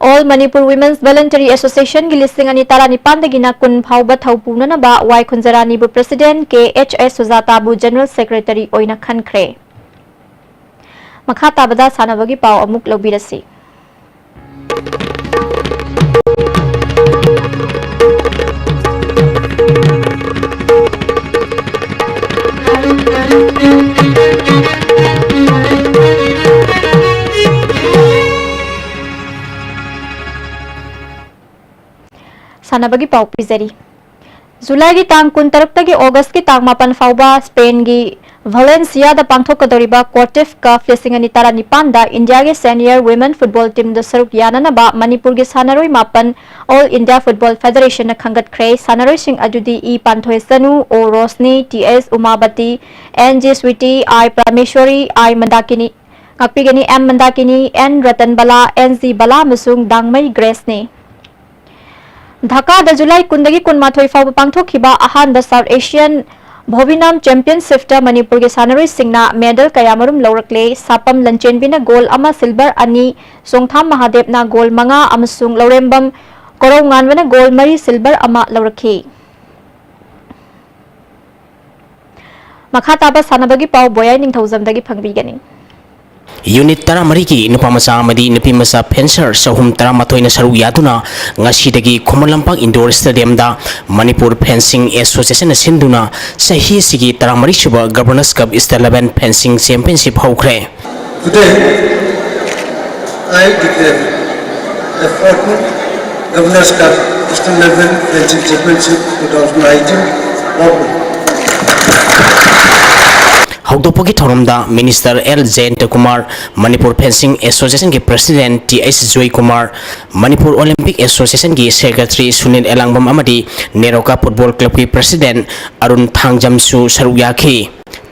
All Manipur Women's Voluntary Association ꯒꯤ ꯂꯤꯁꯤꯡ ꯑꯅꯤ ꯇꯔꯥꯅꯤꯄꯥꯟꯗꯒꯤꯅ ꯀꯨꯟ ꯐꯥꯎꯕ ꯊꯧ ꯄꯨꯅꯅꯕ ꯋꯥꯏ ꯈꯨꯟꯖꯔꯥꯅꯤꯕꯨ President ꯀꯦ ꯑꯩꯆ ꯑꯦꯁ ꯁꯨꯖꯥꯇꯥꯕꯨ General Secretary ꯑꯣꯏꯅ ꯈꯟꯈ꯭ꯔꯦ꯫ ꯃꯈꯥ ꯇꯥꯕꯗ ꯁꯥꯟꯅꯕꯒꯤ ꯄꯥꯎ ꯑꯃꯨꯛ ꯂꯧꯕꯤꯔꯁꯤ꯫ ꯁꯥꯟꯅꯕꯒꯤ ꯄꯥꯎ ꯄꯤꯖꯔꯤ꯫ ꯖꯨꯂꯥꯏꯒꯤ ꯇꯥꯡ ꯀꯨꯟꯇꯔꯨꯛꯇꯒꯤ ꯑꯣꯒꯁꯀꯤ ꯇꯥꯡ ꯃꯥꯄꯟ ꯐꯥꯎꯕ ꯁ꯭ꯄꯦꯟꯒꯤ ꯚꯥꯂꯦꯟꯁꯤꯌꯥꯗ ꯄꯥꯡꯊꯣꯛꯀꯗꯧꯔꯤꯕ ꯀꯣꯔꯇꯤꯐ ꯀꯞ ꯂꯤꯁꯤꯡ ꯑꯅꯤ ꯇꯔꯥꯅꯤꯄꯥꯟꯗ ꯏꯟꯗꯤꯌꯥꯒꯤ ꯁꯦꯅꯤꯌꯔ ꯋꯤꯃꯦꯟ ꯐꯨꯠꯕꯣꯜ ꯇꯤꯝꯗ ꯁꯔꯨꯛ ꯌꯥꯅꯅꯕ ꯃꯅꯤꯄꯨꯔꯒꯤ ꯁꯥꯟꯅꯔꯣꯏ ꯃꯥꯄꯟ ꯑꯣꯜ ꯏꯟꯗꯤꯌꯥ ꯐꯨꯠꯕꯣꯜ ꯐꯦꯗꯔꯦꯁꯟꯅ ꯈꯟꯒꯠꯈ꯭ꯔꯦ꯫ ꯁꯥꯟꯅꯔꯣꯏꯁꯤꯡ ꯑꯗꯨꯗꯤ E Panthoi Chanu, O Roshni, T S Umabati, N G Sweety, I Parmeshwori, I Mandakini, ꯉꯥꯛꯄꯤꯒꯅꯤ, M Mandakini, N Ratan Bala, N G Bala ꯑꯃꯁꯨꯡ ꯗꯥꯡꯃꯩ ꯒ꯭ꯔꯦꯁꯅꯤ꯫ ꯙꯥꯀꯥꯗ ꯖꯨꯂꯥꯏ ꯀꯨꯟꯗꯒꯤ ꯀꯨꯟꯃꯥꯊꯣꯏ ꯐꯥꯎꯕ ꯄꯥꯡꯊꯣꯛꯈꯤꯕ ꯑꯍꯥꯟꯕ ꯁꯥꯎꯠ ꯑꯦꯁꯤꯌꯥꯟ ꯚꯣꯕꯤꯅꯥꯝ ꯆꯦꯝꯄꯤꯌꯟꯁꯤꯞꯇ ꯃꯅꯤꯄꯨꯔꯒꯤ ꯁꯥꯟꯅꯔꯣꯏꯁꯤꯡꯅ ꯃꯦꯗꯜ ꯀꯌꯥꯃꯔꯨꯝ ꯂꯧꯔꯛꯂꯦ꯫ ꯁꯥꯄꯝ ꯂꯟꯆꯦꯟꯕꯤꯅ ꯒꯣꯜ ꯑꯃ, ꯁꯤꯜꯚꯔ ꯑꯅꯤ, ꯆꯣꯡꯊꯥꯝ ꯃꯍꯥꯗꯦꯕꯅ ꯒꯣꯜ ꯃꯉꯥ ꯑꯃꯁꯨꯡ ꯂꯧꯔꯦꯝꯕꯝ ꯀꯣꯔꯧꯉꯥꯟꯕꯅ ꯒꯣꯜ ꯃꯔꯤ, ꯁꯤꯜꯚꯔ ꯑꯃ ꯂꯧꯔꯛꯈꯤ꯫ ꯃꯈꯥ ꯇꯥꯕ ꯁꯥꯟꯅꯕꯒꯤ ꯄꯥꯎ ꯕꯣꯌꯥꯏ ꯅꯤꯡꯊꯧꯖꯝꯗꯒꯤ ꯐꯪꯕꯤꯒꯅꯤ꯫ ꯌꯨꯅꯤꯠ ꯇꯔꯥꯃꯔꯤꯒꯤ ꯅꯨꯄꯥꯃꯆꯥ ꯑꯃꯗꯤ ꯅꯨꯄꯤꯃꯆꯥ ꯐꯦꯟꯁꯔ ꯆꯍꯨꯝ ꯇꯔꯥꯃꯥꯊꯣꯏꯅ ꯁꯔꯨꯛ ꯌꯥꯗꯨꯅ ꯉꯁꯤꯗꯒꯤ ꯈꯨꯃꯟ ꯂꯝꯄꯥꯛ ꯏꯟꯗꯣꯔ ꯁ꯭ꯇꯦꯗꯤꯌꯝꯗ ꯃꯅꯤꯄꯨꯔ ꯐꯦꯟꯁꯤꯡ ꯑꯦꯁꯣꯁꯤꯌꯦꯁꯟꯅ ꯁꯤꯟꯗꯨꯅ ꯆꯍꯤ ꯑꯁꯤꯒꯤ ꯇꯔꯥꯃꯔꯤ ꯁꯨꯕ ꯒꯕꯔꯅꯔꯁ ꯀꯞ ꯏꯁꯇꯔ ꯏꯂꯦꯚꯦꯟ ꯐꯦꯟꯁꯤꯡ ꯆꯦꯝꯄꯤꯌꯟꯁꯤꯞ ꯍꯧꯈ꯭ꯔꯦ꯫ Today, I declare the fourteenth Governor's Cup Eastern Level Fencing Championship two thousand nineteen open. ꯍꯧꯗꯣꯛꯄꯒꯤ ꯊꯧꯔꯝꯗ minister L Jayant Kumar, Manipur fencing ꯑꯦꯁꯣꯁꯤꯌꯦꯁꯟꯒꯤ president T H Joy Kumar, Manipur Olympic ꯑꯦꯁꯣꯁꯤꯌꯦꯁꯟꯒꯤ ꯁꯦꯀ꯭ꯔꯦꯇꯔꯤ ꯁꯨꯅꯤꯜ ꯑꯦꯂꯥꯡꯕꯝ ꯑꯃꯗꯤ ꯅꯦꯔꯣꯀꯥ ꯐꯨꯠꯕꯣꯜ ꯀ꯭ꯂꯕꯀꯤ ꯄ꯭ꯔꯁꯤꯗꯦꯟꯠ ꯑꯔꯨꯟ ꯊꯥꯡꯖꯝꯁꯨ ꯁꯔꯨꯛ ꯌꯥꯈꯤ꯫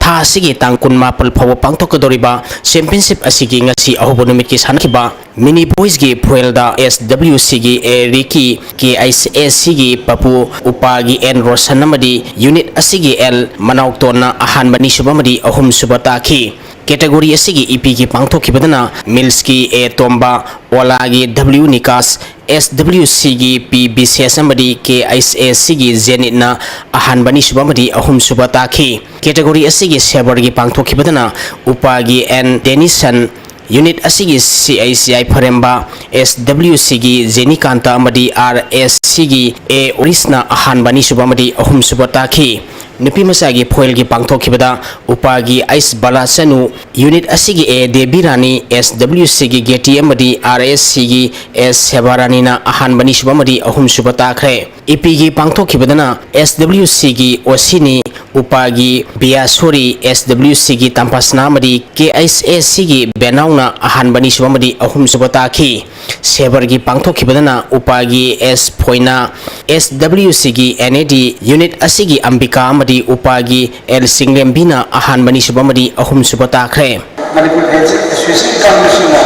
ꯊꯥ ꯑꯁꯤꯒꯤ ꯇꯥꯡ ꯀꯨꯟꯃꯥꯄꯜ ꯐꯥꯎꯕ ꯄꯥꯡꯊꯣꯛꯀꯗꯧꯔꯤꯕ ꯆꯦꯝꯄꯤꯌꯟꯁꯤꯞ ꯑꯁꯤꯒꯤ ꯉꯁꯤ ꯑꯍꯧꯕ ꯅꯨꯃꯤꯠꯀꯤ ꯁꯥꯟꯅꯈꯤꯕ ꯃꯤꯅꯤ ꯕꯣꯏꯁꯀꯤ ꯐꯨꯔꯦꯜꯗ ꯑꯦꯁ ꯗꯕ꯭ꯂꯤꯎ ꯁꯤꯒꯤ ꯑꯦ ꯔꯤꯀꯤ, ꯀꯦ ꯑꯩꯆ ꯑꯦ ꯁꯤꯒꯤ ꯄꯄꯨ, ꯎꯄꯥꯒꯤ ꯑꯦꯟ ꯔꯣꯁꯟ ꯑꯃꯗꯤ ꯌꯨꯅꯤꯠ ꯑꯁꯤꯒꯤ ꯑꯦꯜ ꯃꯅꯥꯎꯇꯣꯟꯅ ꯑꯍꯥꯟꯕ, ꯑꯅꯤꯁꯨꯕ ꯑꯃꯗꯤ ꯑꯍꯨꯝꯁꯨꯕ ꯇꯥꯈꯤ꯫ ꯀꯦꯇꯦꯒꯣꯔꯤ ꯑꯁꯤꯒꯤ ꯏ ꯄꯤꯒꯤ ꯄꯥꯡꯊꯣꯛꯈꯤꯕꯗꯅ ꯃꯤꯜꯁꯀꯤ ꯑꯦ ꯇꯣꯝꯕ, ꯑꯣꯂꯥꯒꯤ ꯗꯕ꯭ꯂꯤꯎ ꯅꯤꯀꯥꯁ, ꯑꯦꯁ ꯗꯕ꯭ꯂꯤꯎ ꯁꯤꯒꯤ ꯄꯤ ꯕꯤꯁꯦꯁ ꯑꯃꯗꯤ ꯀꯦ ꯑꯩꯆ ꯑꯦ ꯁꯤꯒꯤ ꯖꯦꯅꯤꯠꯅ ꯑꯍꯥꯟꯕ, ꯑꯅꯤꯁꯨꯕ ꯑꯃꯗꯤ ꯑꯍꯨꯝꯁꯨꯕ ꯇꯥꯈꯤ꯫ ꯀꯦꯇꯦꯒꯣꯔꯤ ꯑꯁꯤꯒꯤ ꯁꯦꯕꯔꯒꯤ ꯄꯥꯡꯊꯣꯛꯈꯤꯕꯗꯅ ꯎꯄꯥꯒꯤ ꯑꯦꯟ ꯗꯦꯅꯤꯁꯟ, ꯌꯨꯅꯤꯠ ꯑꯁꯤꯒꯤ ꯁꯤ ꯑꯩꯆ ꯌꯥꯏꯐꯔꯦꯝꯕ, ꯑꯦꯁ ꯗꯕ꯭ꯂꯤꯎ ꯁꯤꯒꯤ ꯖꯦꯅꯤꯀꯥꯟꯇ ꯑꯃꯗꯤ ꯑꯥꯔ ꯑꯦꯁ ꯁꯤꯒꯤ ꯑꯦ ꯑꯣꯔꯤꯁꯅ ꯑꯍꯥꯟꯕ, ꯑꯅꯤꯁꯨꯕ ꯑꯃꯗꯤ ꯑꯍꯨꯝꯁꯨꯕ ꯇꯥꯈꯤ꯫ ꯅꯨꯄꯤ ꯃꯆꯥꯒꯤ ꯐꯣꯏꯜꯒꯤ ꯄꯥꯡꯊꯣꯛꯈꯤꯕꯗ ꯎꯄꯥꯒꯤ ꯑꯩꯁ ꯕꯂꯥꯆꯅꯨ, ꯌꯨꯅꯤꯠ ꯑꯁꯤꯒꯤ ꯑꯦ ꯗꯦꯕꯤꯔꯥꯅꯤ, ꯑꯦꯁ ꯗꯕ꯭ꯂꯤꯎ ꯁꯤꯒꯤ ꯒꯦꯇꯤ ꯑꯃꯗꯤ ꯑꯥꯔ ꯑꯦꯁ ꯁꯤꯒꯤ ꯑꯦꯁ ꯁꯦꯕꯥꯔꯥꯅꯤꯅ ꯑꯍꯥꯟꯕ, ꯑꯅꯤꯁꯨꯕ ꯑꯃꯗꯤ ꯑꯍꯨꯝꯁꯨꯕ ꯇꯥꯈ꯭ꯔꯦ꯫ ꯏꯄꯤꯒꯤ ꯄꯥꯡꯊꯣꯛꯈꯤꯕꯗꯅ ꯑꯦꯁ ꯗꯕ꯭ꯂꯤꯎ ꯁꯤꯒꯤ ꯑꯣꯁꯤꯅꯤ, ꯎꯄꯥꯒꯤ ꯕꯤꯌꯥꯁꯣꯔꯤ, ꯑꯦꯁ ꯗꯕ꯭ꯂꯤꯎ ꯁꯤꯒꯤ ꯇꯝꯄꯥꯁꯅꯥ ꯑꯃꯗꯤ ꯀꯦ ꯑꯩꯁ ꯑꯦ ꯁꯤꯒꯤ ꯕꯦꯅꯥꯎꯅ ꯑꯍꯥꯟꯕ, ꯑꯅꯤꯁꯨꯕ ꯑꯃꯗꯤ ꯑꯍꯨꯝꯁꯨꯕ ꯇꯥꯈꯤ꯫ ꯁꯦꯕꯔꯒꯤ ꯄꯥꯡꯊꯣꯛꯈꯤꯕꯗꯅ ꯎꯄꯥꯒꯤ ꯑꯦꯁ ꯐꯣꯏꯅꯥ, ꯑꯦꯁ ꯗꯕ꯭ꯂꯤꯎ ꯁꯤꯒꯤ ꯑꯦꯟ ꯑꯦ ꯗꯤ ꯌꯨꯅꯤꯠ ꯑꯁꯤꯒꯤ ꯑꯝꯕꯤꯀꯥ ꯑꯃꯗꯤ ꯎꯄꯥꯒꯤ ꯑꯦꯜ ꯆꯤꯡꯂꯦꯝꯕꯤꯅ ꯑꯍꯥꯟꯕ, ꯑꯅꯤꯁꯨꯕ ꯑꯃꯗꯤ ꯑꯍꯨꯝꯁꯨꯕ ꯇꯥꯈ꯭ꯔꯦ꯫ ꯃꯅꯤꯄꯨꯔ ꯐꯦꯟꯁꯤꯡ ꯑꯦꯁꯣꯁꯤꯌꯦꯁꯟ ꯀꯥꯡꯕꯨꯁꯤꯡꯅ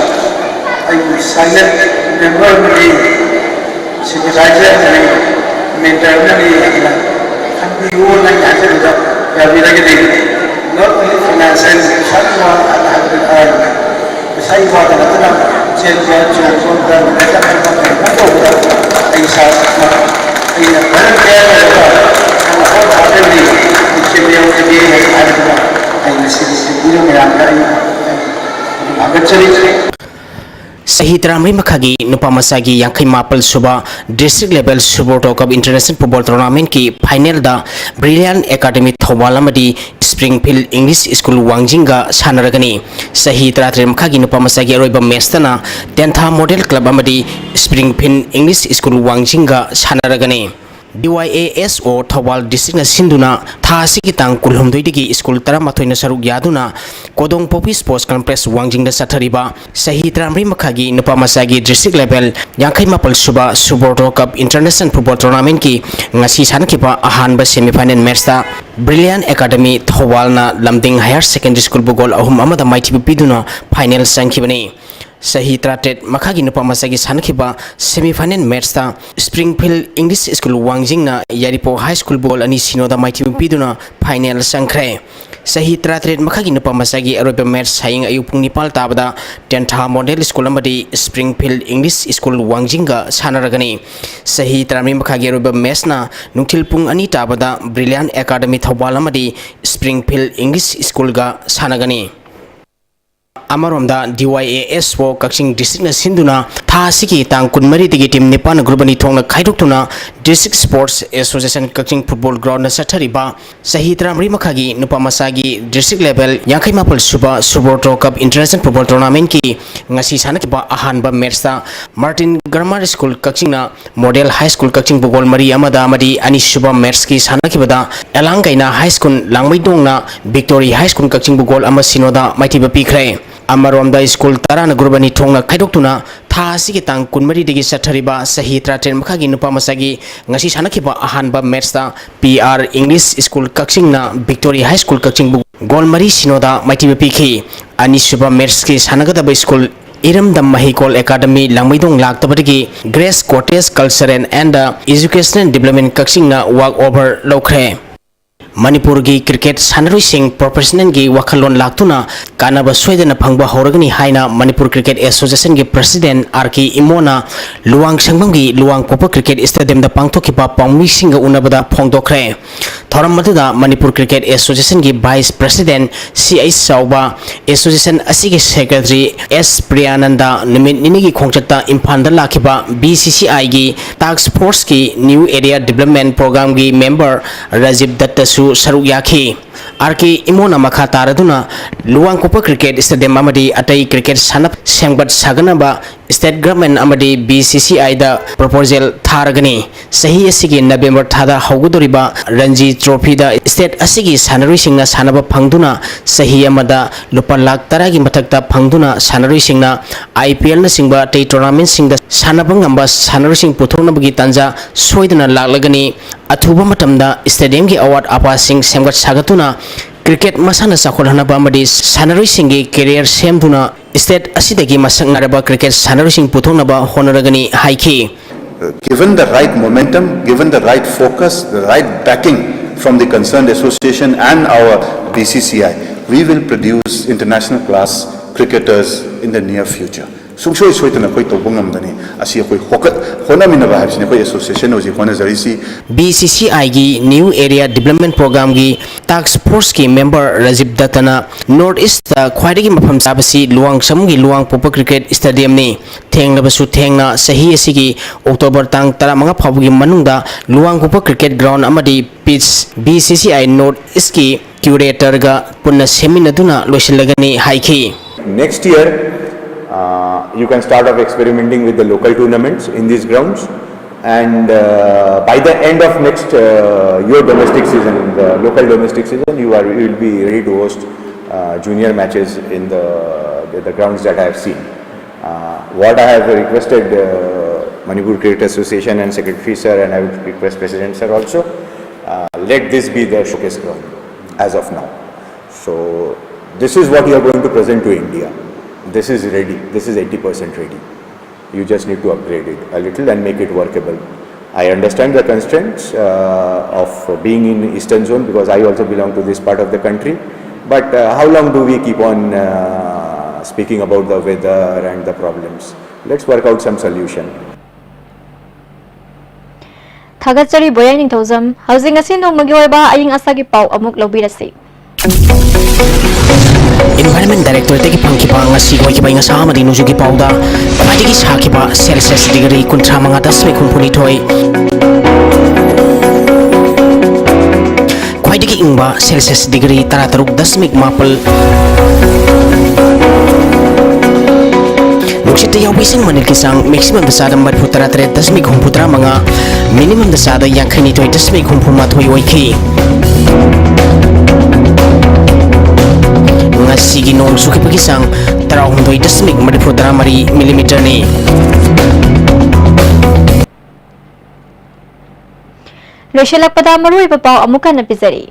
ꯑꯩꯕꯨ ꯁꯥꯏꯂꯦꯟ ꯃꯦꯝꯕꯔ ꯑꯃꯗꯤ ꯁꯤꯝꯄꯊꯥꯏꯖꯔ ꯑꯃꯗꯤ ꯃꯦꯟꯇꯔ ꯑꯃꯗꯤ ꯑꯩꯅ ꯈꯟꯕꯤꯌꯨꯅ ꯑꯩꯅ ꯍꯥꯏꯖꯕꯗ ꯌꯥꯕꯤꯔꯒꯗꯤ, not only financial, ꯄꯩꯁꯥꯒꯤ ꯋꯥ ꯍꯥꯏꯕꯗꯤ ꯍꯥꯏꯔꯤꯕ ꯄꯩꯁꯥꯒꯤ ꯋꯥꯗ ꯅꯠꯇꯅ ꯆꯦꯟꯕ ꯆꯣꯡꯕ ꯗꯔꯃ ꯀꯌꯥ ꯇꯧꯕꯗ ꯑꯩ ꯏꯁꯥꯃꯛ ꯑꯩꯅ ꯐꯖꯅ ꯀꯌꯥ ꯇꯧꯔꯒ ꯑꯩꯅ ꯍꯣꯠ ꯊꯥꯗꯔꯤ, ꯑꯩ ꯆꯦꯟꯕ ꯌꯥꯎꯖꯒꯦ ꯍꯥꯏꯕꯗꯨꯅ ꯑꯩ ꯉꯁꯤꯒꯤ ꯁꯤꯟꯕꯤꯔꯤꯕ ꯃꯌꯥꯝꯗ ꯑꯩ ꯑꯗꯨꯝ ꯊꯥꯒꯠꯆꯔꯤ꯫ ꯆꯍꯤ ꯇꯔꯥꯃꯔꯤ ꯃꯈꯥꯒꯤ ꯅꯨꯄꯥ ꯃꯆꯥꯒꯤ ꯌꯥꯡꯈꯩ ꯃꯥꯄꯜ ꯁꯨꯕ District Level Subrata Cup International Football Tournamentꯀꯤ finalꯗ Brilliant Academy Thoubal ꯑꯃꯗꯤ Springfield English School ꯋꯥꯡꯖꯤꯡꯒ ꯁꯥꯟꯅꯔꯒꯅꯤ꯫ ꯆꯍꯤ ꯇꯔꯥꯇꯔꯦꯠ ꯃꯈꯥꯒꯤ ꯅꯨꯄꯥ ꯃꯆꯥꯒꯤ ꯑꯔꯣꯏꯕ matchꯇꯅ Tantha Model Club ꯑꯃꯗꯤ Springfield English School ꯋꯥꯡꯖꯤꯡꯒ ꯁꯥꯟꯅꯔꯒꯅꯤ꯫ D Y A S ꯑꯣ ꯊꯧꯕꯥꯜ districtꯅ ꯁꯤꯟꯗꯨꯅ ꯊꯥ ꯑꯁꯤꯒꯤ ꯇꯥꯡ ꯀꯨꯟꯍꯨꯝꯗꯣꯏꯗꯒꯤ school ꯇꯔꯥꯃꯥꯊꯣꯏꯅ ꯁꯔꯨꯛ ꯌꯥꯗꯨꯅ ꯀꯣꯗꯣꯡꯄꯣꯛꯄꯤ Sports Complex ꯋꯥꯡꯖꯤꯡꯗ ꯆꯠꯊꯔꯤꯕ ꯆꯍꯤ ꯇꯔꯥꯃꯔꯤ ꯃꯈꯥꯒꯤ ꯅꯨꯄꯥ ꯃꯆꯥꯒꯤ district level ꯌꯥꯡꯈꯩ ꯃꯥꯄꯜ ꯁꯨꯕ Subrata Cup International Football Tournamentꯀꯤ ꯉꯁꯤ ꯁꯥꯟꯅꯈꯤꯕ ꯑꯍꯥꯟꯕ semifinal matchꯇ Brilliant Academy ꯊꯧꯕꯥꯜꯅ ꯂꯝꯗꯤꯡ Higher Secondary Schoolꯕꯨ goal ꯑꯍꯨꯝ ꯑꯃꯗ ꯃꯥꯏꯊꯤꯕ ꯄꯤꯗꯨꯅ final ꯆꯪꯈꯤꯕꯅꯤ꯫ ꯆꯍꯤ ꯇꯔꯥꯇꯔꯦꯠ ꯃꯈꯥꯒꯤ ꯅꯨꯄꯥ ꯃꯆꯥꯒꯤ ꯁꯥꯟꯅꯈꯤꯕ semifinal matchꯇ Springfield English School ꯋꯥꯡꯖꯤꯡꯅ ꯌꯥꯏꯔꯤꯄꯣꯛ High Schoolꯕꯨ goal ꯑꯅꯤ ꯁꯤꯅꯣꯗ ꯃꯥꯏꯊꯤꯕ ꯄꯤꯗꯨꯅ final ꯆꯪꯈ꯭ꯔꯦ꯫ ꯆꯍꯤ ꯇꯔꯥꯇꯔꯦꯠ ꯃꯈꯥꯒꯤ ꯅꯨꯄꯥ ꯃꯆꯥꯒꯤ ꯑꯔꯣꯏꯕ match ꯍꯌꯦꯡ ꯑꯌꯨꯛ ꯄꯨꯡ ꯅꯤꯄꯥꯜ ꯇꯥꯕꯗ Tantha Model School ꯑꯃꯗꯤ Springfield English School ꯋꯥꯡꯖꯤꯡꯒ ꯁꯥꯟꯅꯔꯒꯅꯤ꯫ ꯆꯍꯤ ꯇꯔꯥꯃꯔꯤ ꯃꯈꯥꯒꯤ ꯑꯔꯣꯏꯕ matchꯅ ꯅꯨꯡꯊꯤꯜ ꯄꯨꯡ ꯑꯅꯤ ꯇꯥꯕꯗ Brilliant Academy ꯊꯧꯕꯥꯜ ꯑꯃꯗꯤ Springfield English Schoolꯒ ꯁꯥꯟꯅꯒꯅꯤ꯫ ꯑꯃꯔꯣꯝꯗ, ꯗꯤ ꯋꯥꯏ ꯑꯦ ꯑꯦꯁ ꯑꯣ ꯀꯛꯆꯤꯡ ꯗꯤꯁꯇ꯭ꯔꯤꯛꯅ ꯁꯤꯟꯗꯨꯅ ꯊꯥ ꯑꯁꯤꯒꯤ ꯇꯥꯡ ꯀꯨꯟꯃꯔꯤꯗꯒꯤ ꯇꯤꯝ ꯅꯤꯄꯥꯟ ꯒ꯭ꯔꯨꯞ ꯑꯅꯤ ꯊꯣꯛꯅ ꯈꯥꯏꯗꯣꯛꯇꯨꯅ ꯗꯤꯁꯇ꯭ꯔꯤꯛ ꯁ꯭ꯄꯣꯔꯠꯁ ꯑꯦꯁꯣꯁꯤꯌꯦꯁꯟ ꯀꯛꯆꯤꯡ ꯐꯨꯠꯕꯣꯜ ꯒ꯭ꯔꯥꯎꯟꯗ ꯆꯠꯊꯔꯤꯕ ꯆꯍꯤ ꯇꯔꯥꯃꯔꯤ ꯃꯈꯥꯒꯤ ꯅꯨꯄꯥ ꯃꯆꯥꯒꯤ ꯗꯤꯁꯇ꯭ꯔꯤꯛ ꯂꯦꯚꯦꯜ ꯌꯥꯡꯈꯩ ꯃꯥꯄꯜ ꯁꯨꯕ ꯁꯨꯕ꯭ꯔꯣꯇꯣ ꯀꯞ ꯏꯟꯇꯔꯅꯦꯁꯅꯦꯜ ꯐꯨꯠꯕꯣꯜ ꯇꯣꯔꯅꯥꯃꯦꯟꯠꯀꯤ ꯉꯁꯤ ꯁꯥꯟꯅꯈꯤꯕ ꯑꯍꯥꯟꯕ ꯃꯦꯠꯁꯇ ꯃꯥꯔꯇꯤꯟ ꯒ꯭ꯔꯥꯃꯥꯔ ꯁ꯭ꯀꯨꯜ ꯀꯛꯆꯤꯡꯅ ꯃꯣꯗꯦꯜ ꯍꯥꯏ ꯁ꯭ꯀꯨꯜ ꯀꯛꯆꯤꯡꯕꯨ ꯒꯣꯜ ꯃꯔꯤ ꯑꯃꯗ ꯑꯃꯗꯤ ꯑꯅꯤꯁꯨꯕ ꯃꯦꯠꯁꯀꯤ ꯁꯥꯟꯅꯈꯤꯕꯗ ꯑꯦꯂꯥꯡꯀꯩꯅ ꯍꯥꯏ ꯁ꯭ꯀꯨꯜ ꯂꯥꯡꯃꯩꯗꯣꯡꯅ ꯚꯤꯛꯇꯣꯔꯤ ꯍꯥꯏ ꯁ꯭ꯀꯨꯜ ꯀꯛꯆꯤꯡꯕꯨ ꯒꯣꯜ ꯑꯃ ꯁꯤꯅꯣꯗ ꯃꯥꯏꯊꯤꯕ ꯄꯤꯈ꯭ꯔꯦ꯫ ꯑꯃꯔꯣꯝꯗ, ꯁ꯭ꯀꯨꯜ ꯇꯔꯥꯅ ꯒ꯭ꯔꯨꯞ ꯑꯅꯤ ꯊꯣꯛꯅ ꯈꯥꯏꯗꯣꯛꯇꯨꯅ ꯊꯥ ꯑꯁꯤꯒꯤ ꯇꯥꯡ ꯀꯨꯟꯃꯔꯤꯗꯒꯤ ꯆꯠꯊꯔꯤꯕ ꯆꯍꯤ ꯇꯔꯥꯇꯔꯦꯠ ꯃꯈꯥꯒꯤ ꯅꯨꯄꯥ ꯃꯆꯥꯒꯤ ꯉꯁꯤ ꯁꯥꯟꯅꯈꯤꯕ ꯑꯍꯥꯟꯕ ꯃꯦꯠꯁꯇ ꯄꯤ ꯑꯥꯔ ꯏꯪꯂꯤꯁ ꯁ꯭ꯀꯨꯜ ꯀꯛꯆꯤꯡꯅ ꯚꯤꯛꯇꯣꯔꯤ ꯍꯥꯏ ꯁ꯭ꯀꯨꯜ ꯀꯛꯆꯤꯡꯕꯨ ꯒꯣꯜ ꯃꯔꯤ ꯁꯤꯅꯣꯗ ꯃꯥꯏꯊꯤꯕ ꯄꯤꯈꯤ꯫ ꯑꯅꯤꯁꯨꯕ ꯃꯦꯠꯁꯀꯤ ꯁꯥꯟꯅꯒꯗꯕ ꯁ꯭ꯀꯨꯜ ꯏꯔꯝꯗꯝ ꯃꯍꯩꯀꯣꯜ ꯑꯦꯀꯥꯗꯃꯤ ꯂꯥꯡꯃꯩꯗꯣꯡ ꯂꯥꯛꯇꯕꯗꯒꯤ grace cottage cultural and educational development ꯀꯛꯆꯤꯡꯅ ꯋꯥꯛ ꯑꯣꯚꯔ ꯂꯧꯈ꯭ꯔꯦ꯫ ꯃꯅꯤꯄꯨꯔꯒꯤ ꯀ꯭ꯔꯤꯀꯦꯠ ꯁꯥꯟꯅꯔꯣꯏꯁꯤꯡ ꯄ꯭ꯔꯣꯐꯦꯁꯅꯦꯜꯒꯤ ꯋꯥꯈꯜꯂꯣꯟ ꯂꯥꯛꯇꯨꯅ ꯀꯥꯟꯅꯕ ꯁꯣꯏꯗꯅ ꯐꯪꯕ ꯍꯧꯔꯒꯅꯤ ꯍꯥꯏꯅ ꯃꯅꯤꯄꯨꯔ ꯀ꯭ꯔꯤꯀꯦꯠ ꯑꯦꯁꯣꯁꯤꯌꯦꯁꯟꯒꯤ ꯄ꯭ꯔꯁꯤꯗꯦꯟ ꯑꯥꯔ ꯀꯦ ꯏꯃꯣꯅ ꯂꯨꯋꯥꯡ ꯁꯪꯕꯝꯒꯤ ꯂꯨꯋꯥꯡ ꯄꯣꯛꯄ ꯀ꯭ꯔꯤꯀꯦꯠ ꯁ꯭ꯇꯦꯗꯤꯌꯝꯗ ꯄꯥꯡꯊꯣꯛꯈꯤꯕ ꯄꯥꯎꯃꯤꯁꯤꯡꯒ ꯎꯅꯕꯗ ꯐꯣꯡꯗꯣꯛꯈ꯭ꯔꯦ꯫ ꯊꯧꯔꯝ ꯑꯗꯨꯗ ꯃꯅꯤꯄꯨꯔ ꯀ꯭ꯔꯤꯀꯦꯠ ꯑꯦꯁꯣꯁꯤꯌꯦꯁꯟꯒꯤ ꯚꯥꯏꯁ ꯄ꯭ꯔꯁꯤꯗꯦꯟ ꯁꯤ ꯑꯩꯆ ꯆꯥꯎꯕ, ꯑꯦꯁꯣꯁꯤꯌꯦꯁꯟ ꯑꯁꯤꯒꯤ ꯁꯦꯀ꯭ꯔꯦꯇꯔꯤ ꯑꯦꯁ ꯄ꯭ꯔꯤꯌꯥꯅꯟꯗ, ꯅꯨꯃꯤꯠ ꯅꯤꯅꯤꯒꯤ ꯈꯣꯡꯆꯠꯇ ꯏꯝꯐꯥꯜꯗ ꯂꯥꯛꯈꯤꯕ ꯕꯤ ꯁꯤ ꯁꯤ ꯑꯥꯏꯒꯤ ꯇꯥꯛꯁ ꯐꯣꯔꯁꯀꯤ new area development ꯄ꯭ꯔꯣꯒ꯭ꯔꯥꯝꯒꯤ member Rajiv ꯗꯠꯇꯁꯨ ꯁꯔꯨꯛ ꯌꯥꯈꯤ꯫ ꯑꯥꯔ ꯀꯦ ꯏꯃꯣꯅ ꯃꯈꯥ ꯇꯥꯔꯗꯨꯅ ꯂꯨꯋꯥꯡꯀꯣꯛꯄ ꯀ꯭ꯔꯤꯀꯦꯠ ꯁ꯭ꯇꯦꯗꯤꯌꯝ ꯑꯃꯗꯤ ꯑꯇꯩ ꯀ꯭ꯔꯤꯀꯦꯠ ꯁꯥꯟꯅ ꯁꯦꯝꯒꯠ ꯁꯥꯒꯠꯅꯕ ꯁ꯭ꯇꯦꯠ ꯒꯚꯔꯟꯃꯦꯟꯠ ꯑꯃꯗꯤ ꯕꯤ ꯁꯤ ꯁꯤ ꯑꯥꯏꯗ ꯄ꯭ꯔꯣꯄꯣꯖꯦꯜ ꯊꯥꯔꯒꯅꯤ꯫ ꯆꯍꯤ ꯑꯁꯤꯒꯤ ꯅꯕꯦꯝꯕꯔ ꯊꯥꯗ ꯍꯧꯒꯗꯧꯔꯤꯕ ꯔꯟꯖꯤ ꯇ꯭ꯔꯣꯐꯤꯗ ꯁ꯭ꯇꯦꯠ ꯑꯁꯤꯒꯤ ꯁꯥꯟꯅꯔꯣꯏꯁꯤꯡꯅ ꯁꯥꯟꯅꯕ ꯐꯪꯗꯨꯅ ꯆꯍꯤ ꯑꯃꯗ ꯂꯨꯄꯥ ꯂꯥꯈ ꯇꯔꯥꯒꯤ ꯃꯊꯛꯇ ꯐꯪꯗꯨꯅ ꯁꯥꯟꯅꯔꯣꯏꯁꯤꯡꯅ ꯑꯥꯏ ꯄꯤ ꯑꯦꯜꯅꯆꯤꯡꯕ ꯑꯇꯩ ꯇꯣꯔꯅꯥꯃꯦꯟꯠꯁꯤꯡꯗ ꯁꯥꯟꯅꯕ ꯉꯝꯕ ꯁꯥꯟꯅꯔꯣꯏꯁꯤꯡ ꯄꯨꯊꯣꯛꯅꯕꯒꯤ ꯇꯥꯟꯖꯥ ꯁꯣꯏꯗꯅ ꯂꯥꯛꯂꯒꯅꯤ꯫ ꯑꯊꯨꯕ ꯃꯇꯝꯗ ꯁ꯭ꯇꯦꯗꯤꯌꯝꯒꯤ ꯑꯋꯥꯠ ꯑꯄꯥꯁꯤꯡ ꯁꯦꯝꯒꯠ ꯁꯥꯒꯠꯇꯨꯅ ꯀ꯭ꯔꯤꯀꯦꯠ ꯃꯁꯥꯟꯅ ꯆꯥꯎꯈꯠꯍꯟꯅꯕ ꯑꯃꯗꯤ ꯁꯥꯟꯅꯔꯣꯏꯁꯤꯡꯒꯤ ꯀꯦꯔꯤꯌꯔ ꯁꯦꯝꯗꯨꯅ ꯁ꯭ꯇꯦꯠ ꯑꯁꯤꯗꯒꯤ ꯃꯁꯛ ꯅꯥꯏꯔꯕ ꯀ꯭ꯔꯤꯀꯦꯠ ꯁꯥꯟꯅꯔꯣꯏꯁꯤꯡ ꯄꯨꯊꯣꯛꯅꯕ ꯍꯣꯠꯅꯔꯒꯅꯤ ꯍꯥꯏꯈꯤ꯫ Given the right momentum, given the right focus, the right backing from the concerned association and our B C C I, we will produce international class cricketers in the near future. ꯁꯨꯡꯁꯣꯏ ꯁꯣꯏꯗꯅ ꯑꯩꯈꯣꯏ ꯇꯧꯕ ꯉꯝꯒꯅꯤ꯫ ꯑꯁꯤ ꯑꯩꯈꯣꯏ ꯍꯣꯀꯠ-, ꯍꯣꯠꯅꯃꯤꯟꯅꯕ ꯍꯥꯏꯕꯁꯤꯅꯤ ꯑꯩꯈꯣꯏ association ꯍꯧꯖꯤꯛ ꯍꯣꯠꯅꯖꯔꯤꯁꯤ꯫ B C C Iꯒꯤ New Area Development Programꯒꯤ Task Forceꯀꯤ member Rajiv ꯗꯠꯇꯅ North Eastꯇ ꯈ꯭ꯋꯥꯏꯗꯒꯤ ꯃꯐꯝ ꯆꯥꯕꯁꯤ ꯂꯨꯋꯥꯡꯁꯝꯒꯤ ꯂꯨꯋꯥꯡꯄꯣꯛꯄ cricket stadiumꯅꯤ꯫ ꯊꯦꯡꯂꯕꯁꯨ ꯊꯦꯡꯅ ꯆꯍꯤ ꯑꯁꯤꯒꯤ October ꯇꯥꯡ ꯇꯔꯥꯃꯉꯥ ꯐꯥꯎꯕꯒꯤ ꯃꯅꯨꯡꯗ ꯂꯨꯋꯥꯡꯄꯣꯛꯄ cricket ground ꯑꯃꯗꯤ pitch B C C I North Eastꯀꯤ curatorꯒ ꯄꯨꯟꯅ ꯁꯦꯝꯃꯤꯟꯅꯗꯨꯅ ꯂꯣꯏꯁꯤꯜꯂꯒꯅꯤ ꯍꯥꯏꯈꯤ꯫ Next year, uh, you can start off experimenting with the local tournaments in these grounds, and uh, by the end of next uh, your domestic season, the local domestic season, you are you will be ready to host uh, junior matches in the the, the grounds that I have seen. Uh, what I have requested uh, Manipur Cricket Association and Secretary Sir, and I would request President Sir also, uh, let this be the showcase ground as of now. So this is what you are going to present to India. This is ready. This is eighty percent ready. You just need to upgrade it a little and make it workable. I understand the constraints uh, of being in eastern zone because I also belong to this part of the country. But uh, how long do we keep on uh, speaking about the weather and the problems? Let's work out some solution. ꯊꯥꯒꯠꯆꯔꯤ ꯕꯣꯌꯥꯏ ꯅꯤꯡꯊꯧꯖꯝ꯫ ꯍꯧꯖꯤꯛ ꯉꯁꯤ ꯅꯣꯡꯃꯒꯤ ꯑꯣꯏꯕ ꯑꯏꯪ ꯑꯁꯥꯒꯤ ꯄꯥꯎ ꯑꯃꯨꯛ ꯂꯧꯕꯤꯔꯁꯤ꯫ Environment Directorateꯇꯒꯤ ꯐꯪꯈꯤꯕ ꯉꯁꯤꯒꯤ ꯑꯣꯏꯈꯤꯕ ꯑꯏꯪ ꯑꯁꯥ ꯑꯃꯗꯤ ꯅꯣꯡꯖꯨꯒꯤ ꯄꯥꯎꯗ ꯈ꯭ꯋꯥꯏꯗꯒꯤ ꯁꯥꯈꯤꯕ Celsius degree ꯀꯨꯟꯊ꯭ꯔꯥ ꯃꯉꯥ ꯗꯁꯃꯤꯛ ꯍꯨꯝꯐꯨ ꯅꯤꯊꯣꯏ, ꯈ꯭ꯋꯥꯏꯗꯒꯤ ꯏꯪꯕ Celsius degree ꯇꯔꯥ ꯇꯔꯨꯛ ꯗꯁꯃꯤꯛ ꯃꯥꯄꯜ, ꯅꯨꯡꯁꯤꯠꯇ ꯌꯥꯎꯕ ꯏꯁꯤꯡ ꯃꯅꯤꯜꯒꯤ ꯆꯥꯡ maximumꯗ ꯆꯥꯗ ꯃꯔꯤꯐꯨ ꯇꯔꯥ ꯇꯔꯦꯠ ꯗꯁꯃꯤꯛ ꯍꯨꯝꯐꯨ ꯇꯔꯥ ꯃꯉꯥ, minimumꯗ ꯆꯥꯗ ꯌꯥꯡꯈꯩ ꯅꯤꯊꯣꯏ ꯗꯁꯃꯤꯛ ꯍꯨꯝꯐꯨ ꯃꯥꯊꯣꯏ ꯑꯣꯏꯈꯤ꯫ ꯉꯁꯤꯒꯤ ꯅꯣꯡ ꯆꯨꯈꯤꯕꯒꯤ ꯆꯥꯡ ꯇꯔꯥꯍꯨꯝꯗꯣꯏ ꯗꯁꯃꯤꯛ ꯃꯔꯤꯐꯨ ꯇꯔꯥ ꯃꯔꯤ millimeterꯅꯤ꯫ ꯂꯣꯏꯁꯤꯜꯂꯛꯄꯗ ꯃꯔꯨꯑꯣꯏꯕ ꯄꯥꯎ ꯑꯃꯨꯛ ꯍꯟꯅ ꯄꯤꯖꯔꯤ꯫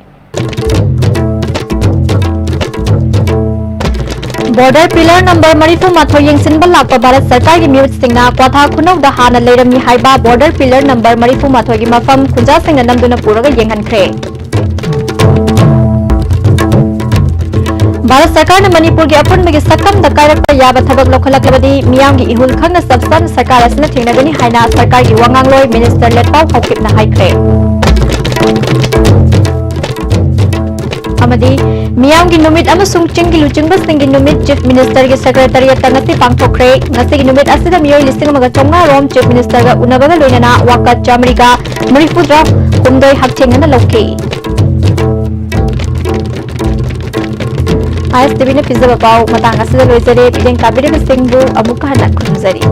Border pillar number ꯃꯔꯤꯐꯨ ꯃꯥꯊꯣꯏ ꯌꯦꯡꯁꯤꯟꯕ ꯂꯥꯛꯄ ꯚꯥꯔꯠ ꯁꯔꯀꯥꯔꯒꯤ ꯃꯤꯍꯨꯠꯁꯤꯡꯅ ꯀ꯭ꯋꯥꯊꯥ ꯈꯨꯅꯧꯗ ꯍꯥꯟꯅ ꯂꯩꯔꯝꯃꯤ ꯍꯥꯏꯕ border pillar number ꯃꯔꯤꯐꯨ ꯃꯥꯊꯣꯏꯒꯤ ꯃꯐꯝ ꯈꯨꯟꯖꯥꯁꯤꯡꯅ ꯅꯝꯗꯨꯅ ꯄꯨꯔꯒ ꯌꯦꯡꯍꯟꯈ꯭ꯔꯦ꯫ ꯚꯥꯔꯠ ꯁꯔꯀꯥꯔꯅ ꯃꯅꯤꯄꯨꯔꯒꯤ ꯑꯄꯨꯟꯕꯒꯤ ꯁꯛꯇꯝꯗ ꯀꯥꯏꯔꯛꯄ ꯌꯥꯕ ꯊꯕꯛ ꯂꯧꯈꯠꯂꯛꯂꯕꯗꯤ ꯃꯤꯌꯥꯝꯒꯤ ꯏꯍꯨꯜ ꯈꯪꯅ ꯆꯞ ꯆꯥꯅ ꯁꯔꯀꯥꯔ ꯑꯁꯤꯅ ꯊꯦꯡꯅꯒꯅꯤ ꯍꯥꯏꯅ ꯁꯔꯀꯥꯔꯒꯤ ꯋꯥ ꯉꯥꯡꯂꯣꯏ ꯃꯤꯅꯤꯁꯇꯔ ꯂꯦꯠꯄꯥꯎ ꯍꯥꯎꯀꯤꯞꯅ ꯍꯥꯏꯈ꯭ꯔꯦ꯫ ꯑꯃꯗꯤ ꯃꯤꯌꯥꯝꯒꯤ ꯅꯨꯃꯤꯠ ꯑꯃꯁꯨꯡ ꯆꯤꯡꯒꯤ ꯂꯨꯆꯤꯡꯕꯁꯤꯡꯒꯤ ꯅꯨꯃꯤꯠ ꯆꯤꯐ ꯃꯤꯅꯤꯁꯇꯔꯒꯤ ꯁꯦꯀ꯭ꯔꯦꯇꯔꯤꯌꯦꯠꯇ ꯉꯁꯤ ꯄꯥꯡꯊꯣꯛꯈ꯭ꯔꯦ꯫ ꯉꯁꯤꯒꯤ ꯅꯨꯃꯤꯠ ꯑꯁꯤꯗ ꯃꯤꯑꯣꯏ ꯂꯤꯁꯤꯡ ꯑꯃꯒ ꯆꯥꯝꯃꯉꯥ ꯔꯣꯝ ꯆꯤꯐ ꯃꯤꯅꯤꯁꯇꯔꯒ ꯎꯅꯕꯒ ꯂꯣꯏꯅꯅ ꯋꯥꯀꯠ ꯆꯥꯃꯔꯤꯒ ꯃꯔꯤꯐꯨꯇꯔꯥ ꯍꯨꯝꯗꯣꯏ ꯍꯛꯊꯦꯡꯅꯅ ꯂꯧꯈꯤ꯫ ꯑꯥꯏ ꯑꯦꯁ ꯇꯤ ꯚꯤꯅ ꯄꯤꯖꯕ ꯄꯥꯎ ꯃꯇꯥꯡ ꯑꯁꯤꯗ ꯂꯣꯏꯖꯔꯦ꯫ ꯃꯤꯠꯌꯦꯡ ꯇꯥꯕꯤꯔꯤꯕꯁꯤꯡꯕꯨ ꯑꯃꯨꯛꯀ ꯍꯟꯅ ꯈꯨꯔꯨꯝꯖꯔꯤ꯫